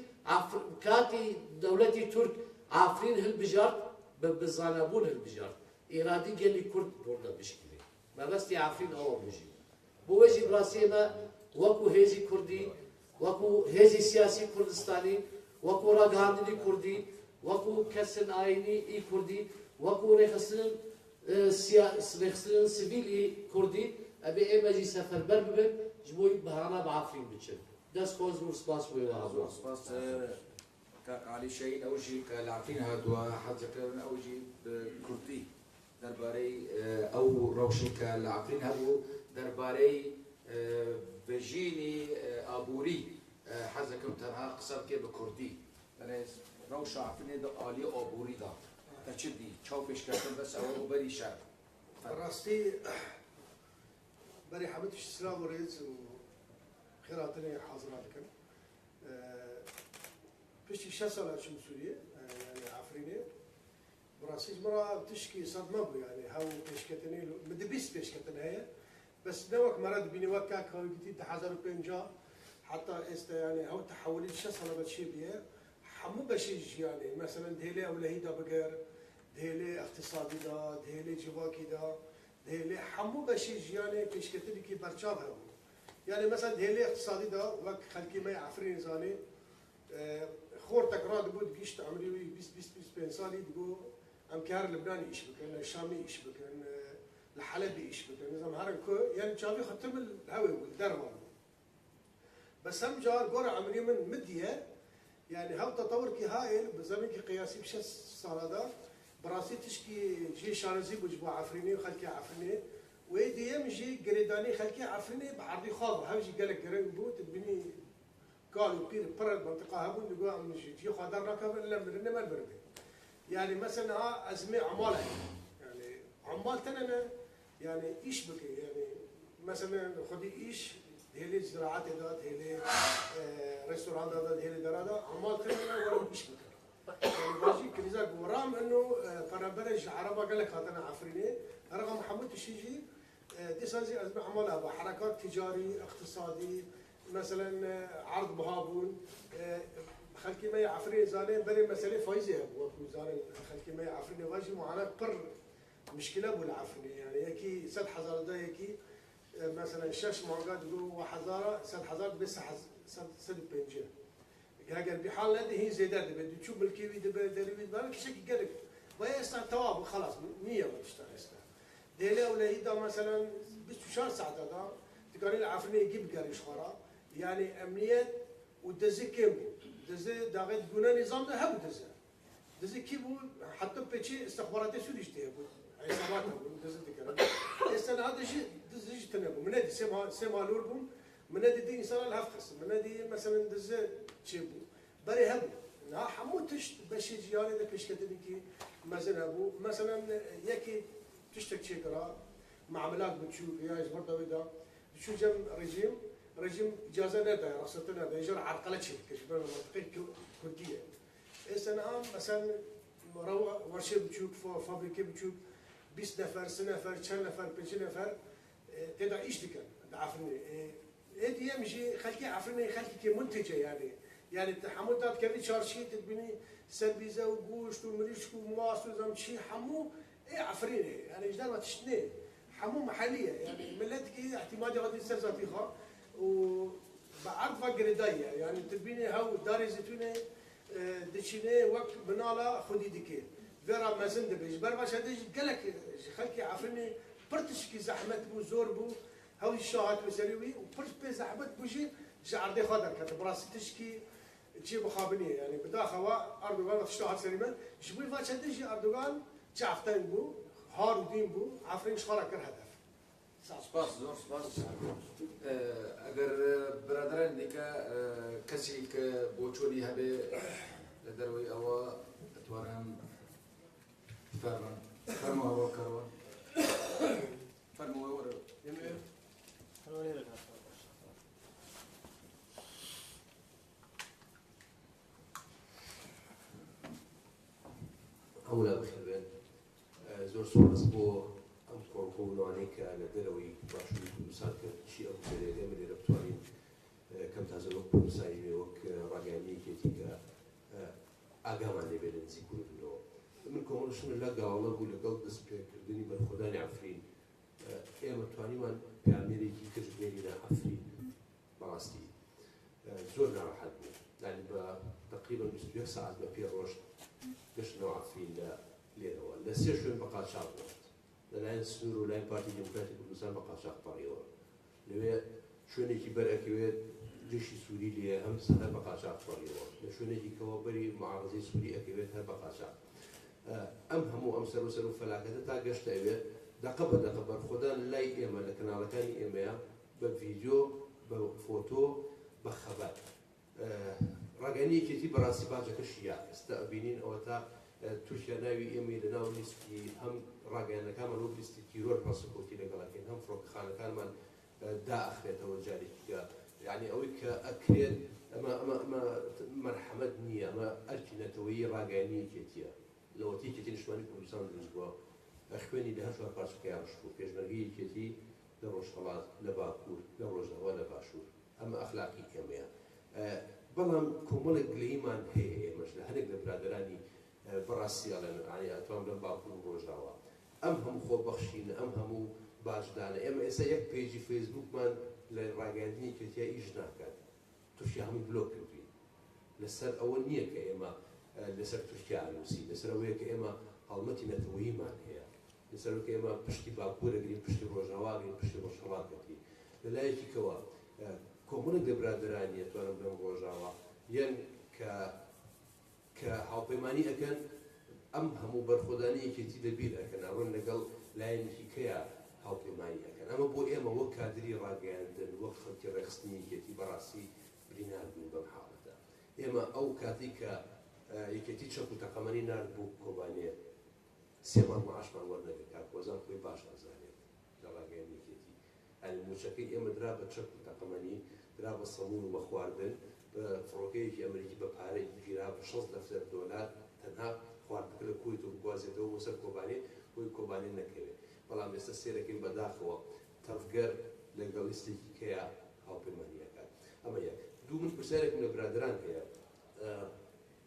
katî dewletî Turk Efrîn hilbijart bi bi zanebûn hilbijart. Îradî gelî Kurd borda bişkînê. Mebestî Efrîn awa bû jî. Bo wê jî bi rastiyê me wekû hêzî Kurdî, wekû hêzî siyasî Kurdistanî, wekû ragihandinî Kurdî, wekû kesên ayînî î Kurdî, wekû rêxistinên rêxistinên sivîl î Kurdî ebê ême jî seferber bibin ji bo bihana bi Efrîn biçin. Dest xwe zor spas wê wiha Zor spas Kak Alî Şehîd ew jî ke li Efrîn hatiwe hez dikirin ew jî bi Kurdî derbarey ew rewşê ke li Efrîn hebû derbarey vejînî aborî hez dikim tenha qise bike bi Kurdî. Yani rewşa Efrînê di aliyê aborî de te çi dî? Çaw pêşketin bes ew û berî şer. Rastî berî hemû tişt silav û rêz û xêratinê hazira dikim. Piştî 6 sal çûm Sûriyê yani Efrînê bi rastî ji min re tişkî sedme bû yani hew pêşketinê min dibîst pêşketin heye bes ne wek me re dibînî wek kak hawî gotî 2005 heta êsta yani hew tehewulî 6 sala be çê bûye hemû beşê jiyanê mesela dihêlê ewlehî da bigir dihêlê iqtisadî da dihêlê civakî da dihêlê hemû beşê jiyanê pêşketinekî berçav hebû. Yani mesela dihêlê iqtisadî da wek xelkê me Efrînê zanê xortek radibû digihîşt emrî wî 20 20 25 salî digot em kar Libnanê îş bikin, li Şamê îş bikin, li Helebê îş bikin. Nizam herin ku yani çavê xwe tim li hewê bû, li derve bû. Bes hem car gora emrî min midiye yani hew tetewir ki hail bi zeminkî qiyasî bi 6 sala da bi rastî tişkî cihê şanezî bû ji bo Efrînê û xelkê Efrînê wê duyem jî girêdanî xelkê Efrînê bi erdî xwe bû hev jî gelek giring bû tu dibînî kal û pîr pir mintiqa hebûn digot em ji cihê xwe dernakevin le mirine me li vir bê. Yani mesela ezmê amal heye. Yani عمال تننا يعني إيش بك يعني مثلا خدي إيش هلي زراعات داد هلي ريستوران داد هلي درادا عمال تننا ولا إيش بك يعني باجي كريزا ورام إنه فرنبرج العربة قال لك هذا عفريني رغم محمد تشيجي دي سازي أزمة عمال حركات تجاري اقتصادي مثلا عرض بهابون خلكي ما عفرين زانين بري مسألة فايزة وكو زانين خلكي ما عفرين واجي معاناة بر مشكلة بو العفرين يعني يكي سد حزار ده يكي مثلا شش معقد وحزارة سد حزار بس سد بنجة هاجر بحال هذه هي زيادة بدي تشوف ملكي دبي دري بالك شكل قلق ويا تواب خلاص 100 وتشتغل ديلا ولا هيدا مثلا بس شهر ساعة ده تقارن العفرين يجيب قريش خرا يعني أمنيات ودزي كيمو دزي داغت قلنا نظام ده هبو دزي دزي كيبو حتى بيشي استخبارات سوريش تهبو عصابات هبو دزي تكرر السنة هذا شيء دزي تنبو من هذه سما لوربهم من هذه دي إنسان الهفخس من هذه مثلا دزي شيبو بري هبو نا حمو تشت بشي جيالي ده بيش كتبكي مثلا هبو مثلا يكي تشتك شكرا معاملات بتشوف يا جبر دويدا شو جم رجيم إجازة ندا رخصتنا ندا يجر عرقلة شيء كشبر منطقة كردية إنسان عام مثلا ورشة بتشوف فابريكة بتشوف 20 نفر سنة نفر 10 نفر 5 نفر تدا إيش دكان عفرني إيه يمشي خلكي عفرني خلكي كمنتجة يعني تحمل دات كذي شارشي تبني سبيزة وجوشت ومريشك وماس وزم شيء حمو إيه عفريني يعني جدار ما تشتني حمو محلية يعني ملتك اعتمادي غادي يصير وبعرفها قردية يعني تبيني هاو داري زيتوني دشيني وك بنالا خدي ديكي فيرا مازن دبيج برباش هديج قالك خلكي عفرني برتش كي زحمت بو زور بو هاو الشاهات وسريوي وبرش بي زحمت بوجي جعردي خضر كتب راسي تشكي تجيب خابنية يعني بداخوا أردوغان تشتغل سليمان جبوي فاش هديج أردوغان تعفتين بو هار ودين بو عفرين شخارة كر هدف سپاس زۆر سپاس. ئەگەر برادران دیکە کەسێک بۆچۆنی هەبێ لە دەرەوەی ئەوە ئەتوانن فەرمەوە کەەوە فەرمەوە وەرە. ئەولا بخێر زۆر سوپاس بۆ ئەم کۆڕکۆبوونەوانەی کە لە دەرەوەی باشووری کوردستان کرد چی ئەو گەرەیە ئێمە لێرە بتوانین کەم تازە وەک کوردستانی بێ وەک ڕاگەیاندنێکێتی کە ئاگامان لێ بێ لە نزیک کوردنەوە. من کۆمەڵشم لە گاوڵە بوو لەگەڵ دەستپێکردنی بەرخۆدانی عەفرین ئێمە توانیمان پامێرێکی کەس بێنینە عەفرین. بەڕاستی زۆر ناڕەحەت بوو، یعنی بە تقریبا 21 ساعت بە پێ ڕۆشت گەشتنەوە عەفرین لە لێرەوە لە سێ شوێن بە قاچاق بوو، لەلایەن سنوور و لایەن پارتی دیموکراتی کوردستان بە قاچاق پەڕیەوە. لەوێ شوێنێکی بەرئەکەوێت جێشی سووری لێ هەم هەر بە قاچاق پەڕیەوە، لە شوێنێکی کەوە بەری معارضەی سووری ئەکەوێت هەر بە قاچاق. ئەم هەموو ئەم سەر و سەر و فەلاکەتە تا گەشتە ئەوێ دەقە بە دەقە بەرخۆدان لای ئێمە لە کەناڵەکانی ئێمەیە بە ڤیدیۆ بە فۆتۆ بە خەبەر. ڕاگەیاندنێکی بەڕاستی باجەکەشیە ئێستا ئەبینین ئەوە تا تورکیا ناوی ئێمەی لەناو لیستی هەم ڕاگەیاندنەکانمان وەک لیستی تیرۆر ڕاستەکەوتی لەگەڵەکەین، هەم فڕۆکەخانەکانمان دائەخرێتەوە جارێکیکە. یعنی ئەوەی کە ئەکرێت ئەمە ئەمە ئەمە مەرحەمەت نییە، ئەمە ئەرکی نەتەوەیی ڕاگەیاندنێکێتیە. لەوەتی یەکێتی نیشتمانی کوردستان دروست بووە خوێنی لە هەر چوار پارچەکەیان ڕشتووە، پێشمەرگەی یەکێتی لە ڕۆژهەڵات، لە باکوور، لە ڕۆژاوا، لە باشوور. ئەمە ئەخلاقی ئێمەیە. بەڵام کۆمەڵێک گلەییمان هەیە ئێمەش لە هەنێک لە برادەرانی بەڕاستی ئەڵێن ئەتوان بڵێم باکوور و ڕۆژاوا ئەم هەموو خۆبەخشینە، ئەم هەموو باجدانە. ئێمە ئێستا یەک page ی فەیسبوکمان لە ڕاگەیاندنی یەکێتیا ئیش ناکات، تورکیا هەمووی بلۆک کردوین. لەسەر ئەوە نییە کە ئێمە لەسەر تورکیا ئەنووسین، لەسەر ئەوەیە کە ئێمە هەڵمەتی نەتەوەییمان هەیە، لەسەر ئەوەی کە ئێمە پشتی باکوور ئەگرین، پشتی ڕۆژاوا ئەگرین، پشتی ڕۆژهەڵات ئەگرین. لەلایەکی کەوە کۆمەڵێک لە برادەرانی ئەتوانم بڵێم ڕۆژاوا یان کە هاوپەیمانی ئەکەن ئەم هەموو بەرخۆدانی یەکێتی لەبیر ئەکەن، ئەڕۆن لەگەڵ لایەنێکی کەیە هاوپەیمانی ئەکەن. ئەمە بۆ ئێمە وەک کادری ڕاگەیاندن، وەک خەڵکی ڕێخستنی یەکێتی بەڕاستی برینار بووین بەم حاڵەتە. ئێمە ئەو کاتێک کە یەکێتی چەک و تەقەمەنی نارد بۆ کۆبانێ، سێ مانگ معاشمان وەرنەگرت کاک هۆزان خۆی باش ئەزانێت لە ڕاگەیاندنی یەکێتی یانی موچەکەی ئێمە درا بە چەک و تەقەمەنی درا بە سەمون و بە خواردن بە فڕۆکەیەکی ئەمریکی بە پارە گیرا بە 60 دەفتەر دۆلار تەنها خواردنەکە لە کوەیتەوە بگوازێتەوە بۆ سەر کۆبانێ بۆی کۆبانێ نەکەوێ بەڵام ئێستا سێرەکەین بەداخەوە تەڤگەر لەگەڵ لیستێکی کەیا هاوپەیمانی ئەکات ئەمە یەک دوو من پرسیارێکم لە برادەران هەیە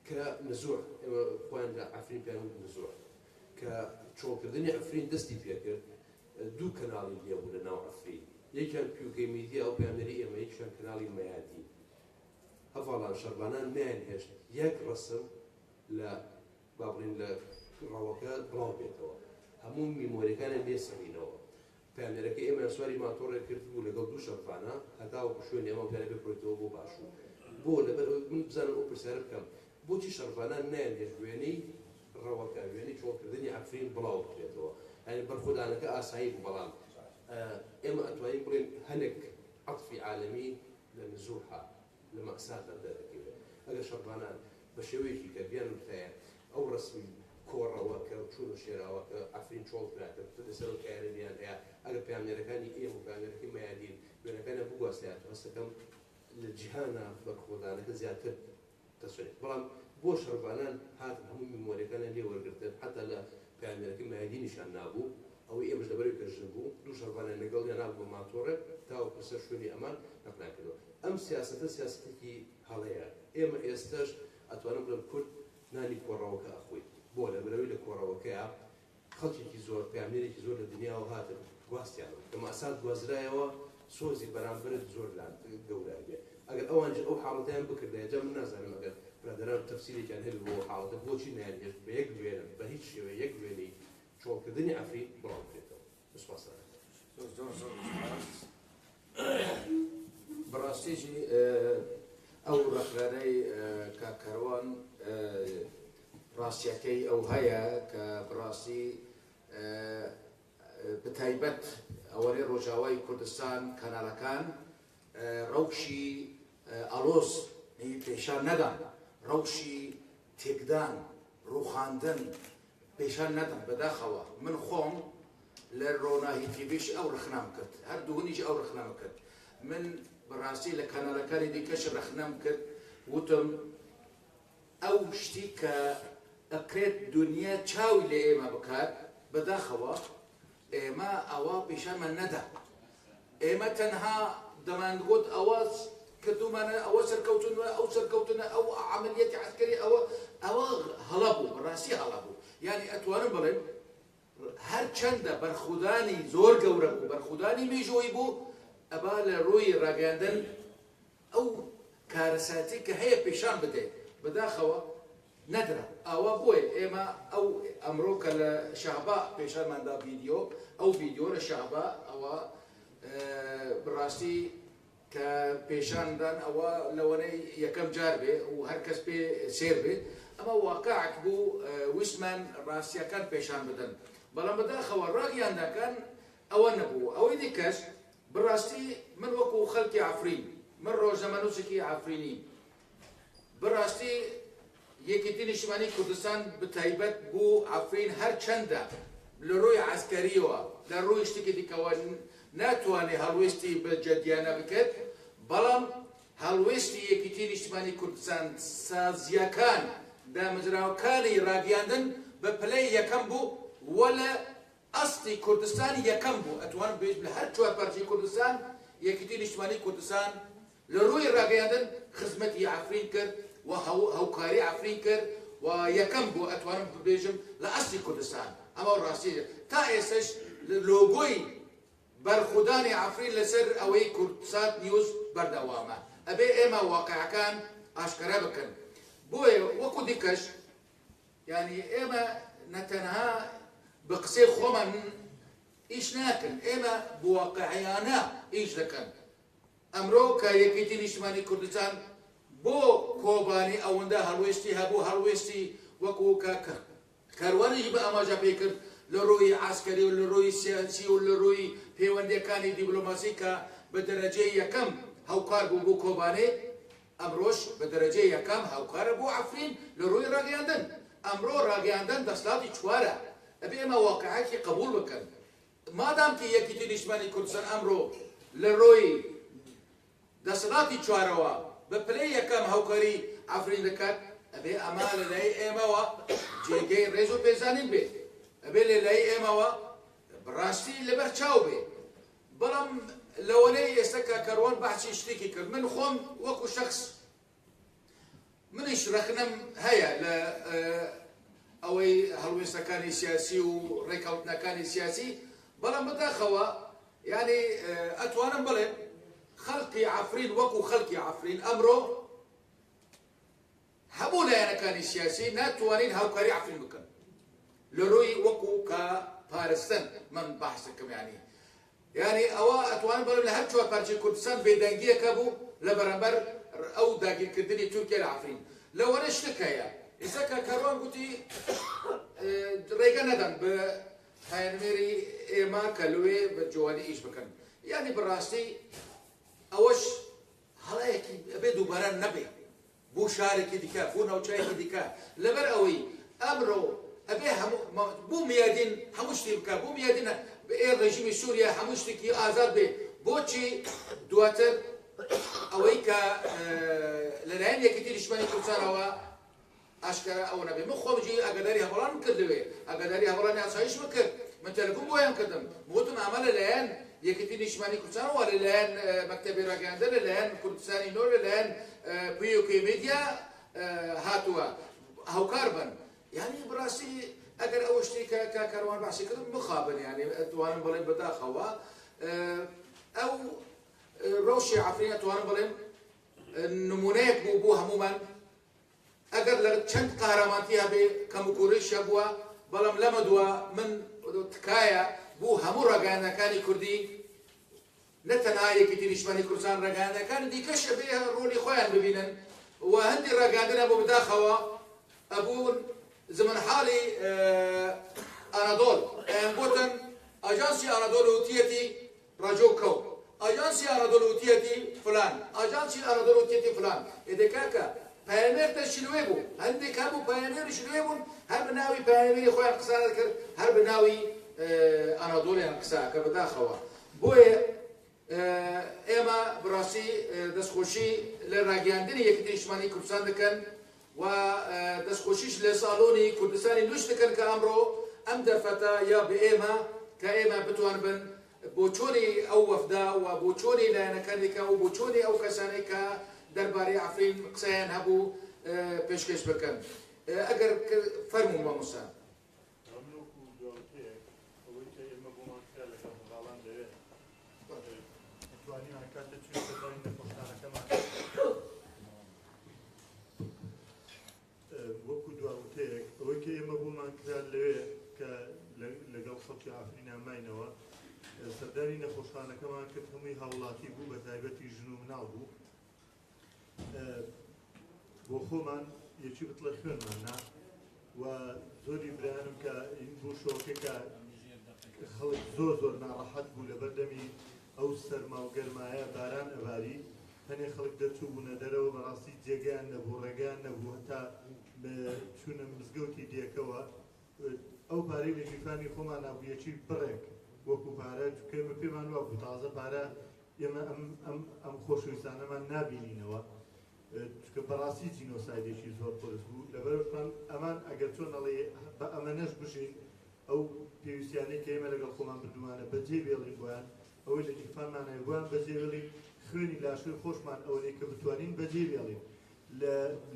کە نزوع ئێمە خۆیان لە عەفرین پێیان وت نزوع کە چۆڵکردنی عەفرین دەستی پێکرد دوو کەناڵی لێ بوو لە ناو عەفرین یەکیان پیوکەی میدیا ئەو پەیامنێری ئێمە یەکیان کەناڵی مەیادین هەڤاڵان شەڕڤانان نەیانهێشت یەک ڕەسم لە با بڵێین لە ڕەوەکە بڵاو بێتەوە هەموو میمۆریەکانیان لێ سڕینەوە پەیامنێرەکەی ئێمەیان سواری ماتۆڕێک کردبوو لەگەڵ دوو شەڕڤانا هەتاوەکو شوێنی ئەمە وتیان ئەبێ بڕۆیتەوە بۆ باشوور بۆ لەبەر ئەوەی من بزانم ئەو پرسیارە بکەم بۆچی شەڕڤانان نەیانهێشت وێنەی ڕەوەکە وێنەی چۆڵکردنی عەفرین بڵاو بکرێتەوە یانی بەرخۆدانەکە ئاسایی بوو بەڵام ئێمە ئەتوانین بڵێین هەنێک عەتفی عالەمی لە نزوحا لە مەئساتا دەردەکەوێت ئەگەر شەڕڤانان بە شێوەیەکی کە بیان وتایە ئەو ڕەسمی کۆڕەوە کە چوون و شێراوە کە عەفرین چۆڵ کرا کە لەسەر ئەو تەیارە لیان هەیە ئەگەر پەیامنێرەکانی ئێمە و پەیامنێرەکەی مەیادین وێنەکانیان بگواستایەتەوە هەستەکەم لە جیهانا بەرخۆدانەکە زیاتر دەچێت بەڵام بۆ شەڕڤانان هاتن هەموو میمۆریەکانیان لێ وەرگرتن حەتا لە پەیامنێرەکەی مەیادینیشیان نابوو ئەوەی ئێمەش لەبەرئەوەی کە ژن بوو دوو شەڕڤانیان لەگەڵیان نابوو بە ماتۆڕێک تاوەکو سەر شوێنی ئەمان نەقلیان کردەوە ئەم سیاسەتە سیاسەتێکی هەڵەیە ئێمە ئێستەش ئەتوانم بڵێم کورد نانی کۆڕەوەکە ئەخۆیت بۆ لەبەرئەوەی لە کۆڕەوەکەیا خەڵکێکی زۆر پەیامنێرێکی زۆر لە دنیاوە هاتن گواستیانەوە کە مەئسات گوازرایەوە سۆزی بەرامبەرت زۆر لا گەورە ئەبێ ئەگەر ئەوانیش ئەو حاڵەتەیان بکردایە جا من نازانم ئەگەر برادەران تەفسیرێکیان هەبێ بۆ ئەو حاڵەتە بۆچی نەیانهێشت بە یەک وێنە بە هیچ شێوەیە یەک وێنەی چۆڵکردنی عەفرین بڵاو بکرێتەوە سوپاستان ئەکەم. زۆر زۆر زۆر سوپاس. بەڕاستیجی ئەو ڕەخنانەی کاک کاروان ڕاستیەکەی ئەو هەیە کە بەڕاستی بەتایبەت ئەوەێ ڕۆژاوای کوردستان کەنالەکان ڕەوشی ئاڵۆز پێشان نەدان ڕەوشی تێکدان ڕوخاندن پێشان نەدەن بەداخەوە من خۆم لە ڕۆناهی تیڤیش ئەو ڕەخنەم کرد هەر دوهنیش ئەو ڕەخنەم کرد من بەڕاستی لە کەنالەکانی دیکەش ڕەخنەم کرد وتم ئەو شتی کە ئەکرێت دنیا چاوی لە ئێمە بکات بەداخەوە ئێمە ئەوە پیشانمان نەدا ئێمە تەنها دەمانگوت ئەوە کردومانە ئەوە سەرکەوتنە ئەو سەرکەوتنە ئەو عملیەتی عەسکەری ئەوە ئەوە هەڵە بوو بەڕاستی هەڵە بوو یعنی ئەتوانم بڵێم هەرچەندە بەرخودانی زۆر گەورە بوو بەرخودانی مێژووی بوو ئەبا لە ڕووی ڕاگەیاندن ئەو کارەساتی کە هەیە پیشان بدەیت بەداخەوە نەدرا ئاوا بۆیە ئێمە ئەو ئەمڕۆ کە لە شەهبا پێشانمان دا ڤیدیۆ ئەو ڤیدیۆ لە شەهبا ئەوە بەڕاستی کە پێشاندان ئەوە لەوەنەی یەکەم جار بێ و هەر کەس پێ سێر بێ ئەمە واقعێک بوو ویستمان ڕاستیەکان پێشان بدەن بەڵام بەداخەوە ڕاگەیاندەکان ئەوە نەبوو ئەوەی دیکەش بەڕاستی من وەکو خەلکی عەفرین من ڕۆژنامەنووسێکی عەفرینیم بەڕاستی یەکێتی نیشتمانی کوردستان بەتایبەت بۆ عەفرین هەرچەندە لە ڕووی عەسکەریەوە لە ڕووی شتێکی دیکەوە ناتوانێ هەڵوێستی بە جەدیانە بکەێت بەڵام هەڵوێستی یەکێتی نیشتمانی کوردستان سازیەکان دامەزراوەکانی ڕاگەیاندن بە پلەی یەکەم بوو وە لە ئەستی کوردستان یەکەم بوو ئەتوانم بێژم لە هەر چوار پارچەی کوردستان یەکێتی نیشتمانی کوردستان لە ڕووی ڕاگەیاندن خزمەتی عەفرین کرد و هاوکاری عەفرین کرد و یەکەم بوو ئەتوانم ببێژم لە ئەستی کوردستان ئەمە ڕاستی تا ئێستەش لۆگۆی بەرخودانی عەفرین لەسەر ئەوەی کوردسات نیوز بەردەوامە ئەبێ ئێمە واقعەکان ئاشکرا بکەن بۆیە وەکو دیکەش یانی ئێمە نەتەنها بە قسەی خۆمان ئیش ناکەن ئێمە بواقعیانە ئیش دەکەن ئەمرۆ کە یەکێتی نیشتمانی کوردستان بۆ کۆبانی ئەوەندە هەڵوێستی هەبوو هەڵوێستی وەکو کە کاروانیش بە ئاماژە پێ کرد لە ڕووی عەسکەری و لە ڕووی سیاسی و لە ڕووی پەیوەندیەکانی دیبلۆماسی کە بە دەرەجەی یەکەم هاوکار بوو بۆ کۆبانێ ئەمڕۆش بە دەرەجەی یەکەم هاوکارە بۆ عەفرین لە ڕووی ڕاگەیاندن. ئەمڕۆ ڕاگەیاندن دەسڵاتی چوارە. ئەبێ ئێمە واقعێکی قبوڵ بکەن. مادام کە یەکیتی نیشتمانی کوردستان ئەمڕۆ لە ڕۆی دەسەڵاتی چوارەوە بە پلەی یەکەم هاوکاری عەفرین دەکات، ئەبێ ئەمە لە لای ئێمەوە جێگەی ڕێز و پێزانین بێت، ئەبێ لە لای ئێمەوە بەڕاستی لەبەر چاو بێ. بەڵام لەوانەیە ئێستا کاک کاروان بەحسی شتێکی کرد، من خۆم وەکو شەخس منیش ڕەخنەم هەیە لە ئەوەی هەڵوێستەکانی سیاسی و ڕێکەوتنەکانی سیاسی، بەڵام بەداخەوە یعنی ئەتوانم بڵێم خەڵکی عەفرین وەکو خەڵکی عەفرین ئەمڕۆ هەموو لایەنەکانی سیاسی ناتوانین هاوکاری عەفرین بکەن لە ڕووی وەکو کە پارستن من بەحسەکەم یعنی یانی ئەوە ئەتوانم بڵێم لە هەر چوار پارچەی کوردستان بێدەنگیەک هەبوو لە بەرامبەر ئەو داگیرکردنی تورکیا لە عەفرین. لەوانە شتێک هەیە ئێستا کاک کاروان گوتی ڕێگە نەدەن بە پایەنمێری ئێمە کە لەوێ بە جوانی ئیش بکەن. یانی بەڕاستی ئەوەش هەڵەیەکی ئەبێ دووبارە نەبێ بۆ شارێکی دیکە بۆ ناوچەیەکی دیکە لەبەر ئەوەی ئەمڕۆ ئەبێ هەموو بۆ میادین هەموو شتی بکە بۆ میادین ئێ ڕێژیمی سووریا هەموو شتێکی ئازاد بێ بۆچی دواتر ئەوەی کە لەلایەن یەکێتی نیشتمانی کوردستانەوە ئاشکرا ئەوە نەبێ من خۆم جی ئاگاداری هەڤاڵانم کرد لەوێ ئاگاداری هەڤاڵانی ئاسایشم کرد من تەلەفۆن بۆیان کردم وتم ئەمە لەلایەن یەکێتی نیشتمانی کوردستانەوە لەلایەن مەکتەبی ڕاگەیاندن لەلایەن کوردستانی نۆ لەلایەن پیوکی میدیا هاتووە هاوکار بن یعنی بەڕاستی ئەگەر ئەو شتی کە کاک کاروان باسی کرد مخابن یعنی ئەتوانم بڵێم بەداخەوە ئەو ڕەوشی عەفرین ئەتوانم بڵێم نمونەیەک بوو بۆ هەموومان ئەگەر لە چەند قارەمانتی هەبێ کەموکوڕیش هەبووە، بەڵام لەمەدوا من تکایە بو هەموو ڕاگەیاندنەکانی کوردی نە تەنها یەکێتی نیشتمانی کوردستان ڕاگەیاندنەکانی دیکەش ئەبێ ڕۆلی خۆیان ببینن و هەندی ڕاگەیاندن هەبوو بداخەوە ئەبوون زمانحاڵی ئانادۆڵ ئەیانگوتن ئاژانسی ئانادۆڵ وتیەتی ڕەجۆ کەو ئاژانسی ئانادۆڵ وتیەتی فلان ئاژانسی ئانادۆڵ وتیەتی فلان ئێدێ کاکە پایەنێر تە شلوێ بوو هەندێک هەبوو پایەنێری شلوێ بوون هەر بە ناوی پایەنێری خۆیان قسە دەکرد هەر بە ناوی ئانادۆڵیان قسە کە بەداخەوە بۆیە ئێمە بەڕاستی دەستخۆشی لە ڕاگەیاندنی یەکێتی نیشتمانی کوردستان دەکەن و دەستخۆشیش لە ساڵۆنی کوردستانی نوش دەکەن کە ئەمڕۆ ئەم دەرفەتە یا بە ئێمە کە ئێمە بتوانبن بۆچۆنی ئەو وەفدە و بۆچۆنی لایەنەکانی دیکە و بۆچۆنی ئەو کەسانەی کە دەربارەی عەفرین قسەیان هەبوو پێشکەش بکەن. ئەگەر فەرموو مامۆستا. من وەکو دواوتەیەک ئەوەی کە ئێمە بۆمان کرا لەگەڵ هەڤاڵان لەوێ توانیمان کاتێ چووین سەردانی نەخۆشخانەکەمان وەکو دواوتەیەک ئەوەی کە ئێمە بۆمان کرا لەوێ کە لەگەڵ خەڵکی عەفرینا ماینەوە سەردانی نەخۆشخانەکەمان کرد هەمووی هاوڵاتی بوو بە تایبەتی ژن و مناڵ بوو بۆ خۆمان یەکی بتڵە خوێنمان نا و زۆری برایانم کە بۆ شۆکە کە خەڵک زۆر زۆر ناڕەحەت بوو لەبەر دەمی ئەو سەرما و گەرمایە باران ئەباری هەنێ خەڵک دەرچوو بوونە دەرەوە بەڕاستی جێگەیان نەبوو ڕێگەیان نەبوو هەتا چوونە مزگەوتی دێکەوە ئەو پارەی لە گیرفانی خۆمانا بوو یەکی بڕێک وەکو پارە چونکە ئێمە پێمان وابوو تازە پارە ئێمە ئەم ئەم ئەم خۆشەویستانەمان نابینینەوە چونکە بەڕاستی جینۆسایدێکی زۆر قورس بوو لەبەرمان ئەمان ئەگەر چۆن ئەڵێ بە ئەمەنەش بژین ئەو پێویستیانەی کە ئێمە لەگەڵ خۆمان بردومانە بەجێ بێڵین بۆیان ئەوەی لە گیرفانمان هەیە بۆیان بەجێ بێڵین خوێنی لاشەی خۆشمان ئەوەی کە بتوانین بەجێ بێڵین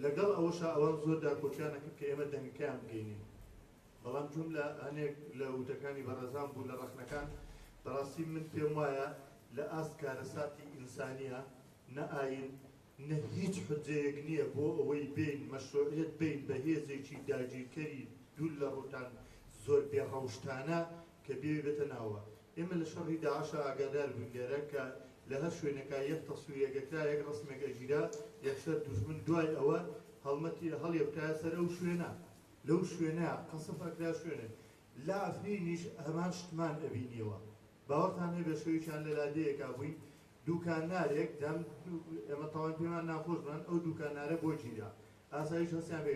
لەگەڵ ئەوەشا ئەوان زۆر داکۆکیان ئەکرد کە ئێمە دەنگەکەیان بگەینین بەڵام جوم لە هەنێک لە وتەکانی بەڕێزان بوو لە ڕەخنەکان بەڕاستی من پێم وایە لە ئاست کارەساتی ئینسانیە نە ئاین نە هیچ حجەیەک نییە بۆ ئەوەی بێین مەشروعیەت بین بە هێزێکی داگیرکەری دوور لە ڕووتان زۆر بێ ڕەوشتانە کە بێوی بێتە ناوە ئێمە لە شەڕی داعشا ئاگادار بووین لێرە کە لە هەر شوێنێکا یەک تەسویرێک ئەکرا یەک ڕەسمێک ئەگیرا یەکسەر دوژمن دوای ئەوە هەڵمەتی هەڵیەکوتایە سەر ئەو شوێنە لەو شوێنە قەسف ئەکرا شوێنێ لە عەفرینیش هەمان شتمان ئەبینیەوە باوەڕتان هەبێ شەوێکیان لە لادێیەکا بووین دوکانارێک دەم ئێمە تەوان پێمان ناخۆش بوون ئەو دوکانارە بۆ گیرا ئاسایش هەستیان پێ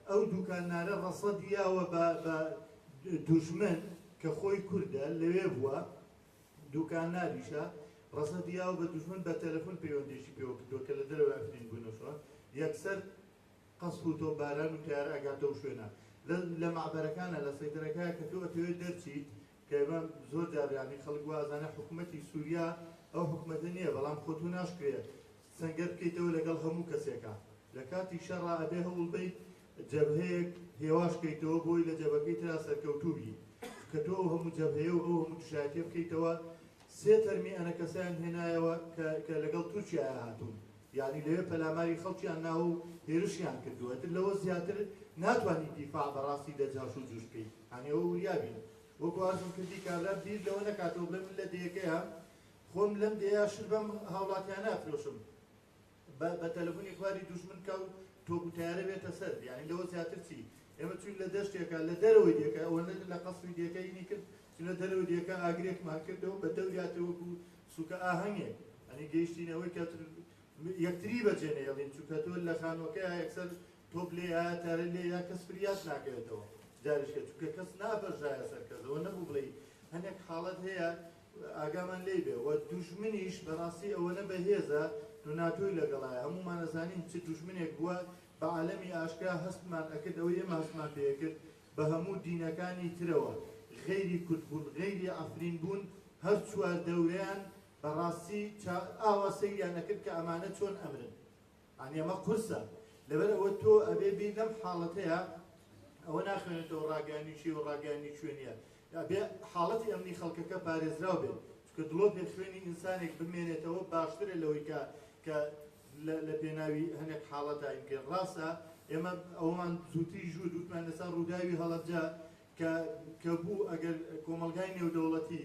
ئەو دوکانارە ڕەسەدی یاوە بە بە دوژمن کە خۆی کوردە لەوێ بووە دوکاناریشە ڕەسەدی یاوە بە دوژمن بە تەلەفۆن پەیوەندیشی پێوە کردووە کە لە دەرەوەی عەفرین بوونەوە یەکسەر قەسف و تۆپباران و تەیارە ئەگاتە ئەو شوێنە لە لە مەعبەرەکانە لە سەیتەرەکە کە تۆ ئەتەوێت دەرچیت کە ئێمە زۆر جار یانی خەڵک وا ئەزانێ حکوومەتی سووریا ئەو حکوومەتە نییە بەڵام خۆ تۆ ناشکرێ سەنگەر بکەیتەوە لەگەڵ هەموو کەسێکا لە کاتی شەڕا ئەبێ هەوڵ بەیت جەبهەیەک هێواش کەیتەوە بۆی لە جەبەکەی ترا سەرکەوتوو بی چونکە تۆ ئەو هەموو جەبهەیە و ئەو هەموو دژایەتیە بکەیتەوە سێ تەرمی ئەنەکەسەیان هێنایەوە کە کە لەگەڵ تورکیایا هاتوون یانی لەوێ پەلاماری خەڵکیان ناوە و هێرشیان کردووە ئیتر لەوە زیاتر ناتوانی دیفاع بەڕاستی لە جاش و جوش بکەیت یانی ئەوە وریا بین وەکو عەرزم کردی کابرا بیر لەوە نەکاتەوە بڵێ من لە دێیەکەیام خۆم لەم دێیە شت بەم هاوڵاتیانە ئەفرۆشم بە تەلەفۆنی خواری دوژمن کا و تۆپ و تەیارە بێتە سەر یانی لەوە زیاتر چی ئێمە چوین لە دەشتێکا لە دەرەوەی دێکە ئەوەندە لە قەسری دێکە ئینی کرد چون لە دەرەوەی دێکە ئاگرێکمان کردەوە بە دەوریاتە وەکو سوکە ئاهەنگێک ئەنی گەیشتینەوەی کە یەکتری بەجێ نەیەڵین چونکە تۆ لە خانوەکەیا یەکسەر تۆپ لێ یا تارە لێ یا کەس فریات ناکەوێتەوە جاریشکە چونکە کەس ناپەرژایە سەر کەس ئەوە نەبوو بڵێ هەنێک حاڵەت هەیە ئاگامان لێی بێ وە دوژمنیش بەڕاستی ئەوەنە بەهێزە تۆ ناتۆی لەگەڵایە هەموومان ئەزانین چ دوژمنێک بووە بە عالەمی ئاشکرا هەستمان ئەکرد ئەوەی ئێمە هەستمان پێ ئەکرد بە هەموو دینەکانی ترەوە غەیری کورد بوون غەیری عەفرین بوون هەر چوار دەورەیان بەڕاستی ئاوا سەیریان ئەکرد کە ئەمانە چۆن ئەمرن یانی ئەمە قورسە لەبەر ئەوە تۆ ئەبێ بیر لەم حاڵەتەیە ئەوە ناخوێنێتەوە ڕاگەیانی چی و ڕاگەیانی کوێ نییە ئەبێ حاڵەتی ئەمنی خەڵکەکە پارێزراو بێت چونکە دڵۆپێ خوێنی ئینسانێک بمێنێتەوە باشترە لەوەی کە کە لە پێناوی هەنێک حاڵەتا ئینکرد ڕاستە ئێمە ئەوەمان زووتری ژوو دوتمان لەسەر ڕووداوی هەڵەبجە کە کە بوو ئەگەر کۆمەڵگای نێودەوڵەتی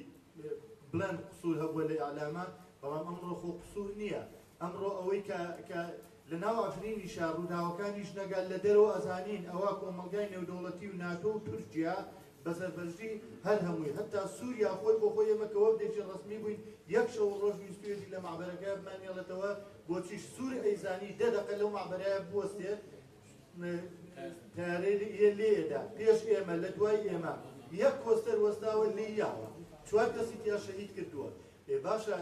بڵێن قسوور هەبووە لە ئیعلامە بەڵام ئەمڕۆ خۆ قسوور نییە ئەمڕۆ ئەوەی کە کە لە ناو عەفرینیشا ڕووداوەکانیش نەگات لە دەرەوە ئەزانین ئەوە کۆمەڵگای نێودەوڵەتی و ناتۆ و تورکیا بە سەرپەرشتی هەر هەمووی هەتا سووریا خۆی بۆ خۆی ئێمە کە وەفدێکی ڕەسمی بووین یەک شەو و ڕۆژ ویستویەتی لە مەعبەرەکە بمانهێڵێتەوە بۆچیش سوور ئەیزانی دە دەقە لەو مەعبەرەیە بوەستێ تەیارەی لێیەدا پێش ئێمە لە دوای ئێمە یەک کۆستەر وەستاوە لێی یاوە چوار کەسی تیا شەهید کردووە ئێ باشە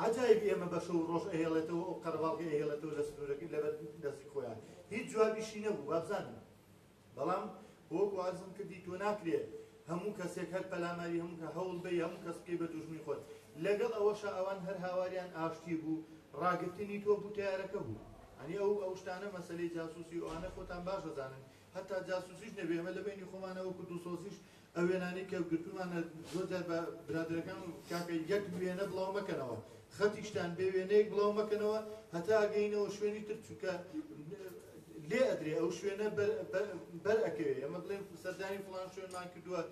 عجایب ئێمە بە شەو ڕۆژ ئەهێڵێتەوە ئەو قەرەباڵغی ئەهێڵێتەوە لە سنوورەکەی لەبەر دەستی خۆیان هیچ جوابیشی نەبوو بابزانم بەڵام وەکو عەرزم کردی تۆ ناکرێ هەموو کەسێک هەر پەلاماری هەموو کە هەوڵ بەی هەموو کەس بکەی بە دوژمنی خۆت لەگەڵ ئەوەشا ئەوان هەر هاواریان ئاشتی بوو ڕاگرتنی تۆ بوو تەیارەکە بوو ئەنی ئەو ئەو شتانە مەسەلەی جاسوسی و ئەوانە خۆتان باش ئەزانن هەتا جاسوسیش نەبێ ئێمە لە بەینی خۆمانە وەکو دڵسۆزیش ئەو وێنانەی کە گرتوومانە زۆر جار بە برادەرەکان کاکە یەک وێنە بڵاو مەکەنەوە خەتیشتان بێ وێنەیەک بڵاو مەکەنەوە هەتا ئەگەینەوە شوێنی تر چونکە لێ ئەدرێ ئەو شوێنە بەر ئەکەوێ ئەمە بڵێن سەردانی فڵان شوێنمان کردووە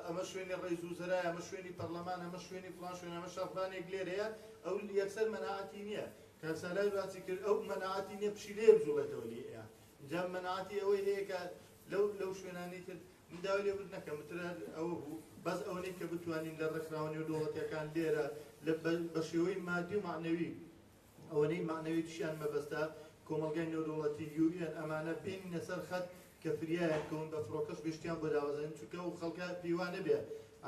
ئەمە شوێنی ڕێز و زەرای ئەمە شوێنی پەرلەمان ئەمە شوێنی فڵان شوێن ئەمە شەڕڤانێک لێرەیە ئەو یەکسەر مەناعەتی نییە کاک سالار باسی کرد ئەو مەناعەتی نییە پشیلەیە بجوڵێتەوە لێ ئینجا مەناعەتی ئەوەی هەیە کە لەو لەو شوێنانەی تر من داوای لێبوردن نەکەم تر هەر ئەوە بوو بەس ئەوەنەی کە بتوانین لە ڕێکخراوە نێودەوڵەتیەکان لێرە لە بە شێوەی مادی و مەعنەوی ئەوەنەی مەعنەویتیشیان مەبەستە کۆمەڵگای نێودەوڵەتی یو ئێن ئەمانە بێنینە سەر خەت کە فریایان کەون بە فڕۆکەش گەشتیان بۆ داوەزێن چونکە ئەو خەڵکە پێی وا نەبێ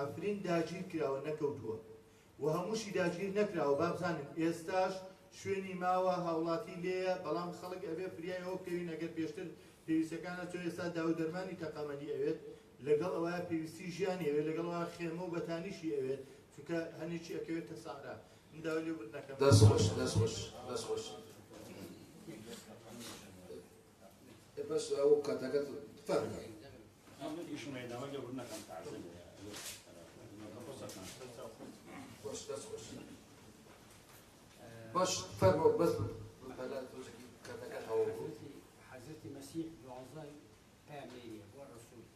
عەفرین داگیر کراوە نەکەوتووە و هەمووشی داگیر نەکراوە بابزانن ئێستاش شوێنی ماوە هاوڵاتی لێیە بەڵام خەڵک ئەبێ فریای ئەوە بکەوین ئەگەر پێشتر پێویستەکان ئەچۆ ئێستا داو دەرمانی تەقەمەنی ئەوێت لەگەڵ ئەوە پێویستی ژیانی ئەوێت لەگەڵ ئەوە خێمە و بەتانیشی ئەوێت چونکە هەنێکی ئەکەوێتە سەحرا من داوای لێبوردن ئەکەم. دەست خۆش دەست خۆش دەست خۆش بەس ئەو کاتەکەت فەرموو. باش فەرموو بەس بەلا تۆزێکی کاتەکە تەواو بوو. حەزرەتی مەسیح دوانزە پەیامنێریە بووە ڕەسوول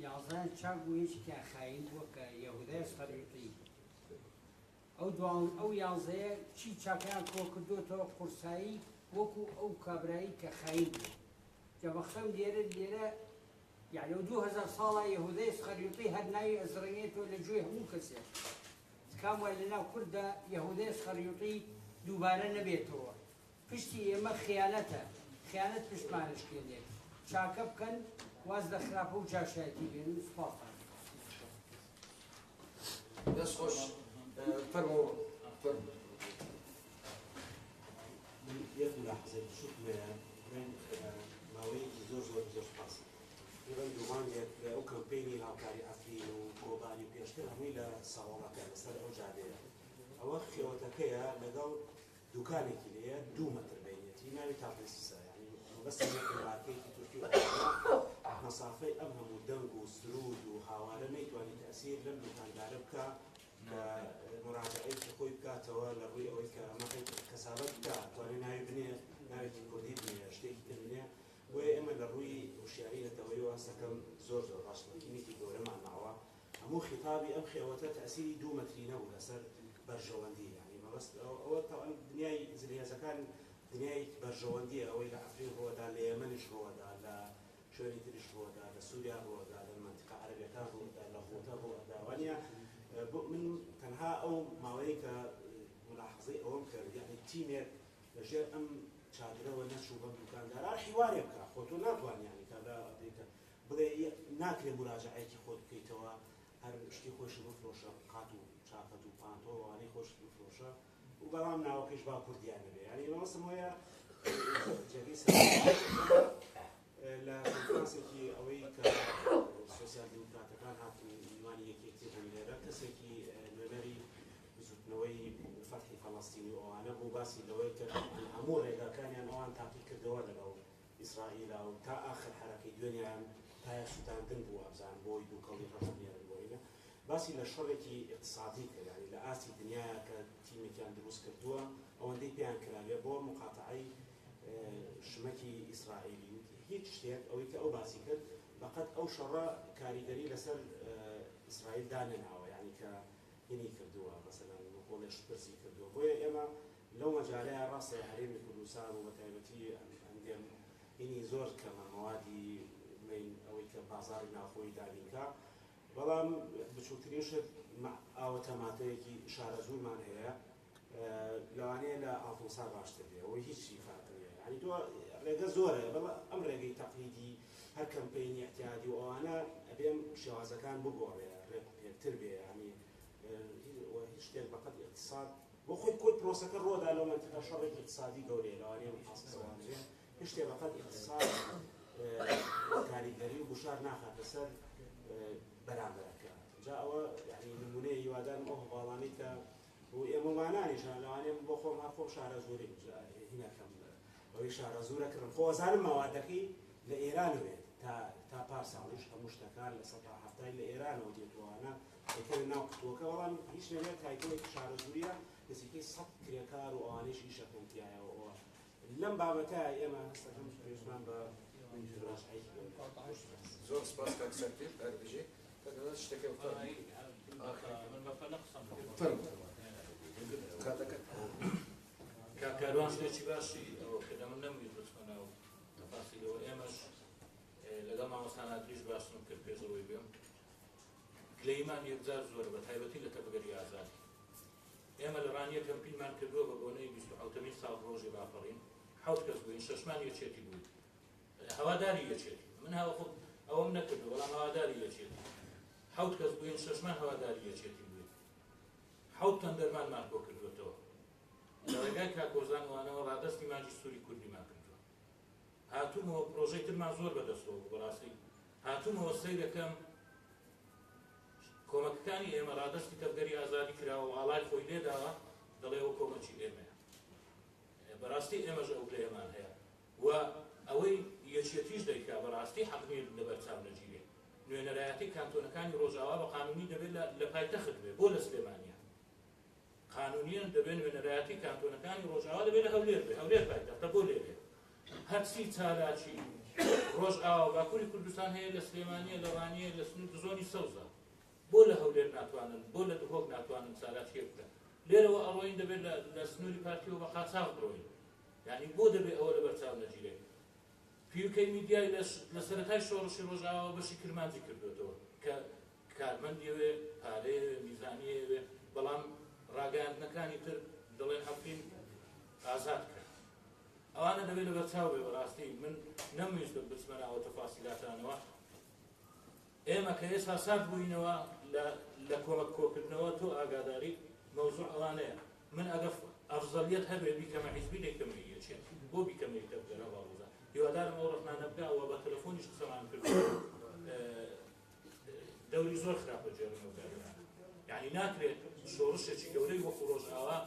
یازدەیان چاک بوو یەکێکیان خاین بووە کە یەهودای ئەسخەریوتی ئەو دوان ئەو یانزەیە چی چاکەیان کۆ کردۆتەوە قورسایی وەکو ئەو کابرایی کە خاین بوو جا مەخسەم لێرە لێرە یەعنی ئەو 2000 ساڵە یەهودای ئەسخەریوتی هەر ناوی ئەزرەنگێتەوە لە گوێی هەموو کەسێک تکام وایە لەناو کورددا یەهودای ئەسخەریوتی دووبارە نەبێتەوە پشتی ئێمە خیانەتە خیانەت پشتمان ئەشکێنێت. چاکە بکەن، واز لە خراپە و جاشایەتی بێنن. سوپاستان. دەست خۆش فەرموو فەرموو. من یەک ملاحەزەی بچووکم هەیە من ماوەیەکی زۆر زۆر زۆر سوپاس تقریبا دوو مانگێک ئەو کەمپەینی هاوکاری عەفرین و کۆبانی و پێشتر هەمووی لە ساوەڵەکە لەسەر ئەو جادەیە ئەوە خێوەتەکەیە لەگەڵ دوکانێکی لێیە دوو مەتر بینێتی ناوی تاپلیسیسە یعنی مەبەستم مارکەیەکی تورکی و مەسافەی ئەم هەموو دەنگ و سرود و هاوارە نەیتوانی تەئسیر لەم دوکاندارە بکا کە مراجعەیەکی خۆی بکاتەوە لە ڕووی ئەوەی کە ئەمە کەسابەت بکا توانێ ناوی بنێ ناوێکی کوردی بنێ شتێکی تر بنێ بۆیە ئێمە لە ڕووی هوشیاری نەتەوەیەوە هەستەکەم زۆر زۆر ڕاستەقینێکی گەورەمان ماوە هەموو خیتابی ئەم خێوەتە تەئسیری دوو مەتری نەبوو لەسەر بەرژەوەندی یعنی مەبەست ئەوە تەبعەن دنیای زلهێزەکان دنیای بەرژەوەندیە ئەوەی لە عەفرین ڕووەدا لە یەمەنیش ڕووەدا لە شوێنی تریش ڕووەدا لە سووریا ڕووەدا لە مەنتیقە عەرەبیەکان ڕووەدا لە غوتە ڕووەدا وانە بۆ من تەنها ئەو ماوەیە کە ملاحەزەی ئەوەم کرد یعنی تیمێک لەژێر ئەم چادرەوە نەچوو بەم دوکاندارە حیوارێ بکە خۆ تۆ ناتوانانی یعنی کابرا بڵێ ناکرێ مراجعەیەکی خۆت بکەیتەوە هەر شتی خۆشی بفرۆشە قات و چاکەت و پانتۆ ئەوانەی خۆشت بفرۆشە و بەڵام ناوەکەیش با کوردیان نەبێ یعنی مەبەستم هەیە جێگەی لە کۆنفرانسێکی ئەوەی کە سۆسیال دیموکراتەکان هاتن میوانی یەکێتی بوون لێرە کەسێکی نوێنەری بزوتنەوەی فەتحی فەڵەستینی و ئەوانە بوو باسی لەوەی کرد هەموو ڕێگاکانیان ئەوان تاقی کردەوە لەگەڵ ئیسرائیلا و تا ئاخر حەرەکەی دوێنیان تایە سوتاندن بوو وابزانم بۆی دووکەڵی ڕەش بنێرن بۆ ئینە باسی لە شەڕێکی ئیقتسادی کرد یانی لە ئاستی دنیایا کە تیمێکیان دروست کردووە ئەوەندەی پێیان کرابێ بۆ مقاتەعەی شمەکی ئیسرائیلی هیچ شتێک ئەوەی کە ئەو باسی کرد بەقەد ئەو شەڕە کاریگەری لەسەر ئیسرائیل دانەناوە یعنی کە هینی کردووە مەسەلەن وەکۆڵێ شپرزی کردووە بۆیە ئێمە لەو مەجالەیا ڕاستە هەرێمی کوردستان و بەتایبەتی هەندێ هینی زۆر کەمە مەوادی بڵێین ئەوەی کە بازاڕی ناوخۆیی دابین کا بەڵام بچووکترین شت ئاوە تەماتەیەکی شارەزوورمان هەیە لەوانەیە لە ئاڵتونسار باشتر بێ ئەوەی هیچی فەرق نییە یعنی تۆ ڕێگە زۆرە بەڵام ئەم ڕێگەی تەقلیدی هەر کەمپەینی اعتیادی و ئەوانە ئەبێم شێوازەکان بگۆڕێ ڕێک و پێکتر بێ یعنی هیچ شتێک بەقەد اقتصاد بۆ خۆی کۆی پرۆسەکە ڕۆدا لەو مەنتیقە شەڕێکی اقتصادی گەورەیە لەوانەیە محاسەوانێ هیچ شتێک بەقەد اقتصاد کاریگەری و گوشار ناخاتە سەر بەرامبەرەکە جا ئەوە یعنی نمونەیە هیوادارم ئەو هەواڵانەی کە و ئێمەمانانیش لەوانەیە بۆ خۆم هەر خۆم شارەزووریم هینەکەم ئەوەی شارەزوورە کڕم خۆ ئەزانم مەوادەکەی لە ئێرانەوە بێت تا تا پار ساڵیش هەموو شتەکان لە سەتا حەفتای لە ئێرانەوە دێتوانە دەکەوێت ناو قوتووەکە بەڵام هیچ نەبێت تایتڵێکی شارەزووریە نزیکەی 100 کرێکار و ئەوانەیش ئیشەکەن تیایەوە لەم بابەتە ئێمە هەستەکەم پێویستمان بە مراجعەیەکی گەورە. زۆر سپاس کاک سەرتیپ هەر بژی. کاک ئازاد شتەکە فەرموو. من بە پەلە قسەم کرد. فەرموو. کاتەکەت. کاک کاروان شتێکی باشی ئەوە کرد ئەمن نەمویست بچمە ناو تەفاسیلەوە ئێمەش لەگەڵ مامۆستا نادریش باسم کرد پێش ئەوەی بێم گلەییمان یەکجار زۆرە بە تایبەتی لە تەڤگەری ئازادی ئێمە لە ڕانیە کەمپینمان کردووە بە بۆنەی 27مین ساڵ ڕۆژی ڕاپەڕین حەوت کەس بووین شەشمان یەکێتی بووین هەواداری یەکێتی من هەوا خۆ ئەوەم نەکردو بەڵام هەواداری یەکێتی حەوت کەس بووین شەشمان هەواداری یەکێتی بووین حەوت تەن دەرمانمان کۆ کردووەتەوە لە ڕێگای کاک هۆزان وانەوە ڕادەستی مانگی سووری کوردیمان کردووە هاتوومەوە پرۆژەی ترمان زۆر بەدەستەوە بوو بەڕاستی هاتوومەوە سەیرەکەم کۆمەکەکانی ئێمە ڕادەستی تەڤگەری ئازادی کراوە و ئاڵای خۆی لێداوە دەڵێ ئەوە کۆمەکی ئێمەیە بەڕاستی ئێمەش ئەو گلەیەمان هەیە و ئەوەی یەکێتیش دەیکا بەڕاستی حەق نییە لەبەر چاو نەگیرێ نوێنەرایەتی کانتۆنەکانی ڕۆژاوا بە قانونی دەبێت لە پایتەخت بێ بۆ لە سلێمانیە قانونیان دەبێت نوێنەرایەتی کانتۆنەکانی ڕۆژاوا دەبێت لە هەولێر بێ هەولێر پایتەختە بۆ لێرێ هەرچی چالاکی ڕۆژئاوا باکووری کوردستان هەیە لە سلێمانیە لە ڕانیە لە سنوور زۆنی سەوزە بۆ لە هەولێر ناتوانن بۆ لە دهۆک ناتوانن چالاکیە بکەن لێرەوە ئەڕۆین دەبێت لە سنووری پارتیەوە بە قاچاغ بڕۆین یعنی بۆ دەبێت ئەوە لەبەر چاو نەگیرێت پیوکەی میدیای لە سەرەتای شۆڕشی ڕۆژئاواوە بەشی کرمانجی کردوێتەوە کە کارمەندیەوێ پارەیەوێ میزانیەوێ بەڵام ڕاگەیاندنەکانی تر دەڵێن عەفرین ئازاد کرا. ئەوانە دەبێت لەبەرچاو بێ. بەڕاستی من نەمویست بچمە ناوە تەفاسیلاتانەوە. ئێمە کە ئێستا سارد بووینەوە لە کۆمەک کۆکردنەوە، تۆ ئاگاداری مەوزوع ئەوانەیە. من ئەگە ئەفزەلیەت هەبێ بیکەمە حیزبی دەیکەمە یەکێتی، بۆ بیکەمە تەڤگەر باڵۆزان. هیوادارم ئەو ڕەخنانە بگا و بە تەلەفۆنیش قسەمان کرد. دەوری زۆر خراپە جێرمە برادەران. یعنی ناکرێت شۆڕشێکی گەورەی وەکو ڕۆژئاوا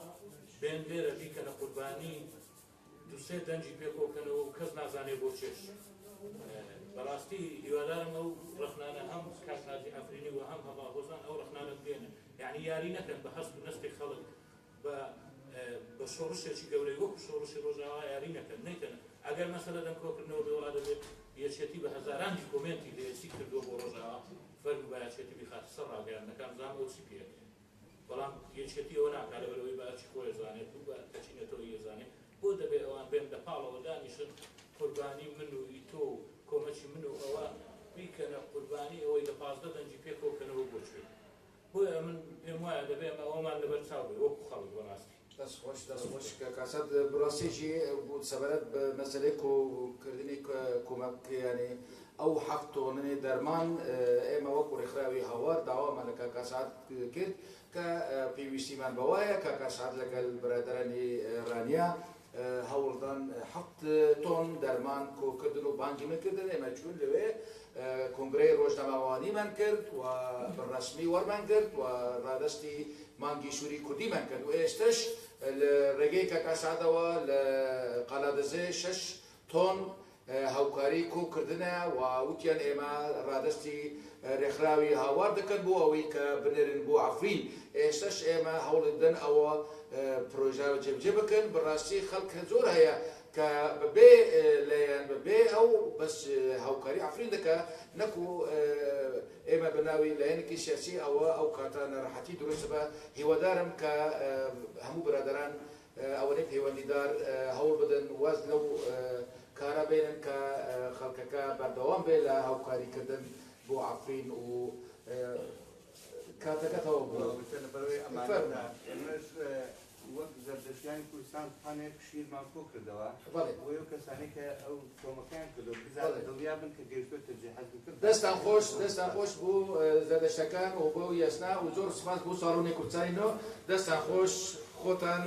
بێن لێرە بیکەنە قوربانی دوسێ دەنگی پێکۆکەنەوە و کەس نازانێ بۆ چێش. بەڕاستی هیوادارم ئەو ڕەخنانە هەم کاک ناجی عەفرینی و هەم هەڤاڵ هۆزان ئەو ڕەخنانە بگەێنن. یعنی یاری نەکەن بە هەست و نەستی خەڵک، بە شۆڕشێکی گەورەی وەکو شۆڕشی ڕۆژئاوا یاری نەکەن، نەیکەن. ئەگەر مەسەلە دەنگ کۆکردنەوە بێ وڵا دەبێت یەکێتی بە هەزاران دیکۆمێنتی لە یەچی کردووە بۆ ڕۆژئاوا، فەرموو با یەکێتی بیخاتە سەر ڕاگەیاندنەکان، بزانم ئەو چی پێ ئەکرێ. بەڵام یەکێتی ئەوە ناکات لەبەرئەوەی بە ئەرکی خۆی زانێت و بە کەچینەتەوەی زانێت. بۆ دەبێ ئەوان بێن لە پاڵەوە دانیشن قوربانی من و ئیتۆ و کۆمەکی من و ئەوە بیکەنە قوربانی ئەوەی لە 15 دەنگی پێکەوەکەنەوە بۆ کوێ؟ بۆیە من پێم وایە دەبێ ئەمە ئەومان لەبەر چاو بێ وەکو خەڵک. بەڕاستی دەست خۆش، دەست خۆش کاسات. بەڕاستیژی سەبارەت بە مەسەلەی کۆکردنی کۆمەک، یعنی ئەو 7 تۆنی دەرمان، ئێمە وەکو ڕێکخراوی هاوار داوامان لە کاک ئەسعەد کرد کە پێویستیمان بەوایە. کاک ئەسعەد لەگەڵ برادەرانی ڕانیە هەوڵدان 7 تۆن دەرمان کۆکردن و بانگی من کردن. ئێمە چوون لەوێ کۆنگرەی ڕۆژنامەوانیمان کرد و بەڕەسمی وەرمان کرد و ڕادەستی مانگی سووری کوردیمان کرد و ئێستش لە ڕێگەی کاک ئەسعەدەوە لە قالادزێ 6 تۆن هاوکاری کۆکردنە و وتیان ئێمە ڕادەستی ڕێکخراوی هاوار دەکەن بۆ ئەوەی کە بنێرن بۆ عەفرین. ئێستش ئێمە هەوڵ دەن ئەوە پرۆژە جێبجێ بکەن. بەڕاستی خەڵک زۆر هەیە کە بەبێ لایەن بەبێ ئەو بەس هاوکاری عەفرین دەکە، نەکو ئێمە بەناوی لایەنێکی سیاسی ئەوە ئەو کاتە ناڕەحەتی دروست بە. هیوادارم کە هەموو برادەران ئەوەنەی پەیوەندیدار هەوڵ بدەن واز لەو کارە بێنن کە خەڵکەکە بەردەوام بێ لە هاوکاریکردن بۆ عەفرین و کاتەکە تەواو بوو. ئێمەش وەک زەردەشتیانی کوردستان پانێک شیرمان کۆ کردەوە بۆ ئەو کەسانەی کە ئەو کۆمەکەیان کردەوە بزانن دڵنیا بن کە گەیشتۆتە جێ حەز بکرد. دەستان خۆش، دەستان خۆش بۆ زەردەشتەکان و بۆ یەسنا و زۆر سپاس بۆ ساڵۆنی کوردستانی نۆ. دەستان خۆش خۆتان.